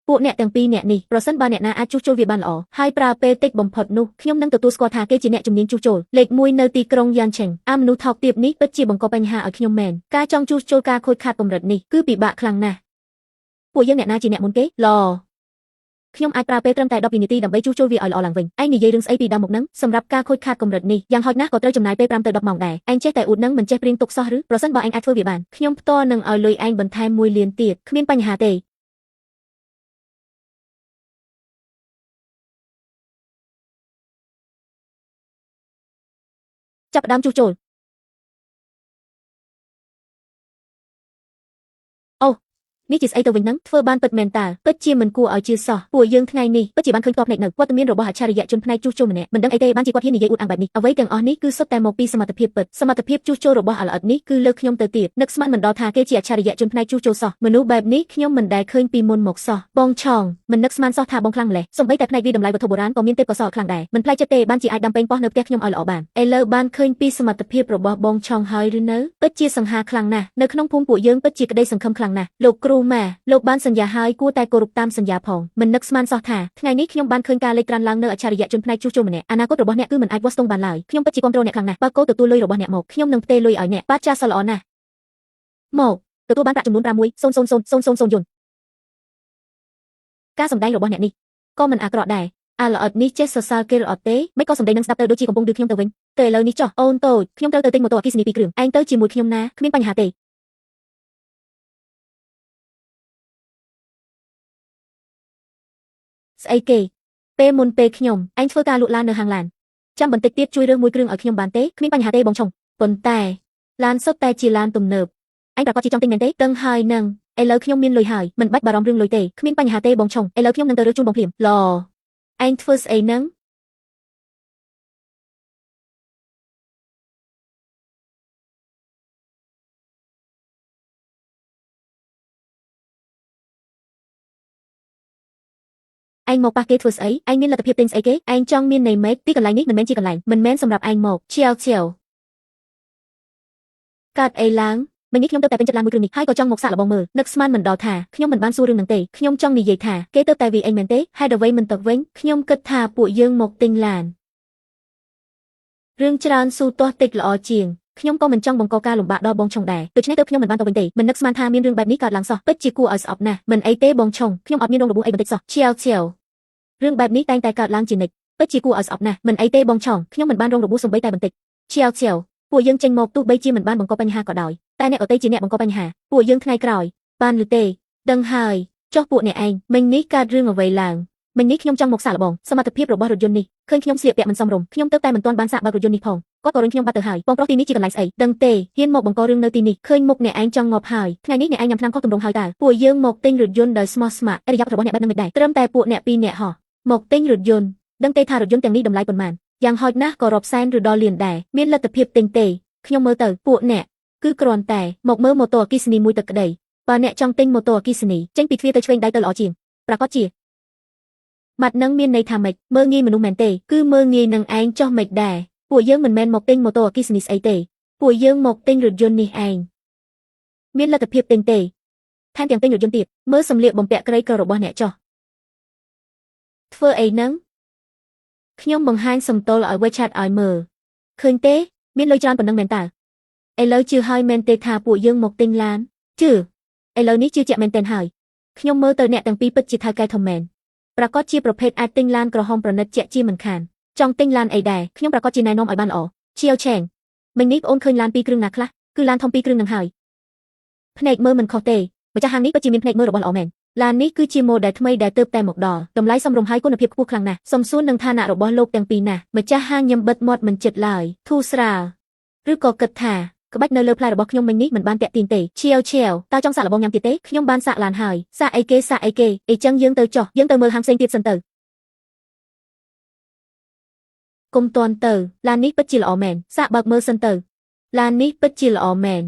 ពួកអ្នកទាំងពីរអ្នកនេះប្រសិនបើអ្នកណាអាចជួសជុលវាបានល្អហើយប្រើពេលតិចបំផុតនោះខ្ញុំនឹងទទួលស្គាល់ថាគេជាអ្នកជំនាញជួសជុលលេខ1នៅទីក្រុងយ៉ាងឆេងអាមនុស្សថោកទាបនេះពិតជាបង្កបញ្ហាឲ្យខ្ញុំមែនការចង់ជួសជុលការខូចខាតកម្រិតនេះគឺពិបាកខ្លាំងណាស់ពួកយើងអ្នកណាជាអ្នកមុនគេល្អខ្ញុំអាចប្រើពេលត្រឹមតែ10វិនាទីដើម្បីជួសជុលវាឲ្យល្អឡើងវិញឯងនិយាយរឿងស្អីពីដើមមកនឹងសម្រាប់ការខូចខាតកម្រិតនេះយ៉ាងហោចណាស់ក៏ត្រូវចំណាយពេល5ទៅ10ម៉ោងដែរឯងចេះតែអួតនឹងមិនចេះព្រៀងទុកសោះឬប្រសិនបើឯងអាចធ្វើវាបានខ្ញុំផ្ទាល់នឹងឲ្យលុយឯងបន្ថែម1លានទៀតគ្មានបញ្ហាទេចាប់ផ្ដើមជួសជុលអូនេះជាស្អីទៅវិញហ្នឹងធ្វើបានពិតមែនតើពិតជាមិនគួរឲ្យជឿសោះពួកយើងថ្ងៃនេះពិតជាបានឃើញផ្ទាល់ភ្នែកនៅវត្តមានរបស់អច្ឆរិយជនផ្នែកជួសជុលម្នាក់មិនដឹងអីទេបានជាគាត់ហ៊ាននិយាយអួតអាងបែបនេះអ្វីទាំងអស់នេះគឺសុទ្ធតែមកពីសមត្ថភាពពិតសមត្ថភាពជួសជុលរបស់អាល្អិតនេះគឺលើកខ្ញុំទៅទៀតនឹកស្មានមិនដល់ថាគេជាអច្ឆរិយជនផ្នែកជួសជុលសោះមនុស្សបែបនេះខ្ញុំមិនដែលឃើញពីមុនមកសោះបងឆងមិននឹកស្មានសោះថាបងខ្លាំងម្ល៉េះសូម្បីតែផ្នែកវាតម្លៃវត្ថុបុរាណក៏មានទេពកោសល្យខ្លាំងដែរមិនប្លែកចិត្តទេបានជាអាចដាំប៉េងប៉ោះនៅផ្ទះខ្ញុំឲ្យល្អបានឥឡូវបានឃើញពីសមត្ថភាពរបស់បងឆងហើយឬនៅពិតជាសង្ហាខ្លាំងណាស់នៅក្នុងភូមិពួកយើងពិតជាក្តីសង្ឃឹមខ្លាំងណាស់លោកគ្រូម៉ាលោកបានសន្យាហើយគួរតែគោរពតាមសន្យាផងមិននឹកស្មានសោះថាថ្ងៃនេះខ្ញុំបានឃើញការលេចត្រានឡើងនៅអច្ឆរិយជនផ្នែកជួសជុលម្នាក់អនាគតរបស់អ្នកគឺមិនអាចវាស់ស្ទង់បានឡើយខ្ញុំពិតជាគាំទ្រអ្នកខ្លាំងណាស់បើកូទទួលលុយរបស់អ្នកមកខ្ញុំនឹងផ្ទេរលុយឲ្យអ្នកបាចាសល្អណាស់មកទទួលបានប្រាក់ចំនួន6100000យន់ការសម្ដែងរបស់អ្នកនេះក៏មិនអាក្រក់ដែរអាល្អិតនេះចេះសរសើរគេឬអត់ទេមិនក៏សម្ដីនឹងស្ដាប់ទៅដូចជាកំពុងឌឺខ្ញុំទៅវិញទៅឥឡូវនេះចុះអូនតូចខ្ញុំត្រូវទៅទិញម៉ូតូអគ្គិសនី2គ្រឿងឯងទៅជាមួយខ្ញុំណាគ្មានបញ្ហាទេស្អីគេពេលមុនពេលខ្ញុំឯងធ្វើការលក់ឡាននៅហាងឡានចាំបន្តិចទៀតជួយរើសមួយគ្រឿងឲ្យខ្ញុំបានទេគ្មានបញ្ហាទេបងឆុងប៉ុន្តែឡានសុទ្ធតែជាឡានទំនើបឯងប្រាកដជាចង់ទិញមែនទេតឹងហើយនឹងឥឡូវខ្ញុំមានលុយហើយមិនបាច់បារម្ភរឿងលុយទេគ្មានបញ្ហាទេបងឆុងឥឡូវខ្ញុំនឹងទៅរើសជូនបងភ្លាមល្អឯងធ្វើស្អីនឹងឯងមកប៉ះគេធ្វើស្អីឯងមានលទ្ធភាពទិញស្អីគេឯងចង់មានន័យម៉េចទីកន្លែងនេះមិនមែនជាកន្លែងមិនមែនសម្រាប់ឯងមកឈៀវឈៀវ កើតអីឡើងមិញនេះខ្ញុំទៅតែពេញចិត្តឡានមួយគ្រឿងនេះហើយក៏ចង់មកសាកល្បងមើលនឹកស្មានមិនដល់ថាខ្ញុំមិនបានសួររឿងនឹងទេខ្ញុំចង់និយាយថាគេទៅតែវាអីមែនទេហេតុអ្វីមិនទៅវិញខ្ញុំគិតថាពួកយើងមកទិញឡានរឿងច្រើនស៊ូទាស់តិចល្អជាងខ្ញុំក៏មិនចង់បង្កការលំបាកដល់បងឆុងដែរដូច្នេះទើបខ្ញុំមិនបានទៅវិញទេមិននឹកស្មានថាមានរឿងបែបនេះកើតឡើងសោះពិតជាគួរឲ្យស្អប់ណាស់មិនអីទេបងឆុងខ្ញុំអត់មានរងរបួសអីបន្តិចសោះឈៀវឈៀវរឿងបែបនេះតែងតែកើតឡើងជានិច្ចពិតជាគួរឲ្យស្អប់ណាស់មិនអីទេបងឆុងខ្ញុំមិនបានរងរបួសសូម្បីតែបន្តិចឈៀវឈៀវពួកយើងចេញមកទោះបីជាមិនបានបង្កបញ្ហាក៏ដោយតែអ្នកដទៃជាអ្នកបង្កបញ្ហាពួកយើងថ្ងៃក្រោយបានឬទេដឹងហើយចុះពួកអ្នកឯងមិញនេះកើតរឿងអ្វីឡើងមិញនេះខ្ញុំចង់មកសាកល្បងសមត្ថភាពរបស់រថយន្តនេះឃើញខ្ញុំស្លៀកពាក់មិនសមរម្យខ្ញុំទៅតែមិនទាន់បានសាកបើករថយន្តនេះផងគាត់ក៏រុញខ្ញុំបាត់ទៅហើយបងប្រុសទីនេះជាកន្លែងស្អីដឹងទេហ៊ានមកបង្ករឿងនៅទីនេះឃើញមុខអ្នកឯងចង់ងាប់ហើយថ្ងៃនេះអ្នកឯងញ៉ាំថ្នាំខុសទម្រង់ហើយតើពួកយើងមកទិញរថយន្តដោយស្មោះស្ម័គ្រអរិយាប័ត្ររបស់អ្នកបែបនឹងមិនដែរត្រឹមតែពួកអ្នកពីរអ្នកហោះមកទិញរថយន្តដឹងទេថារថយន្តទាំងនេះតម្លៃប៉ុន្មានយ៉ាងហោចណាស់ក៏រាប់សែនឬដល់លានដែរមានលទ្ធភាពទិញទេខ្ញុំមើលទៅពួកអ្នកគឺគ្រាន់តែមកមើលម៉ូតូអគ្គិសនីមួយទឹកក្តីបើអ្នកចង់ទិញម៉ូតូអគ្គិសនីចេញពីទ្វារទៅឆ្វេងដៃទៅល្អជាងប្រាកដជាម៉ាត់នឹងមានន័យថាម៉េចមើលងាយមនុស្សមែនទេគឺមើលងាយនឹងឯងចោះម៉េចដែរពួកយើងមិនមែនមកទិញម៉ូតូអគ្គិសនីស្អីទេពួកយើងមកទិញរថយន្តនេះឯងមានលទ្ធភាពទិញទេថែមទាំងទិញរថយន្តទៀតមើលសម្លៀកបំពាក់ក្រីក្ររបស់អ្នកចោះធ្វើអីនឹងខ្ញុំបង្ហាញសំទោលឲ្យ WeChat ឲ្យមើលឃើញទេមានលុយច្រើនប៉ុណ្ណឹងមែនតើឥឡូវជឿហើយមែនទេថាពួកយើងមកទិញឡានជឿឥឡូវនេះជឿជាក់មែនទែនហើយខ្ញុំមើលទៅអ្នកទាំងពីរពិតជាថៅកែធំមែនប្រាកដជាប្រភេទអាចទិញឡានក្រហមប្រណិតជាក់ជាមិនខានចង់ទិញឡានអីដែរខ្ញុំប្រាកដជាណែនាំឲ្យបានល្អឈៀវឆេងមិញនេះប្អូនឃើញឡានពីរគ្រឿងណាខ្លះគឺឡានធំពីរគ្រឿងនឹងហើយភ្នែកមើលមិនខុសទេម្ចាស់ហាងនេះពិតជាមានភ្នែកមើលរបស់ល្អមែនឡាននេះគឺជាម៉ូដែលថ្មីដែលទើបតែមកដល់តម្លៃសមរម្យហើយគុណភាពខ្ពស់ខ្លាំងណាស់សំសួននឹងឋានៈរបស់លោកទាំងពីរណាស់ម្ចាស់ហាងញឹមបិទមាត់មិនចិត្តឡើយធូរស្រាលឬក៏គិតថាក្បាច់នៅលើផ្លែរបស់ខ្ញុំមិញនេះមិនបានតាក់ទាញទេឈៀវឈៀវតើចង់សាកល្បងញ៉ាំទៀតទេខ្ញុំបានសាកឡានហើយសាកអីគេសាកអីគេអីចឹងយើងទៅចុះយើងទៅមើលហាងផ្សេងទៀតសិនទៅគុំតន់ទៅឡាននេះពិតជាល្អមែនសាកបើកមើលសិនទៅឡាននេះពិតជាល្អមែន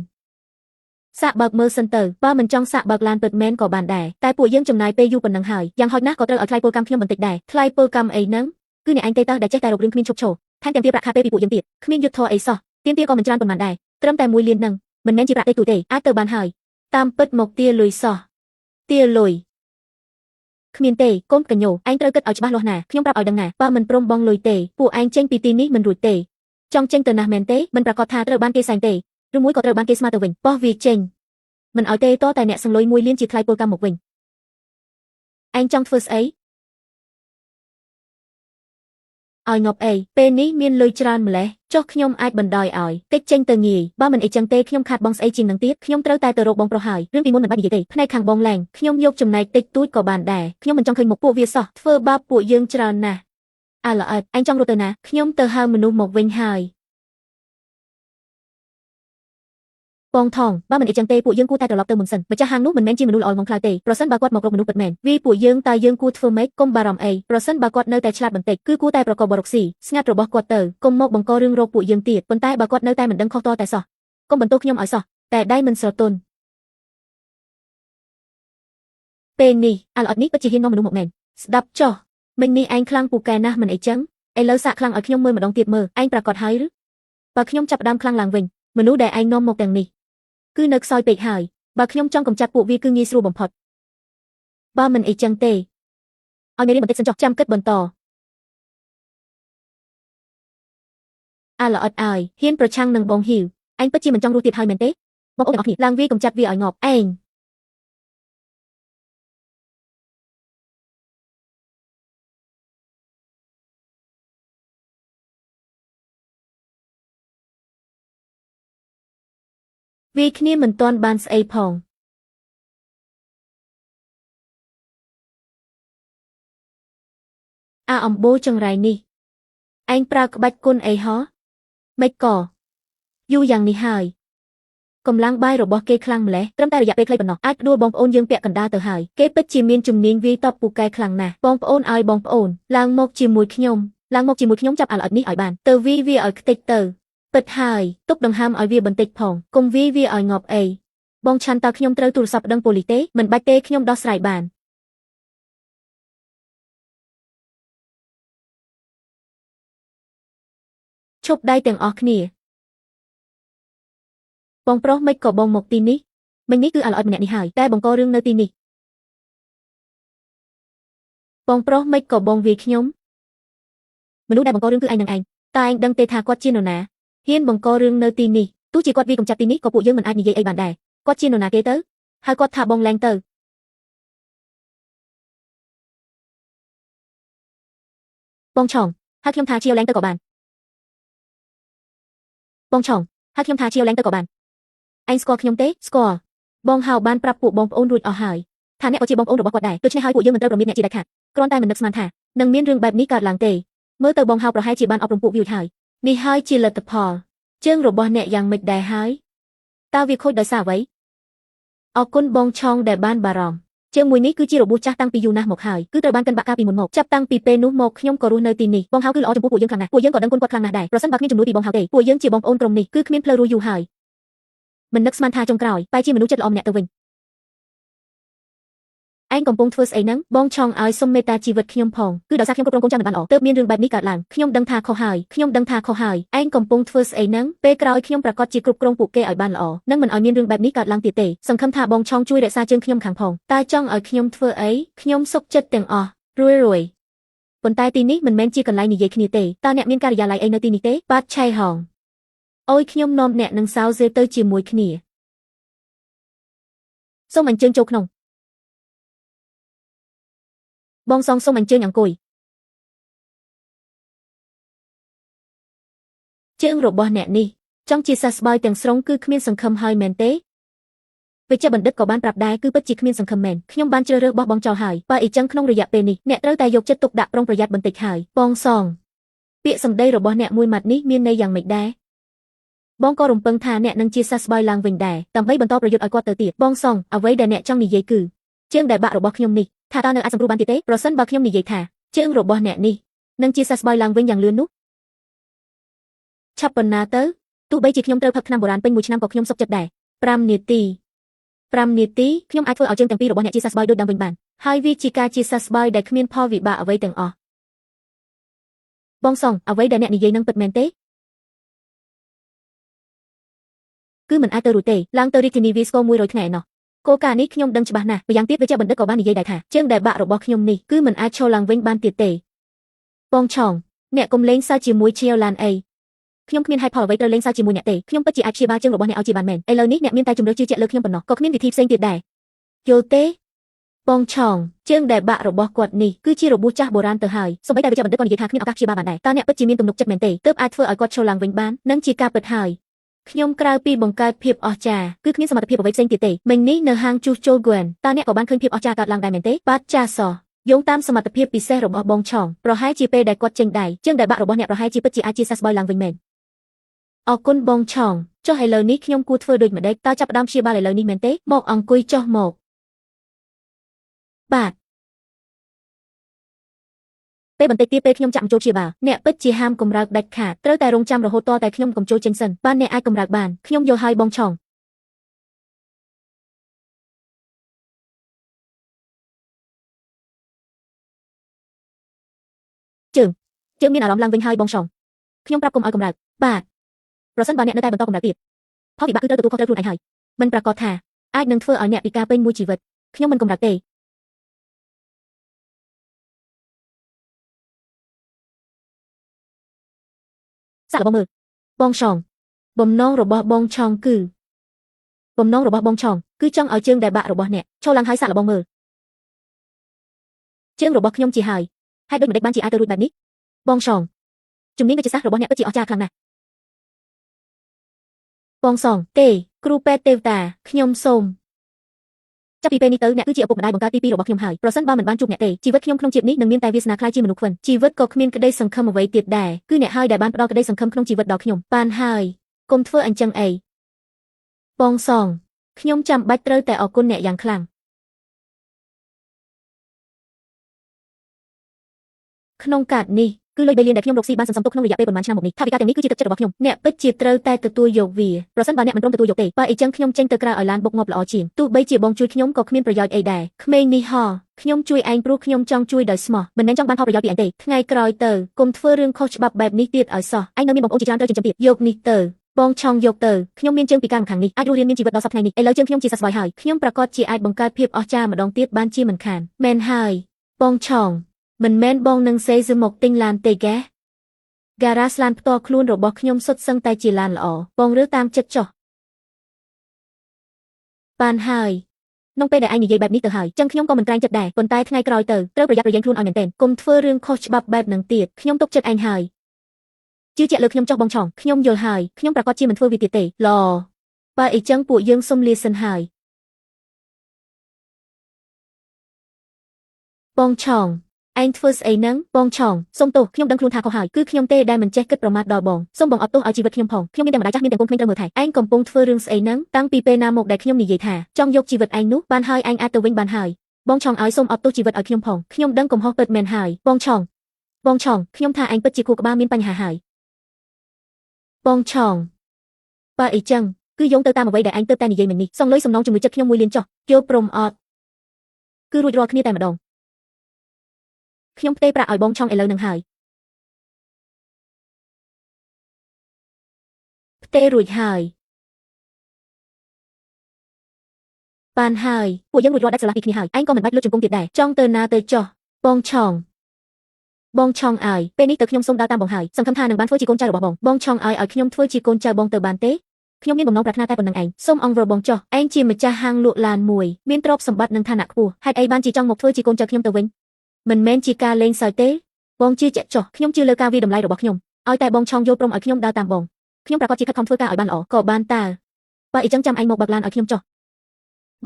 សាកបើកមើលសិនទៅបើមិនចង់សាកបើកឡានពិតមែនក៏បានដែរតែពួកយើងចំណាយពេលយូរប៉ុណ្ណឹងហើយយ៉ាងហោចណាស់ក៏ត្រូវឲ្យថ្លៃពលកម្មខ្ញុំបន្តិចដែរថ្លៃពលកម្មអីហ្នឹងគឺអ្នកឯងទេតើដែលចេះតែរករឿងគ្មានឈប់ឈរថែមទាំងទារប្រាក់ខាតពេលពីពួកយើងទៀតគ្មានយុទ្ធធម៌អីសោះទាមទារក៏មិនច្រើនប៉ុន្មានដែរត្រឹមតែ1លានហ្នឹងមិនមែនជាប្រាក់តិចតួចទេអាចទៅបានហើយតាមពិតមកទាលុយសោះទាលុយគ្មានទេកូនកញ្ញោឯងត្រូវគិតឲ្យច្បាស់លាស់ណាខ្ញុំប្រាប់ឲ្យដឹងណាបើមិនព្រមបងលុយទេពួកឯងចេញពីទីនេះមិនរួចទេចង់ចេញទៅណាស់មែនទេមិនប្រាកដថាត្រូវបានគេសែងទេឬមួយក៏ត្រូវបានគេស្មាទៅវិញបោះវាចេញមិនឲ្យទេតតែអ្នកសង្លុយ1លានជាថ្លៃពលកម្មមកវិញឯងចង់ធ្វើស្អីឲ្យងប់អីពេលនេះមានលុយច្រើនម្លេះចុះខ្ញុំអាចបណ្ដោយឲ្យតិចចេញទៅងាយបើមិនអីចឹងទេខ្ញុំខាតបងស្អីជាងនឹងទៀតខ្ញុំត្រូវតែទៅរកបងប្រុសហើយរឿងពីមុនមិនបាច់និយាយទេផ្នែកខាងបងឡើងខ្ញុំយកចំណែកតិចតួចក៏បានដែរខ្ញុំមិនចង់ឃើញមុខពួកវាសោះធ្វើបាបពួកយើងច្រើនណាស់អាល្អិតឯងចង់រត់ទៅណាខ្ញុំទៅហៅមនុស្សមកវិញហើយបងថងបើមិនអីចឹងទេពួកយើងគួរតែត្រឡប់ទៅមុនសិនម្ចាស់ហាងនោះមិនមែនជាមនុស្សល្អងងខ្លៅទេប្រសិនបើគាត់មករកមនុស្សពិតមែនវាពួកយើងតើយើងគួរធ្វើម៉េចកុំបារម្ភអីប្រសិនបើគាត់នៅតែឆ្លាតបន្តិចគឺគួរតែប្រកបបរុកស៊ីស្ងាត់របស់គាត់ទៅកុំមកបង្ករឿងរកពួកយើងទៀតប៉ុន្តែបើគាត់នៅតែមិនដឹងខុសតតែសោះកុំបន្ទោសខ្ញុំឲ្យសោះតែដៃមិនស្រទន់ពេលនេះអាល្អិតនេះពិតជាហ៊ាននាំមនុស្សមកមែនស្ដាប់ចុះមិញនេះឯងខ្លាំងពូកែណាស់មិនអីចឹងឥឡូវសាកខ្លាំងឲ្យខ្ញុំមើលម្ដងទៀតមើលឯងប្រាកដហើយឬបើខ្ញុំចាប់ផ្ដើមខ្លាំងឡើងវិញមនុស្សដែលឯងនាំមកទាំងនេះគឺនៅខ្សោយពេកហើយបើខ្ញុំចង់កម្ចាត់ពួកវាគឺងាយស្រួលបំផុតបើមិនអីចឹងទេឲ្យមេរៀនបន្តិចសិនចុះចាំគិតបន្តអាល្អិតឲ្យហ៊ានប្រឆាំងនឹងបងហ៊ីវឯងពិតជាមិនចង់រស់ទៀតហើយមែនទេបងប្អូនទាំងអស់គ្នាឡើងវាកម្ចាត់វាឲ្យងាប់ឯងវាគ្នាមិនទាន់បានស្អីផងអាអំបូរចង្រៃនេះឯងប្រើក្បាច់គុណអីហ៎ម៉េចក៏យូរយ៉ាងនេះហើយកម្លាំងបាយរបស់គេខ្លាំងម្ល៉េះត្រឹមតែរយៈពេលខ្លីប៉ុណ្ណោះអាចផ្ដួលបងប្អូនយើងពាក់កណ្ដាលទៅហើយគេពិតជាមានជំនាញវាយតបពូកែខ្លាំងណាស់បងប្អូនឲ្យបងប្អូនឡើងមកជាមួយខ្ញុំឡើងមកជាមួយខ្ញុំចាប់អាល្អិតនេះឲ្យបានទៅវាយវាឲ្យខ្ទេចទៅពិតហើយទុកដង្ហើមឲ្យវាបន្តិចផងកុំវាយវាឲ្យងាប់អីបងឆាន់តើខ្ញុំត្រូវទូរស័ព្ទប្តឹងប៉ូលីសទេមិនបាច់ទេខ្ញុំដោះស្រាយបានឈប់ដៃទាំងអស់គ្នា បងប្រុសមិនក៏បងមកទីនេះមិញនេះគឺអាល្អិតម្នាក់នេះហើយតែបង្ករឿងនៅទីនេះបងប្រុសមិនក៏បងវាយខ្ញុំមនុស្សដែលបង្ករឿងគឺឯងនឹងឯងតែឯងដឹងទេថាគាត់ជានរណាហ៊ានបង្ករឿងនៅទីនេះទោះជាគាត់វាយកំចាត់ទីនេះក៏ពួកយើងមិនអាចនិយាយអីបានដែរគាត់ជានរណាគេទៅហើយគាត់ថាបងលែងទៅបងឆងហើយខ្ញុំថាជាលែងទៅក៏បានបងឆងហើយខ្ញុំថាជាលែងទៅក៏បានឯងស្គាល់ខ្ញុំទេស្គាល់បងហៅបានប្រាប់ពួកបងប្អូនរួចអស់ហើយថាអ្នកក៏ជាបងប្អូនរបស់គាត់ដែរដូច្នេះហើយពួកយើងមិនត្រូវប្រមាថអ្នកជាដាច់ខាតគ្រាន់តែមិននឹកស្មានថានឹងមានរឿងបែបនេះកើតឡើងទេមើលទៅបងហៅប្រហែលជាបានអប់រំពួកវារួចហើយនេះហើយជាលទ្ធផលជើងរបស់អ្នកយ៉ាងម៉េចដែរហើយតើវាខូចដោយសារអ្វីអរគុណបងឆងដែលបានបារម្ភជើងមួយនេះគឺជារបួសចាស់តាំងពីយូរណាស់មកហើយគឺត្រូវបានកិនបាក់កាលពីមុនមកចាប់តាំងពីពេលនោះមកខ្ញុំក៏រស់នៅទីនេះបងហៅគឺល្អចំពោះពួកយើងខ្លាំងណាស់ពួកយើងក៏ដឹងគុណគាត់ខ្លាំងណាស់ដែរប្រសិនបើគ្មានជំនួយពីបងហៅទេពួកយើងជាបងប្អូនក្រុមនេះគឺគ្មានផ្លូវរស់យូរហើយមិននឹកស្មានថាចុងក្រោយបែរជាមនុស្សចិត្តល្អម្នាក់ទៅវិញឯងកំពុងធ្វើស្អីហ្នឹងបងឆងឲ្យសុំមេត្តាជីវិតខ្ញុំផងគឺដោយសារខ្ញុំគ្រប់គ្រងកូនចៅមិនបានល្អទើបមានរឿងបែបនេះកើតឡើងខ្ញុំដឹងថាខុសហើយខ្ញុំដឹងថាខុសហើយឯងកំពុងធ្វើស្អីហ្នឹងពេលក្រោយខ្ញុំប្រាកដជាគ្រប់គ្រងពួកគេឲ្យបានល្អនិងមិនឲ្យមានរឿងបែបនេះកើតឡើងទៀតទេសង្ឃឹមថាបងឆងជួយរក្សាជើងខ្ញុំខាងផងតើចង់ឲ្យខ្ញុំធ្វើអីខ្ញុំសុខចិត្តទាំងអស់រួយរួយប៉ុន្តែទីនេះមិនមែនជាកន្លែងនិយាយគ្នាទេតើអ្នកមានការិយាល័យអីនៅទីនេះទេបាទឆៃហងអូយខ្ញុំនាំអ្នកនឹងសៅសេទៅជាមួយគ្នាសូមអញ្ជើញចូលក្នុងបងសងសូមអញ្ជើញអង្គុយជើងរបស់អ្នកនេះចង់ជាសះស្បើយទាំងស្រុងគឺគ្មានសង្ឃឹមហើយមែនទេវេជ្ជបណ្ឌិតក៏បានប្រាប់ដែរគឺពិតជាគ្មានសង្ឃឹមមែនខ្ញុំបានជ្រើសរើសបោះបង់ចោលហើយបើអ៊ីចឹងក្នុងរយៈពេលនេះអ្នកត្រូវតែយកចិត្តទុកដាក់ប្រុងប្រយ័ត្នបន្តិចហើយបងសងពាក្យសម្ដីរបស់អ្នកមួយម៉ាត់នេះមានន័យយ៉ាងម៉េចដែរបងក៏រំពឹងថាអ្នកនឹងជាសះស្បើយឡើងវិញដែរដើម្បីបន្តប្រយុទ្ធឲ្យគាត់ទៅទៀតបងសងអ្វីដែលអ្នកចង់និយាយគឺជើងដែលបាក់របស់ខ្ញុំនេះថាតើនៅអាចសង្គ្រោះបានទៀតទេប្រសិនបើខ្ញុំនិយាយថាជើងរបស់អ្នកនេះនឹងជាសះស្បើយឡើងវិញយ៉ាងលឿននោះឆាប់ប៉ុណ្ណាទៅទោះបីជាខ្ញុំត្រូវផឹកថ្នាំបុរាណពេញមួយឆ្នាំក៏ខ្ញុំសុខចិត្តដែរ5នាទី5នាទីខ្ញុំអាចធ្វើឲ្យជើងទាំងពីររបស់អ្នកជាសះស្បើយដូចដើមវិញបានហើយវាជាការជាសះស្បើយដែលគ្មានផលវិបាកអ្វីទាំងអស់បងសងអ្វីដែលអ្នកនិយាយនឹងពិតមែនទេគឺមិនអាចទៅរួចទេឡើងទៅរាជធានីវីស្កូ100ថ្ងៃឯណោះគោលការណ៍នេះខ្ញុំដឹងច្បាស់ណាស់ម្យ៉ាងទៀតវេជ្ជបណ្ឌិតក៏បាននិយាយដែរថាជើងដែលបាក់របស់ខ្ញុំនេះគឺមិនអាចឈរឡើងវិញបានទៀតទេបងឆងអ្នកកុំលេងសើចជាមួយឈៀវឡានអីខ្ញុំគ្មានហេតុផលអ្វីត្រូវលេងសើចជាមួយអ្នកទេខ្ញុំពិតជាអាចព្យាបាលជើងរបស់អ្នកឲ្យជាបានមែនឥឡូវនេះអ្នកមានតែជម្រើសជឿជាក់លើខ្ញុំប៉ុណ្ណោះក៏គ្មានវិធីផ្សេងទៀតដែរយល់ទេបងឆងជើងដែលបាក់របស់គាត់នេះគឺជារបួសចាស់បុរាណទៅហើយសូម្បីតែវេជ្ជបណ្ឌិតក៏និយាយថាគ្មានឱកាសព្យាបាលបានដែរតើអ្នកពិតជាមានទំនុកចិត្តមែនទេទើបអាចធ្វើឲ្យគាត់ឈរឡើងវិញបាននឹងជាការពិតហើយខ្ញុំក្រៅពីបង្កើតភាពអស្ចារ្យគឺគ្មានសមត្ថភាពអ្វីផ្សេងទៀតទេមិញនេះនៅហាងជួសជុលហ្គួនតើអ្នកក៏បានឃើញភាពអស្ចារ្យកើតឡើងដែរមែនទេបាទចាសោះយោងតាមសមត្ថភាពពិសេសរបស់បងឆងប្រហែលជាពេលដែលគាត់ចេញដៃជើងដែលបាក់របស់អ្នកប្រហែលជាពិតជាអាចជាសះស្បើយឡើងវិញមែនអរគុណបងឆងចុះឥឡូវនេះខ្ញុំគួរធ្វើដូចម្ដេចតើចាប់ផ្ដើមព្យាបាលឥឡូវនេះមែនទេមកអង្គុយចុះមកបាទពេលបន្តិចទៀតពេលខ្ញុំចាក់ចូលព្យាបាលអ្នកពិតជាហាមកម្រើកដាច់ខាតត្រូវតែរងចាំរហូតទាល់តែខ្ញុំកំចូលចេញសិនបានអ្នកអាចកម្រើកបានខ្ញុំយល់ហើយបងឆងជើងមានអារម្មណ៍ឡើងវិញហើយបងឆងខ្ញុំប្រាប់កុំឲ្យកម្រើកបាទប្រសិនបើអ្នកនៅតែបន្តកម្រើកទៀតផលវិបាកគឺត្រូវទទួលខុសត្រូវខ្លួនឯងហើយមិនប្រាកដថាអាចនឹងធ្វើឲ្យអ្នកពិការពេញមួយជីវិតខ្ញុំមិនកម្រើកទេសាកល្បងមើលបងឆងបំណងរបស់បងឆងគឺបំណងរបស់បងឆងគឺចង់ឲ្យជើងដែលបាក់របស់អ្នកឈរឡើងហើយសាកល្បងមើលជើងរបស់ខ្ញុំជាហើយហេតុដូចម្តេចបានជាអាចទៅរួចបែបនេះបងឆងជំនាញវិទ្យាសាស្ត្ររបស់អ្នកពិតជាអស្ចារ្យខ្លាំងណាស់បងសងទេគ្រូពេទ្យទេវតាខ្ញុំសូមចាប់ពីពេលនេះទៅអ្នកគឺជាឪពុកម្ដាយបង្កើតទី2របស់ខ្ញុំហើយប្រសិនបើមិនបានជួបអ្នកទេជីវិតខ្ញុំក្នុងជាតិនេះនឹងមានតែវាសនាខ្លាយជាមនុស្សខ្វិនជីវិតក៏គ្មានក្តីសង្ឃឹមអ្វីទៀតដែរគឺអ្នកហើយដែលបានផ្ដល់ក្តីសង្ឃឹមក្នុងជីវិតដល់ខ្ញុំបានហើយកុំធ្វើអញ្ចឹងអីបងសងខ្ញុំចាំបាច់ត្រូវតែអរគុណអ្នកយ៉ាងខ្លាំងក្នុងកាតនេះគឺលុយ3លានដែលខ្ញុំរកស៊ីបានសន្សំទុកក្នុងរយៈពេលប៉ុន្មានឆ្នាំមកនេះថវិកាទាំងនេះគឺជាទឹកចិត្តរបស់ខ្ញុំអ្នកពិតជាត្រូវតែទទួលយកវាប្រសិនបើអ្នកមិនព្រមទទួលយកទេបើអីចឹងខ្ញុំចេញទៅក្រៅឲ្យឡានបុកងាប់ល្អជាងទោះបីជាបងជួយខ្ញុំក៏គ្មានប្រយោជន៍អីដែរក្មេងនេះហោខ្ញុំជួយឯងព្រោះខ្ញុំចង់ជួយដោយស្មោះមិនមែនចង់បានផលប្រយោជន៍ពីឯងទេថ្ងៃក្រោយទៅកុំធ្វើរឿងខុសច្បាប់បែបនេះទៀតឲ្យសោះឯងនៅមានបងប្អូនជាច្រើនត្រូវចិញ្ចឹមទៀតយកនេះទៅ បងឆងយកទៅខ្ញុំមានជើងពិការម្ខាងនេះអាចរស់រានមានជីវិតដល់សប្តាហ៍ថ្ងៃនេះឥឡូវជើងខ្ញុំជាសះស្បើយហើយខ្ញុំប្រាកដជាអាចបង្កើតភាពអស្ចារ្យម្ដងទៀតបានជាមិនខានមែនហើយបងឆងមិនមែនបងនឹងសេសមកទិញឡានទេកែហ្គារ៉ាសឡានផ្ទាល់ខ្លួនរបស់ខ្ញុំសុទ្ធសឹងតែជាឡានល្អបងរើសតាមចិត្តចុះបានហើយក្នុងពេលដែលឯងនិយាយបែបនេះទៅហើយចឹងខ្ញុំក៏មិនក្រែងចិត្តដែរប៉ុន្តែថ្ងៃក្រោយទៅត្រូវប្រយ័ត្នប្រយែងខ្លួនឲ្យមែនទែនកុំធ្វើរឿងខុសច្បាប់បែបនឹងទៀតខ្ញុំទុកចិត្តឯងហើយជឿជាក់លើខ្ញុំចុះបងឆងខ្ញុំយល់ហើយខ្ញុំប្រាកដជាមិនធ្វើវាទៀតទេល្អបើអីចឹងពួកយើងសុំលាសិនហើយបងឆងឯងធ្វើស្អីហ្នឹងបងឆងសុំទោសខ្ញុំដឹងខ្លួនថាខុសហើយគឺខ្ញុំទេដែលមិនចេះគិតប្រមាថដល់បងសូមបងអត់ទោសឲ្យជីវិតខ្ញុំផងខ្ញុំមានតែម្ដាយចាស់មានតែកូនក្មេងត្រូវមើលថែឯងកំពុងធ្វើរឿងស្អីហ្នឹងតាំងពីពេលណាមកដែលខ្ញុំនិយាយថាចង់យកជីវិតឯងនោះបានហើយឯងអាចទៅវិញបានហើយបងឆងឲ្យសូមអត់ទោសជីវិតឲ្យខ្ញុំផងខ្ញុំដឹងកំហុសពិតមែនហើយបងឆងបងឆងខ្ញុំថាឯងពិតជាខួរក្បាលមានបញ្ហាហើយបងឆងបើអីចឹងគឺយោងទៅតាមអ្វីដែលឯងទើបតែនិយាយមិញនេះសងលុយសំណងជំងឺចិត្តខ្ញុំ1លានចុះយល់ព្រមអត់គឺរួចរាល់គ្នាតែម្ដងខ្ញុំផ្ទេរប្រាក់ឲ្យបងឆងឥឡូវនឹងហើយផ្ទេររួចហើយបានហើយពួកយើងរួចរាល់ដាច់ស្រឡះពីគ្នាហើយឯងក៏មិនបាច់លុតជង្គង់ទៀតដែរចង់ទៅណាទៅចុះបងឆងបងឆងឲ្យពេលនេះទៅខ្ញុំសូមដើរតាមបងហើយសង្ឃឹមថានឹងបានធ្វើជាកូនចៅរបស់បងបងឆងឲ្យឲ្យខ្ញុំធ្វើជាកូនចៅបងទៅបានទេខ្ញុំមានបំណងប្រាថ្នាតែប៉ុណ្្នឹងឯងសូមអង្វរបងចុះឯងជាម្ចាស់ហាងលក់ឡានមួយមានទ្រព្យសម្បត្តិនិងឋានៈខ្ពស់ហេតុអីបានជាចង់មកធ្វើជាកូនចៅខ្ញុំទៅវិញមិនមែនជាការលេងសើចទេបងជឿជាក់ចុះខ្ញុំជឿលើការវាយតម្លៃរបស់ខ្ញុំឲ្យតែបងឆងយល់ព្រមឲ្យខ្ញុំដើរតាមបងខ្ញុំប្រាកដជាខិតខំធ្វើការឲ្យបានល្អក៏បានតើបើអីចឹងចាំឯងមកបើកឡានឲ្យខ្ញុំចុះ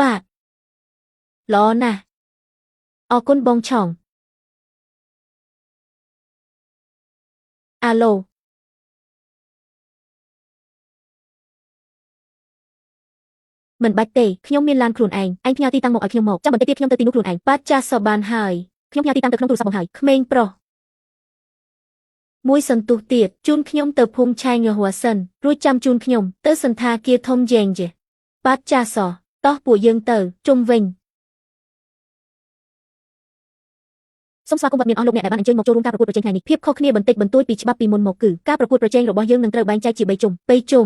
បាទល្អណាស់អរគុណបងឆងអាឡូមិនបាច់ទេខ្ញុំមានឡានខ្លួនឯងឯងផ្ញើទីតាំងមកឲ្យខ្ញុំមកចាំបន្តិចទៀតខ្ញុំទៅទីនោះខ្លួនឯងបាទចាស់សបានហើយខ្ញុំផ្ញើទីតាំងទៅក្នុងទូរស័ព្ទបងហើយក្មេងប្រុសមួយសន្ទុះទៀតជូនខ្ញុំទៅភូមិឆែងហួសិនរួចចាំជូនខ្ញុំទៅសន្តាគារធំយ៉េងជបាទចាស់សតោះពួកយើងទៅជុំវិញសូមស្វាគមន៍វត្តមានអស់លោកអ្នកដែលបានអញ្ជើញមកចូលរួមការប្រកួតប្រជែងថ្ងៃនេះភាពខុសគ្នាបន្តិចបន្តួចពីច្បាប់ពីមុនមកគឺការប្រកួតប្រជែងរបស់យើងនឹងត្រូវបែងចែកជា3ជុំ3ជុំ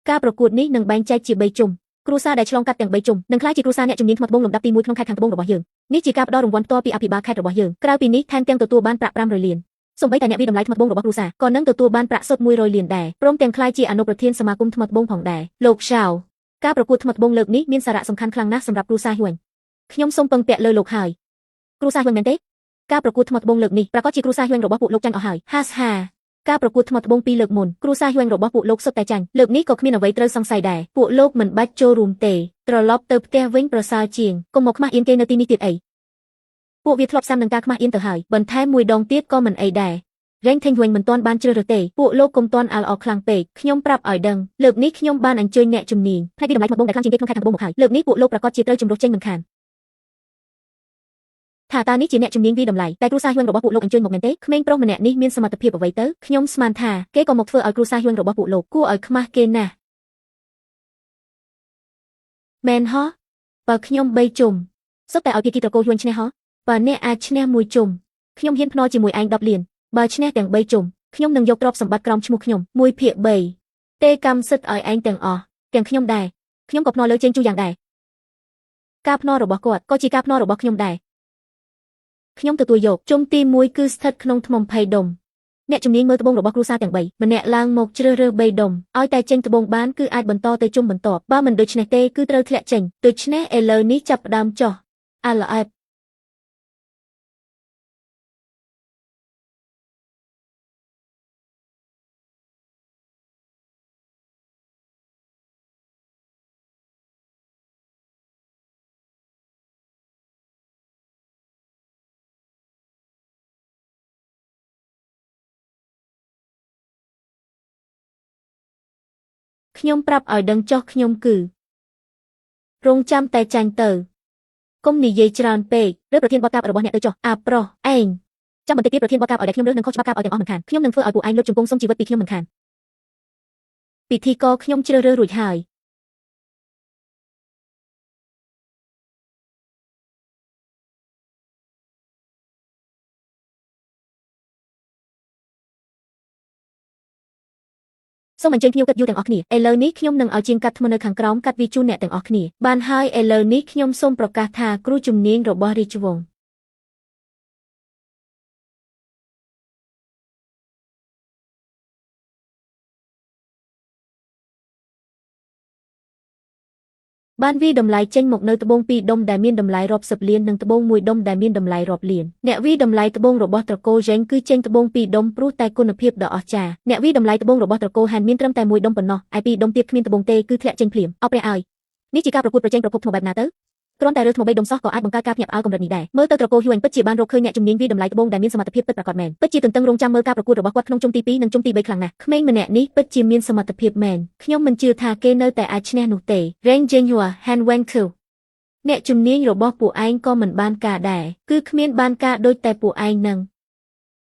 ការប្រកួតនេះនឹងបែងចែកជា3ជុំគ្រួសារដែលឆ្លងកាត់ទាំង3ជុំនឹងក្លាយជាគ្រួសារអ្នកជំនាញថ្មត្បូងលំដាប់ទី1ក្នុងខេត្តខាងត្បូងរបស់យើងនេះជាការផ្ដល់រង្វាន់ផ្ទាល់ពីអភិបាលខេត្តរបស់យើងក្រៅពីនេះថែមទាំងទទួលបានប្រាក់500លានសូម្បីតែអ្នកវាយតម្លៃថ្មត្បូងរបស់គ្រួសារក៏នឹងទទួលបានប្រាក់សុទ្ធ100លានដែរព្រមទាំងក្លាយជាអនុប្រធានសមាគមថ្មត្បូងផងដែរលោកឆៅការប្រកួតថ្មត្បូងលើកនេះមានសារៈសំខាន់ខ្លាំងណាស់សម្រាប់គ្រួសារហួញខ្ញុំសូមពឹងពាក់លើលោកហើយគ្រួសារហួញមែនទេការប្រកួតថ្មត្បូងលើកនេះប្រាកដជាគ្រួសារហួញរបស់ពួកលោកចាញ់អស់ហើយហាសហាការប្រកួតថ្មត្បូងពីរលើកមុនគ្រួសារហួញរបស់ពួកលោកសុទ្ធតែចាញ់លើកនេះក៏គ្មានអ្វីត្រូវសង្ស័យដែរពួកលោកមិនបាច់ចូលរួមទេត្រឡប់ទៅផ្ទះវិញប្រសើរជាងកុំមកខ្មាស់អៀនគេនៅទីនេះទៀតអីពួកវាធ្លាប់សាំនឹងការខ្មាស់អៀនទៅហើយបន្ថែមមួយដងទៀតក៏មិនអីដែររែងថេងហួញមិនទាន់បានជ្រើសរើសទេពួកលោកកុំទាន់អាលអរខ្លាំងពេកខ្ញុំប្រាប់ឲ្យដឹងលើកនេះខ្ញុំបានអញ្ជើញអ្នកជំនាញផ្នែកវិតម្លៃថ្មត្បូងដែលខ្លាំងជាងគេក្នុងខេត្តខាងត្បូងមកហើយលើកនេះពួកលោកប្រាកដជាត្រូវជំរុះចេញមិនខានថាតើនេះជាអ្នកជំនាញវាយតម្លៃតែគ្រួសារហួងរបស់ពួកលោកអញ្ជើញមកមែនទេក្មេងប្រុសម្នាក់នេះមានសមត្ថភាពអ្វីទៅខ្ញុំស្មានថាគេក៏មកធ្វើឲ្យគ្រួសារហួងរបស់ពួកលោកគួរឲ្យខ្មាស់គេណាស់មែនហ៎បើខ្ញុំ3ជុំសុទ្ធតែឲ្យភាគីត្រកូលហួងឈ្នះហ៎បើអ្នកអាចឈ្នះមួយជុំខ្ញុំហ៊ានភ្នាល់ជាមួយឯង10លានបើឈ្នះទាំង3ជុំខ្ញុំនឹងយកទ្រព្យសម្បត្តិក្រោមឈ្មោះខ្ញុំ1/3ទេកម្មសិទ្ធិឲ្យឯងទាំងអស់ទាំងខ្ញុំដែរខ្ញុំក៏ភ្នាល់លើជេងជូយ៉ាងដែរការភ្នាល់របស់គាត់ក៏ជាការភ្នាល់របស់ខ្ញុំដែរខ្ញុំទទួលយកជុំទី1គឺស្ថិតក្នុងថ្ម20ដុំអ្នកជំនាញមើលត្បូងរបស់គ្រួសារទាំង3ម្នាក់ឡើងមកជ្រើសរើស3ដុំឲ្យតែចេញត្បូងបានគឺអាចបន្តទៅជុំបន្ទាប់បើមិនដូច្នេះទេគឺត្រូវធ្លាក់ចេញដូច្នេះឥឡូវនេះចាប់ផ្ដើមចុះអាឡអែបខ្ញុំប្រាប់ឲ្យដឹងចុះខ្ញុំគឺរងចាំតែចាញ់ទៅកុំនិយាយច្រើនពេកឬប្រធានបទកាបរបស់អ្នកទៅចុះអាប្រុសឯងចាំបន្តិចទៀតប្រធានបទកាបឲ្យដែលខ្ញុំរើសនឹងខុសច្បាប់កាបឲ្យទាំងអស់មិនខានខ្ញុំនឹងធ្វើឲ្យពួកឯងលុបជង្គង់សុំជីវិតពីខ្ញុំមិនខានពិធីករខ្ញុំជ្រើសរើសរួចហើយ សូមអញ្ជើញភ្ញៀវកិត្តិយសទាំងអស់គ្នាឥឡូវនេះខ្ញុំនឹងឲ្យជាងកាត់ថ្មនៅខាងក្រោមកាត់វាជូនអ្នកទាំងអស់គ្នាបានហើយឥឡូវនេះខ្ញុំសូមប្រកាសថាគ្រូជំនាញរបស់រាជវង្សបានវាយតម្លៃចេញមកនៅត្បូងពីរដុំដែលមានតម្លៃរាប់សិបលាននិងត្បូងមួយដុំដែលមានតម្លៃរាប់លានអ្នកវាយតម្លៃត្បូងរបស់ត្រកូលយ៉េងគឺចេញត្បូងពីរដុំព្រោះតែគុណភាពដ៏អស្ចារ្យអ្នកវាយតម្លៃត្បូងរបស់ត្រកូលហានមានត្រឹមតែមួយដុំប៉ុណ្ណោះឯពីរដុំទៀតគ្មានត្បូងទេគឺធ្លាក់ចេញភ្លាមអោព្រះអើយនេះជាការប្រកួតប្រជែងប្រភពថ្មបែបណាទៅគ្រាន់តែរើសថ្មបីដុំសោះក៏អាចបង្កើតការភ្ញាក់ផ្អើលកម្រិតនេះដែរមើលទៅត្រកូលហ៊ូអេងពិតជាបានរកឃើញអ្នកជំនាញវាយតម្លៃត្បូងដែលមានសមត្ថភាពពិតប្រាកដមែនពិតជាទន្ទឹងរង់ចាំមើលការប្រកួតរបស់គាត់ក្នុងជុំទី2និងជុំទី3ខ្លាំងណាស់ក្មេងម្នាក់នេះពិតជាមានសមត្ថភាពមែនខ្ញុំមិនជឿថាគេនៅតែអាចឈ្នះនោះទេរេងជេងហួហានវ៉េងខូអ្នកជំនាញរបស់ពួកឯងក៏មិនបានការដែរគឺគ្មានបានការដូចតែពួកឯងនឹង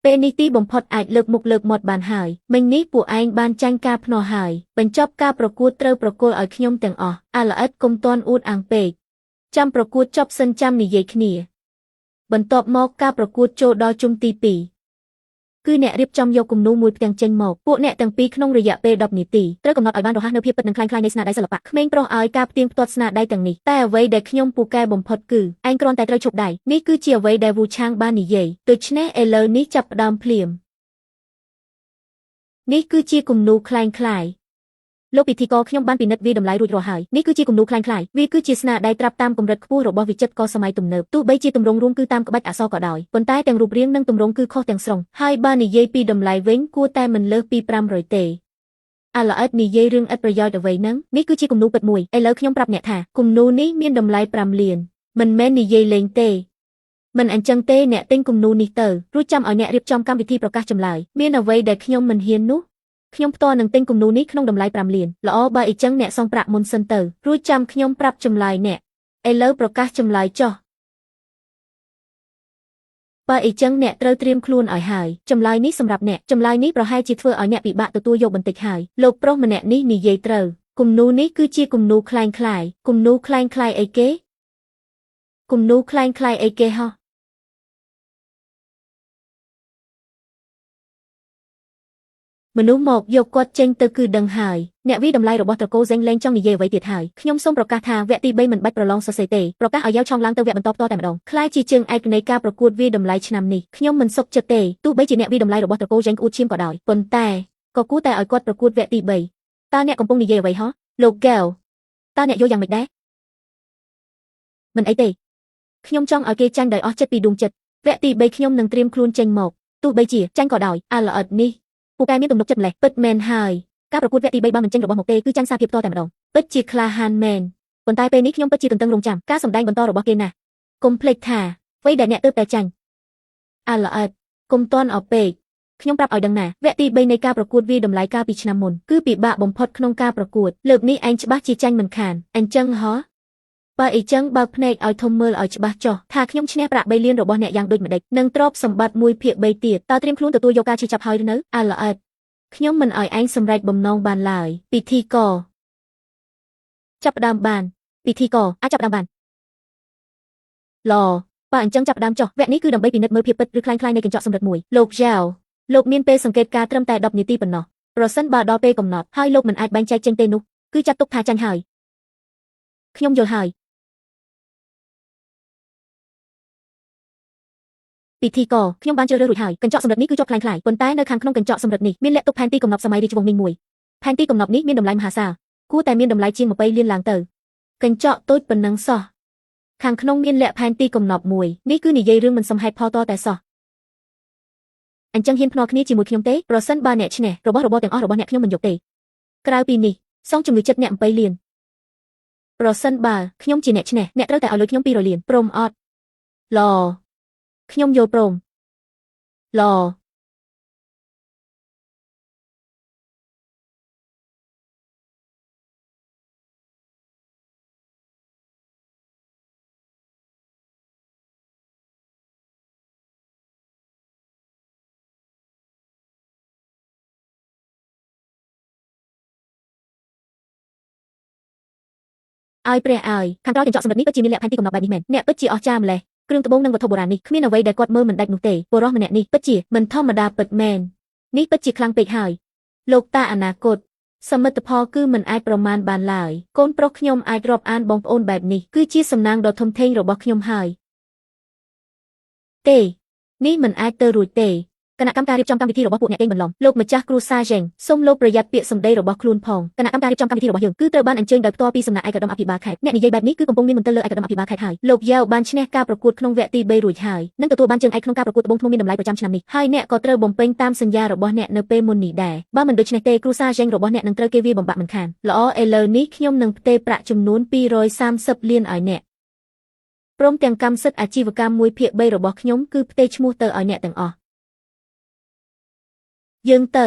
ពេលនេះទីបំផុតអាចលើកមុខលើកមាត់បានហើយមិញនេះពួកឯងបានចាញ់ការភ្នាល់ហើយបញ្ចប់ការប្រកួតត្រូវប្រគល់ឲ្យខ្ញុំទាំងអស់អាល្អិតកុំទាន់អួតអាងពេកចាំប្រកួតចប់សិនចាំនិយាយគ្នាបន្ទាប់មកការប្រកួតចូលដល់ជុំទី2គឺអ្នករៀបចំយកគំនូរមួយផ្ទាំងចេញមកពួកអ្នកទាំងពីរក្នុងរយៈពេល10នាទីត្រូវកំណត់ឲ្យបានរហ័សនូវភាពពិតនិងក្លែងក្លាយនៃស្នាដៃសិល្បៈក្មេងប្រុសឲ្យការផ្ទៀងផ្ទាត់ស្នាដៃទាំងនេះតែអ្វីដែលខ្ញុំពូកែបំផុតគឺឯងគ្រាន់តែត្រូវឈប់ដៃនេះគឺជាអ្វីដែលវូឆាងបាននិយាយដូច្នេះឥឡូវនេះចាប់ផ្ដើមភ្លាមនេះគឺជាគំនូរក្លែងក្លាយលោកពិធីករខ្ញុំបានពិនិត្យវាតម្លៃរួចរាល់ហើយនេះគឺជាគំនូរក្លែងក្លាយវាគឺជាស្នាដៃត្រាប់តាមកម្រិតខ្ពស់របស់វិចិត្រករសម័យទំនើបទោះបីជាទម្រង់រួមគឺតាមក្បាច់អក្សរក៏ដោយប៉ុន្តែទាំងរូបរាងនិងទម្រង់គឺខុសទាំងស្រុងហើយបើនិយាយពីតម្លៃវិញគួរតែមិនលើសពី500ទេអាល្អិតនិយាយរឿងឥតប្រយោជន៍អ្វីហ្នឹងនេះគឺជាគំនូរពិតមួយឥឡូវខ្ញុំប្រាប់អ្នកថាគំនូរនេះមានតម្លៃ5លានមិនមែននិយាយលេងទេមិនអញ្ចឹងទេអ្នកទិញគំនូរនេះទៅរួចចាំឲ្យអ្នករៀបចំកម្មវិធីប្រកាសចម្លើយមានអ្វីដែលខ្ញុំមិនហ៊ាននោះខ្ញុំផ្ទាល់នឹងទិញគំនូរនេះក្នុងតម្លៃ5លានល្អបើអ៊ីចឹងអ្នកសងប្រាក់មុនសិនទៅរួចចាំខ្ញុំប្រាប់ចម្លើយអ្នកឥឡូវប្រកាសចម្លើយចុះបើអ៊ីចឹងអ្នកត្រូវត្រៀមខ្លួនឲ្យហើយចម្លើយនេះសម្រាប់អ្នកចម្លើយនេះប្រហែលជាធ្វើឲ្យអ្នកពិបាកទទួលយកបន្តិចហើយលោកប្រុសម្នាក់នេះនិយាយត្រូវគំនូរនេះគឺជាគំនូរក្លែងក្លាយគំនូរក្លែងក្លាយអីគេគំនូរក្លែងក្លាយអីគេហោះមនុស្សមកយកគាត់ចេញទៅគឺដឹងហើយអ្នកវិតម្លៃរបស់ត្រកូលសេងលែងចង់និយាយអ្វីទៀតហើយខ្ញុំសូមប្រកាសថាវគ្គទី3មិនបាច់ប្រឡងសរសេរទេប្រកាសឲ្យយ៉ាវឆောងឡើងទៅវគ្គបន្តផ្ទាល់តែម្ដងក្លាយជាជើងឯកនៃការប្រកួតវាតម្លៃឆ្នាំនេះខ្ញុំមិនសុខចិត្តទេទោះបីជាអ្នកវិតម្លៃរបស់ត្រកូលសេងក្អួតឈាមក៏ដោយប៉ុន្តែក៏គួរតែឲ្យគាត់ប្រកួតវគ្គទី3តើអ្នកកំពុងនិយាយអ្វីហ៎លោកកែវតើអ្នកយល់យ៉ាងម៉េចដែរមិនអីទេខ្ញុំចង់ឲ្យគេចាញ់ដោយអស់ចិត្តពីដួងចិត្តវគ្គទី3ខ្ញុំនឹងត្រៀមខ្លួនចេញមកទោះបីជាចាញ់ក៏ដោយអាល្អិតនេះពួកែមានទំនុកចិត្តម្លេះពិតមែនហើយការប្រកួតវគ្គទី3បើមិនចេញរបស់មកទេគឺចាញ់សារភាពផ្ទាល់តែម្ដងពិតជាក្លាហានមែនប៉ុន្តែពេលនេះខ្ញុំពិតជាទន្ទឹងរង់ចាំការសម្ដែងបន្តរបស់គេណាស់កុំភ្លេចថាអ្វីដែលអ្នកទើបតែចាញ់អាល្អិតកុំតន់អពេកខ្ញុំប្រាប់ឲ្យដឹងណាវគ្គទី3នៃការប្រកួតវាតម្លៃកាលពីឆ្នាំមុនគឺពិបាកបំផុតក្នុងការប្រកួតលើកនេះឯងច្បាស់ជាចាញ់មិនខានអញ្ចឹងហ៎បើអីចឹងបើកភ្នែកឲ្យធំមើលឲ្យច្បាស់ចុះថាខ្ញុំឈ្នះប្រាក់3លានរបស់អ្នកយ៉ាងដូចម្ដេចនិងទ្រព្យសម្បត្តិ1/3ទៀតតើត្រៀមខ្លួនទទួលយកការឈឺចាប់ហើយឬនៅអាល្អិតខ្ញុំមិនឲ្យឯងសម្រេចបំណងបានឡើយពិធីករចាប់ផ្ដើមបានពិធីករអាចចាប់ផ្ដើមបានល្អបើអញ្ចឹងចាប់ផ្ដើមចុះវគ្គនេះគឺដើម្បីពិនិត្យមើលភាពពិតឬក្លែងក្លាយនៃកញ្ចក់សម្រិតមួយលោកយ៉ាវលោកមានពេលសង្កេតការត្រឹមតែ10នាទីប៉ុណ្ណោះប្រសិនបើដល់ពេលកំណត់ហើយលោកមិនអាចបែងចែកចេញទេនោះគឺចាត់ទុកថាចាញ់ហើយខ្ញុំយល់ហើយពិធីករខ្ញុំបានជ្រើសរើសរួចហើយកញ្ចក់សម្រិតនេះគឺជាប់ក្លែងក្លាយប៉ុន្តែនៅខាងក្នុងកញ្ចក់សម្រិតនេះមានលាក់ទុកផែនទីកំណប់សម័យរាជវង្សមីងមួយផែនទីកំណប់នេះមានតម្លៃមហាសាលគួរតែមានតម្លៃជាង20លានឡើងទៅកញ្ចក់តូចប៉ុណ្ណឹងសោះខាងក្នុងមានលាក់ផែនទីកំណប់មួយនេះគឺនិយាយរឿងមិនសមហេតុផលតតែសោះអញ្ចឹងហ៊ានភ្នាល់គ្នាជាមួយខ្ញុំទេប្រសិនបើអ្នកឈ្នះរបស់របរទាំងអស់របស់អ្នកខ្ញុំមិនយកទេក្រៅពីនេះសងជំងឺចិត្តអ្នក7លានប្រសិនបើខ្ញុំជាអ្នកឈ្នះអ្នកត្រូវតែឲ្យលុយខ្ញុំ200លានព្រមអត់ល្អខ្ញុំយល់ព្រមល្អឲ្យព្រះឲ្យខាងក្រោយកញ្ចក់សម្រិតនេះពិតជាមានលក្ខផែនទីកំណត់បែបនេះមែនអ្នកពិតជាអស្ចារ្យម្លេះគ្រឿងត្បូងនិងវត្ថុបុរាណនេះគ្មានអ្វីដែលគាត់មើលមិនដាច់នោះទេបុរសម្នាក់នេះពិតជាមិនធម្មតាពិតមែននេះពិតជាខ្លាំងពេកហើយលោកតាអនាគត សមិទ្ធផលគឺមិនអាចប្រមាណបានឡើយកូនប្រុសខ្ញុំអាចរាប់អានបងប្អូនបែបនេះគឺជាសំណាងដ៏ធំធេងរបស់ខ្ញុំហើយទេនេះមិនអាចទៅរួចទេគណៈកម្មការរៀបចំកម្មវិធីរបស់ពួកអ្នកកេងបន្លំលោកម្ចាស់គ្រួសារយ៉េងសូមលោកប្រយ័ត្នពាក្យសម្ដីរបស់ខ្លួនផងគណៈកម្មការរៀបចំកម្មវិធីរបស់យើងគឺត្រូវបានអញ្ជើញដោយផ្ទាល់ពីសំណាក់ឯកឧត្តមអភិបាលខេត្តអ្នកនិយាយបែបនេះគឺកំពុងមានមន្ទិលលើឯកឧត្តមអភិបាលខេត្តហើយលោកយ៉ាវបានឈ្នះការប្រកួតក្នុងវគ្គទី3រួចហើយនិងទទួលបានជើងឯកក្នុងការប្រកួតត្បូងធ្នូមានតម្លៃប្រចាំឆ្នាំនេះហើយអ្នកក៏ត្រូវបំពេញតាមសន្យារបស់អ្នកនៅពេលមុននេះដែរបើមិនដូច្នេះទេគ្រួសារយ៉េងរបស់អ្នកនឹងត្រូវគេវាយបំបាក់មិនខានល្អឥឡូវនេះខ្ញុំនឹងផ្ទេរប្រាក់ចំនួន230លានឲ្យអ្នកព្រមទាំងកម្មសិទ្ធិអាជីវកម្ម1/3របស់ខ្ញុំគឺផ្ទេរឈ្មោះទៅឲ្យអ្នកទាំងអស់យើងទៅ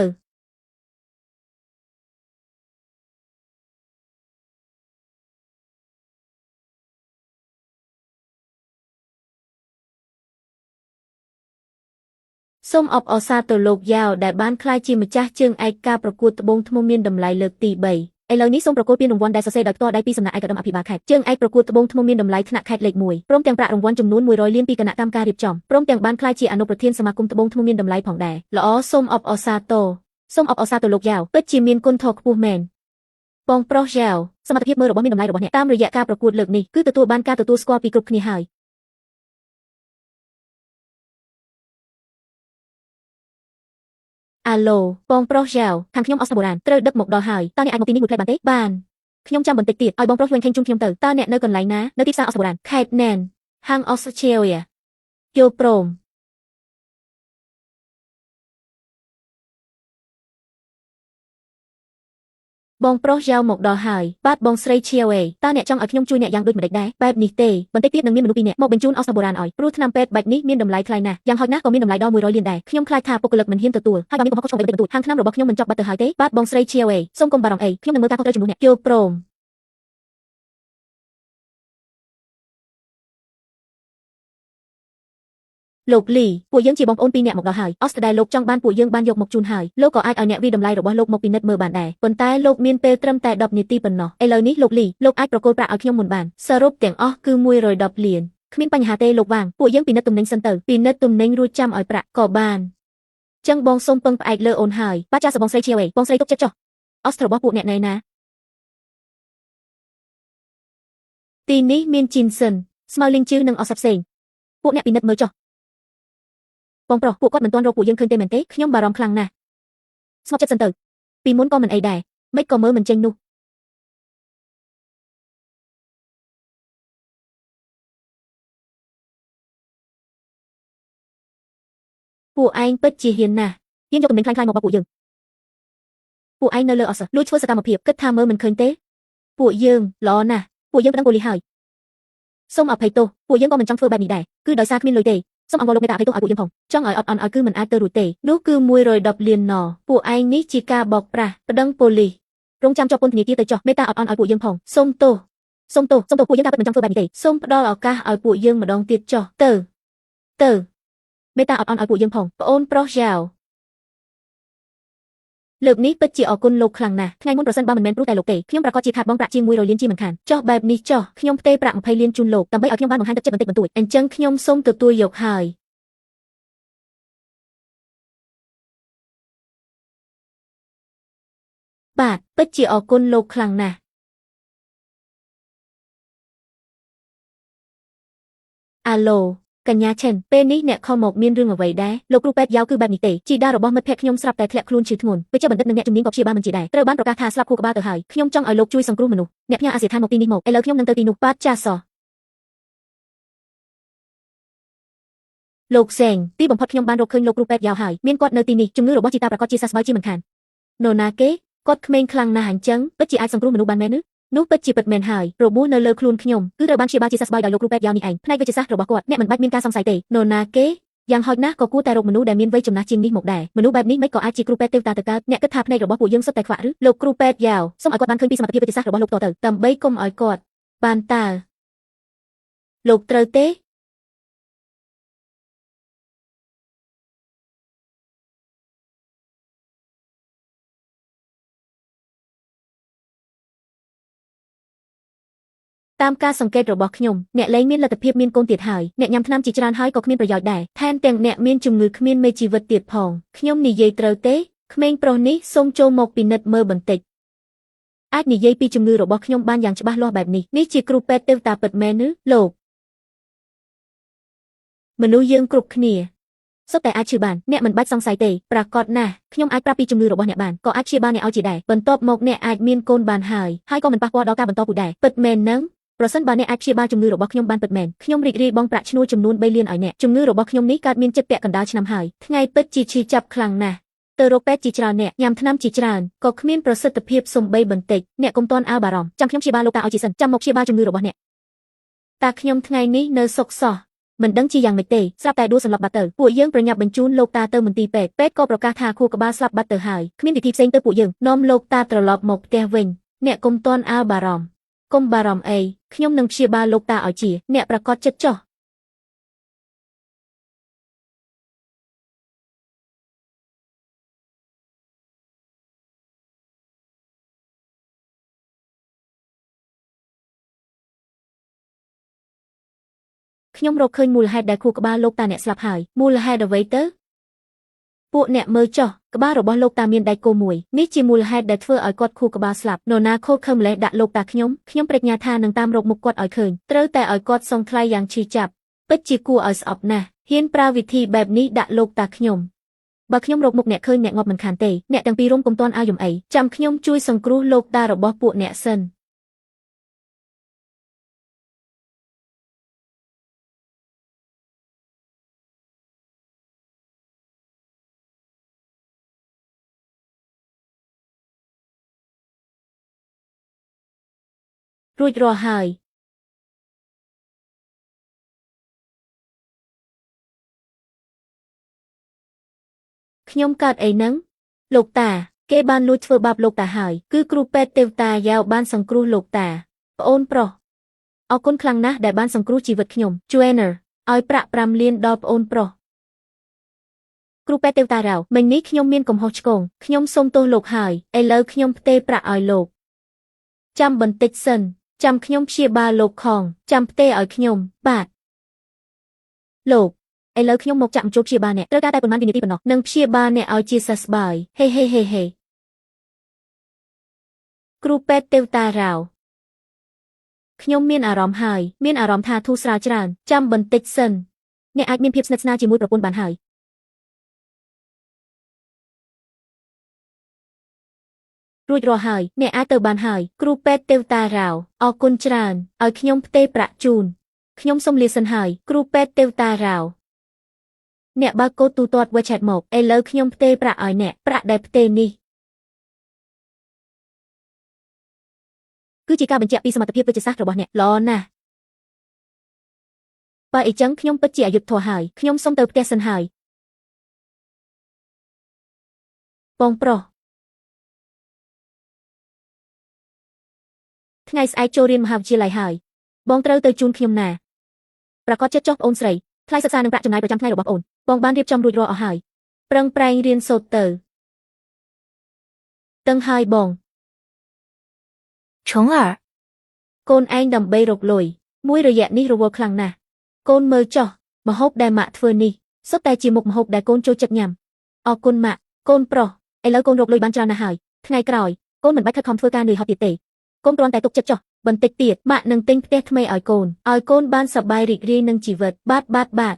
សូមអបអរសាទរលោកយ៉ាវដែលបានក្លាយជាម្ចាស់ជើងឯកការប្រកួតត្បូងធ្នូមានតម្លៃលើកទី3ឥឡូវនេះសូមប្រគល់ពានរង្វាន់ដែលសរសេរដោយផ្ទាល់ដៃពីសំណាក់ឯកឧត្តមអភិបាលខេត្តជើងឯកប្រកួតត្បូងធ្នូមានតម្លៃថ្នាក់ខេត្តលេខ1ព្រមទាំងប្រាក់រង្វាន់ចំនួន100លានពីគណៈកម្មការរៀបចំព្រមទាំងបានក្លាយជាអនុប្រធានសមាគមត្បូងធ្នូមានតម្លៃផងដែរល្អសូមអបអរសាទរសូមអបអរសាទរលោកយ៉ាវពិតជាមានគុណធម៌ខ្ពស់មែនបងប្រុសយ៉ាវសមត្ថភាពមើលរបស់មានតម្លៃរបស់អ្នកតាមរយៈការប្រកួតលើកនេះគឺទទួលបានការទទួលស្គាល់ពីគ្រប់គ្នាហើយអាឡូបងប្រុសយ៉ាវខាងខ្ញុំអស្ចារ្យបុរាណត្រូវដឹកមកដល់ហើយតើអ្នកអាចមកទីនេះមួយភ្លែតបានទេបានខ្ញុំចាំបន្តិចទៀតឲ្យបងប្រុសយួនខេងជូនខ្ញុំទៅតើអ្នកនៅកន្លែងណានៅទីផ្សារអស្ចារ្យបុរាណខេត្តណែនហាងអូស្ត្រាលីយល់ព្រមបងប្រុសយ៉ាវមកដល់ហើយបាទបងស្រីឈៀវអេតើអ្នកចង់ឲ្យខ្ញុំជួយអ្នកយ៉ាងដូចម្តេចដែរបែបនេះទេបន្តិចទៀតនឹងមានមនុស្សពីរនាក់មកបញ្ជូនអស្ចារ្យបុរាណឲ្យព្រោះថ្នាំពេទ្យបែបនេះមានតម្លៃថ្លៃណាស់យ៉ាងហោចណាស់ក៏មានតម្លៃដល់100លានដែរខ្ញុំខ្លាចថាបុគ្គលិកមិនហ៊ានទទួលហើយបើមានកំហុសខុសឆ្គងអ្វីបន្តិចបន្តួចហាងថ្នាំរបស់ខ្ញុំមិនចប់បាត់ទៅហើយទេបាទបងស្រីឈៀវអេសូមកុំបារម្ភអីខ្ញុំនឹងមើលការខុសត្រូវជំនួសអ្នកយល់ព្រមលោកលីពួកយើងជាបងប្អូនពីរនាក់មកដល់ហើយអស្ចារ្យដែលលោកចង់បានពួកយើងបានយកមកជូនហើយលោកក៏អាចឲ្យអ្នកវិតម្លៃរបស់លោកមកពិនិត្យមើលបានដែរប៉ុន្តែលោកមានពេលត្រឹមតែ10នាទីប៉ុណ្ណោះឥឡូវនេះលោកលីលោកអាចប្រគល់ប្រាក់ឲ្យខ្ញុំមុនបានសរុបទាំងអស់គឺ110លានគ្មានបញ្ហាទេលោកវាងពួកយើងពិនិត្យទំនិញសិនទៅពិនិត្យទំនិញរួចចាំឲ្យប្រាក់ក៏បានចឹងបងសូមពឹងផ្អែកលើអូនហើយបាទចាសបងស្រីជាវេបងស្រីទុកចិត្តចុះអស្របស់ពួកអ្នកណែណាទីនេះមានជីនសិនស្មៅលីងជឺនិងអស្ផ្សេងពួកអ្នកពិនិត្យមើលចុះបងប្រុសពួកគាត់មិនទាន់រកពួកយើងឃើញទេមែនទេខ្ញុំបារម្ភខ្លាំងណាស់ស្ងប់ចិត្តសិនទៅពីមុនក៏មិនអីដែរមិនក៏មើលមិនចេញនោះពួកឯងពិតជាហ៊ានណាស់ហ៊ានយកទំនិញខ្លាំងៗមកបោកពួកយើងពួកឯងនៅលើអសលួចធ្វើសកម្មភាពគិតថាមើលមិនឃើញទេពួកយើងល្អណាស់ពួកយើងប្តឹងប៉ូលីសហើយសូមអភ័យទោសពួកយើងក៏មិនចង់ធ្វើបែបនេះដែរគឺដោយសារគ្មានលុយទេសូមអង្វរលោកមេត្តាអភ័យទោសឲ្យពួកយើងផងចង់ឲ្យអត់អន់ឲ្យគឺមិនអាចទៅរួចទេនោះគឺ110លានណពួកឯងនេះជាការបោកប្រាស់ប្តឹងប៉ូលីសរងចាំជាប់ពន្ធនាគារទៅចុះមេត្តាអត់អន់ឲ្យពួកយើងផងសូមទោសសូមទោសសូមទោសពួកយើងការពិតមិនចង់ធ្វើបែបនេះទេសូមផ្ដល់ឱកាសឲ្យពួកយើងម្ដងទៀតចុះទៅទៅមេត្តាអត់អន់ឲ្យពួកយើងផងប្អូនប្រុសយ៉ាវលើកនេះពិតជាអរគុណលោកខ្លាំងណាស់ថ្ងៃមុនប្រសិនបើមិនមែនព្រោះតែលោកទេខ្ញុំប្រកាសជាខាតបង់ប្រាក់ជាង100លានជាមិនខានចុះបែបនេះចុះខ្ញុំផ្ទេរប្រាក់20លានជូនលោកដើម្បីឲ្យខ្ញុំបានបង្ហាញទឹកចិត្តបន្តិចបន្តួចអញ្ចឹងខ្ញុំសូមទទួលយកហើយបាទពិតជាអរគុណលោកខ្លាំងណាស់អាឡូកញ្ញាឆិនពេលនេះអ្នកខំមកមានរឿងអ្វីដែរលោកគ្រូពេទ្យយ៉ាវគឺបែបនេះទេជីតារបស់មិត្តភក្តិខ្ញុំស្រាប់តែធ្លាក់ខ្លួនឈឺធ្ងន់វេជ្ជបណ្ឌិតនិងអ្នកជំនាញក៏ព្យាបាលមិនជាដែរត្រូវបានប្រកាសថាស្លាប់ខួរក្បាលទៅហើយខ្ញុំចង់ឲ្យលោកជួយសង្គ្រោះមនុស្សអ្នកផ្ញើអាសយដ្ឋានមកទីនេះមកឥឡូវខ្ញុំនឹងទៅទីនោះបាទចាសលោកសេងទីបំផុតខ្ញុំបានរកឃើញលោកគ្រូពេទ្យយ៉ាវហើយមានគាត់នៅទីនេះជំងឺរបស់ជីតាប្រកាសជាសះស្បើយជាមិនខាននរណាគេគាត់ក្មេងខ្លាំងណាស់អញ្ចឹងពិតជាអាចសង្គ្រោះមនុស្សបានមែនឬនោះពិតជាពិតមែនហើយរបួសនៅលើខ្លួនខ្ញុំគឺត្រូវបានព្យាបាលជាសះស្បើយដោយលោកគ្រូពេទ្យយ៉ាវនេះឯងផ្នែកវិទ្យាសាស្ត្ររបស់គាត់អ្នកមិនបាច់មានការសង្ស័យទេនរណាគេយ៉ាងហោចណាស់ក៏គួរតែរកមនុស្សដែលមានវ័យចំណាស់ជាងនេះមកដែរមនុស្សបែបនេះមិនក៏អាចជាគ្រូពេទ្យទេវតាទៅកើតអ្នកគិតថាភ្នែករបស់ពួកយើងសុទ្ធតែខ្វាក់ឬលោកគ្រូពេទ្យយ៉ាវសូមឲ្យគាត់បានឃើញពីសមត្ថភាពវិទ្យាសាស្ត្ររបស់លោកតទៅដើម្បីកុំឲ្យគាត់បានតើលោកត្រូវទេតាមការសង្កេតរបស់ខ្ញុំអ្នកលែងមានលទ្ធភាពមានកូនទៀតហើយអ្នកញ៉ាំថ្នាំជាច្រើនហើយក៏គ្មានប្រយោជន៍ដែរថែមទាំងអ្នកមានជំងឺគ្មានមេជីវិតទៀតផងខ្ញុំនិយាយត្រូវទេក្មេងប្រុសនេះសូមចូលមកពិនិត្យមើលបន្តិច អាចនិយាយពីជំងឺរបស់ខ្ញុំបានយ៉ាងច្បាស់លាស់បែបនេះនេះជាគ្រូពេទ្យទេវតាពិតមែនឬលោកមនុស្សយើងគ្រប់គ្នាសុទ្ធតែអាចឈឺបានអ្នកមិនបាច់សង្ស័យទេប្រាកដណាស់ខ្ញុំអាចប្រាប់ពីជំងឺរបស់អ្នកបានក៏អាចព្យាបាលអ្នកឲ្យជាដែរបន្ទាប់មកអ្នកអាចមានកូនបានហើយហើយក៏មិនប៉ះពាល់ដល់ការបន្តពូជដែរពិតមែននឹងប្រសិនបើអ្នកអាចព្យាបាលជំងឺរបស់ខ្ញុំបានពិតមែនខ្ញុំរីករាយបង់ប្រាក់ឈ្នួលចំនួន3លានឲ្យអ្នកជំងឺរបស់ខ្ញុំនេះកើតមានជិតពាក់កណ្ដាលឆ្នាំហើយថ្ងៃពិតជាឈឺចាប់ខ្លាំងណាស់ទៅរកពេទ្យជាច្រើនអ្នកញ៉ាំថ្នាំជាច្រើនក៏គ្មានប្រសិទ្ធភាពសំបីបន្តិចអ្នកកុំទាន់អើបារម្ភចាំខ្ញុំព្យាបាលលោកតាឲ្យជាសិនចាំមកព្យាបាលជំងឺរបស់អ្នកតាខ្ញុំថ្ងៃនេះនៅសុខសោះមិនដឹងជាយ៉ាងម៉េចទេស្រាប់តែដួលសន្លប់បាត់ទៅពួកយើងប្រញាប់បញ្ជូនលោកតាទៅមន្ទីរពេទ្យពេទ្យក៏ប្រកាសថាខួរក្បាលស្លាប់បាត់ទៅហើយគ្មានវិធីផ្សេងទៅពួកយើងនាំលោកតាត្រឡប់មកផ្ទះវិញអ្នកកុំទាន់អើបារម្ភកុំបារម្ភអីខ្ញុំនឹងព្យាបាលលោកតាឲ្យជាអ្នកប្រកាសចិត្តចុះខ្ញុំរកឃើញមូលហេតុដែលខួរក្បាលលោកតាអ្នកស្លាប់ហើយមូលហេតុអ្វីទៅពួកអ្នកមើលចុះក្បាលរបស់លោកតាមានដែកគោមួយនេះជាមូលហេតុដែលធ្វើឲ្យគាត់ខួរក្បាលស្លាប់នរណាខូចខើម្លេះដាក់លោកតាខ្ញុំខ្ញុំប្រាជ្ញាថានឹងតាមរកមុខគាត់ឲ្យឃើញត្រូវតែឲ្យគាត់សងថ្លៃយ៉ាងឈឺចាប់ពិតជាគួរឲ្យស្អប់ណាស់ហ៊ានប្រើវិធីបែបនេះដាក់លោកតាខ្ញុំបើខ្ញុំរកមុខអ្នកឃើញអ្នកងាប់មិនខានទេអ្នកទាំងពីររុំកុំទាន់ឲ្យយំអីចាំខ្ញុំជួយសង្គ្រោះលោកតារបស់ពួកអ្នកសិនរួចរាល់ហើយខ្ញុំកើតអីនឹងលោកតាគេបានលួចធ្វើបាបលោកតាហើយគឺគ្រូពេទ្យទេវតាយ៉ាវបានសង្គ្រោះលោកតាប្អូនប្រុសអរគុណខ្លាំងណាស់ដែលបានសង្គ្រោះជីវិតខ្ញុំ Joiner ឲ្យប្រាក់5លានដល់ប្អូនប្រុសគ្រូពេទ្យទេវតារ៉ាវមិញនេះខ្ញុំមានកំហុសឆ្គងខ្ញុំសូមទោសលោកហើយឥឡូវខ្ញុំផ្ទេរប្រាក់ឲ្យលោកចាំបន្តិចសិនចាំខ្ញុំព្យាបាលលោកខងចាំផ្ទេរឲ្យខ្ញុំបាទលោកឥឡូវខ្ញុំមកចាក់មជួបព្យាបាលអ្នកត្រូវការតែប៉ុន្មានវិនាទីប៉ុណ្ណោះនឹងព្យាបាលអ្នកឲ្យជាសះស្បើយហេហេហេហេគ្រូពេទ្យទេវតារ៉ាវខ្ញុំមានអារម្មណ៍ហើយមានអារម្មណ៍ថាធូរស្រាលច្រើនចាំបន្តិចសិនអ្នកអាចមានភាពស្និទ្ធស្នាលជាមួយប្រពន្ធបានហើយរួចរាល់ហើយអ្នកអាចទៅបានហើយគ្រូពេទ្យទេវតារ៉ាវអរគុណច្រើនឲ្យខ្ញុំផ្ទេរប្រាក់ជូនខ្ញុំសូមលាសិនហើយគ្រូពេទ្យទេវតារ៉ាវអ្នកបើកកូដទូទាត់ WeChat មកឥឡូវខ្ញុំផ្ទេរប្រាក់ឲ្យអ្នកប្រាក់ដែលផ្ទេរនេះគឺជាការបញ្ជាក់ពីសមត្ថភាពវិទ្យាសាស្ត្ររបស់អ្នកល្អណាស់បើអីចឹងខ្ញុំពិតជាអយុត្តិធម៌ហើយខ្ញុំសូមទៅផ្ទះសិនហើយបងប្រុសថ្ងៃស្អែកចូលរៀនមហាវិទ្យាល័យហើយបងត្រូវទៅជូនខ្ញុំណាប្រកាសចិត្តចុះប្អូនស្រីថ្លៃសិក្សានិងប្រាក់ចំណាយប្រចាំថ្ងៃរបស់ប្អូនបងបានរៀបចំរួចរាល់អស់ហើយប្រឹងប្រែងរៀនសូត្រទៅតឹងហើយបង 虫儿， កូនឯងដើម្បីរកលុយមួយរយៈនេះរវល់ខ្លាំងណាស់កូនមើលចុះម្ហូបដែលម៉ាក់ធ្វើនេះសុទ្ធតែជាមុខម្ហូបដែលកូនចូលចិត្តញ៉ាំអរគុណម៉ាក់កូនប្រុសឥឡូវកូនរកលុយបានច្រើនណាស់ហើយថ្ងៃក្រោយកូនមិនបាច់ខិតខំធ្វើការនឿយហត់ទៀតទេកូនគ្រាន់តែទុកចិត្តចុះបន្តិចទៀតម៉ាក់នឹងទិញផ្ទះថ្មីឲ្យកូនឲ្យ កូនបានសប្បាយរីករាយនឹងជីវិតបាទបាទបាទ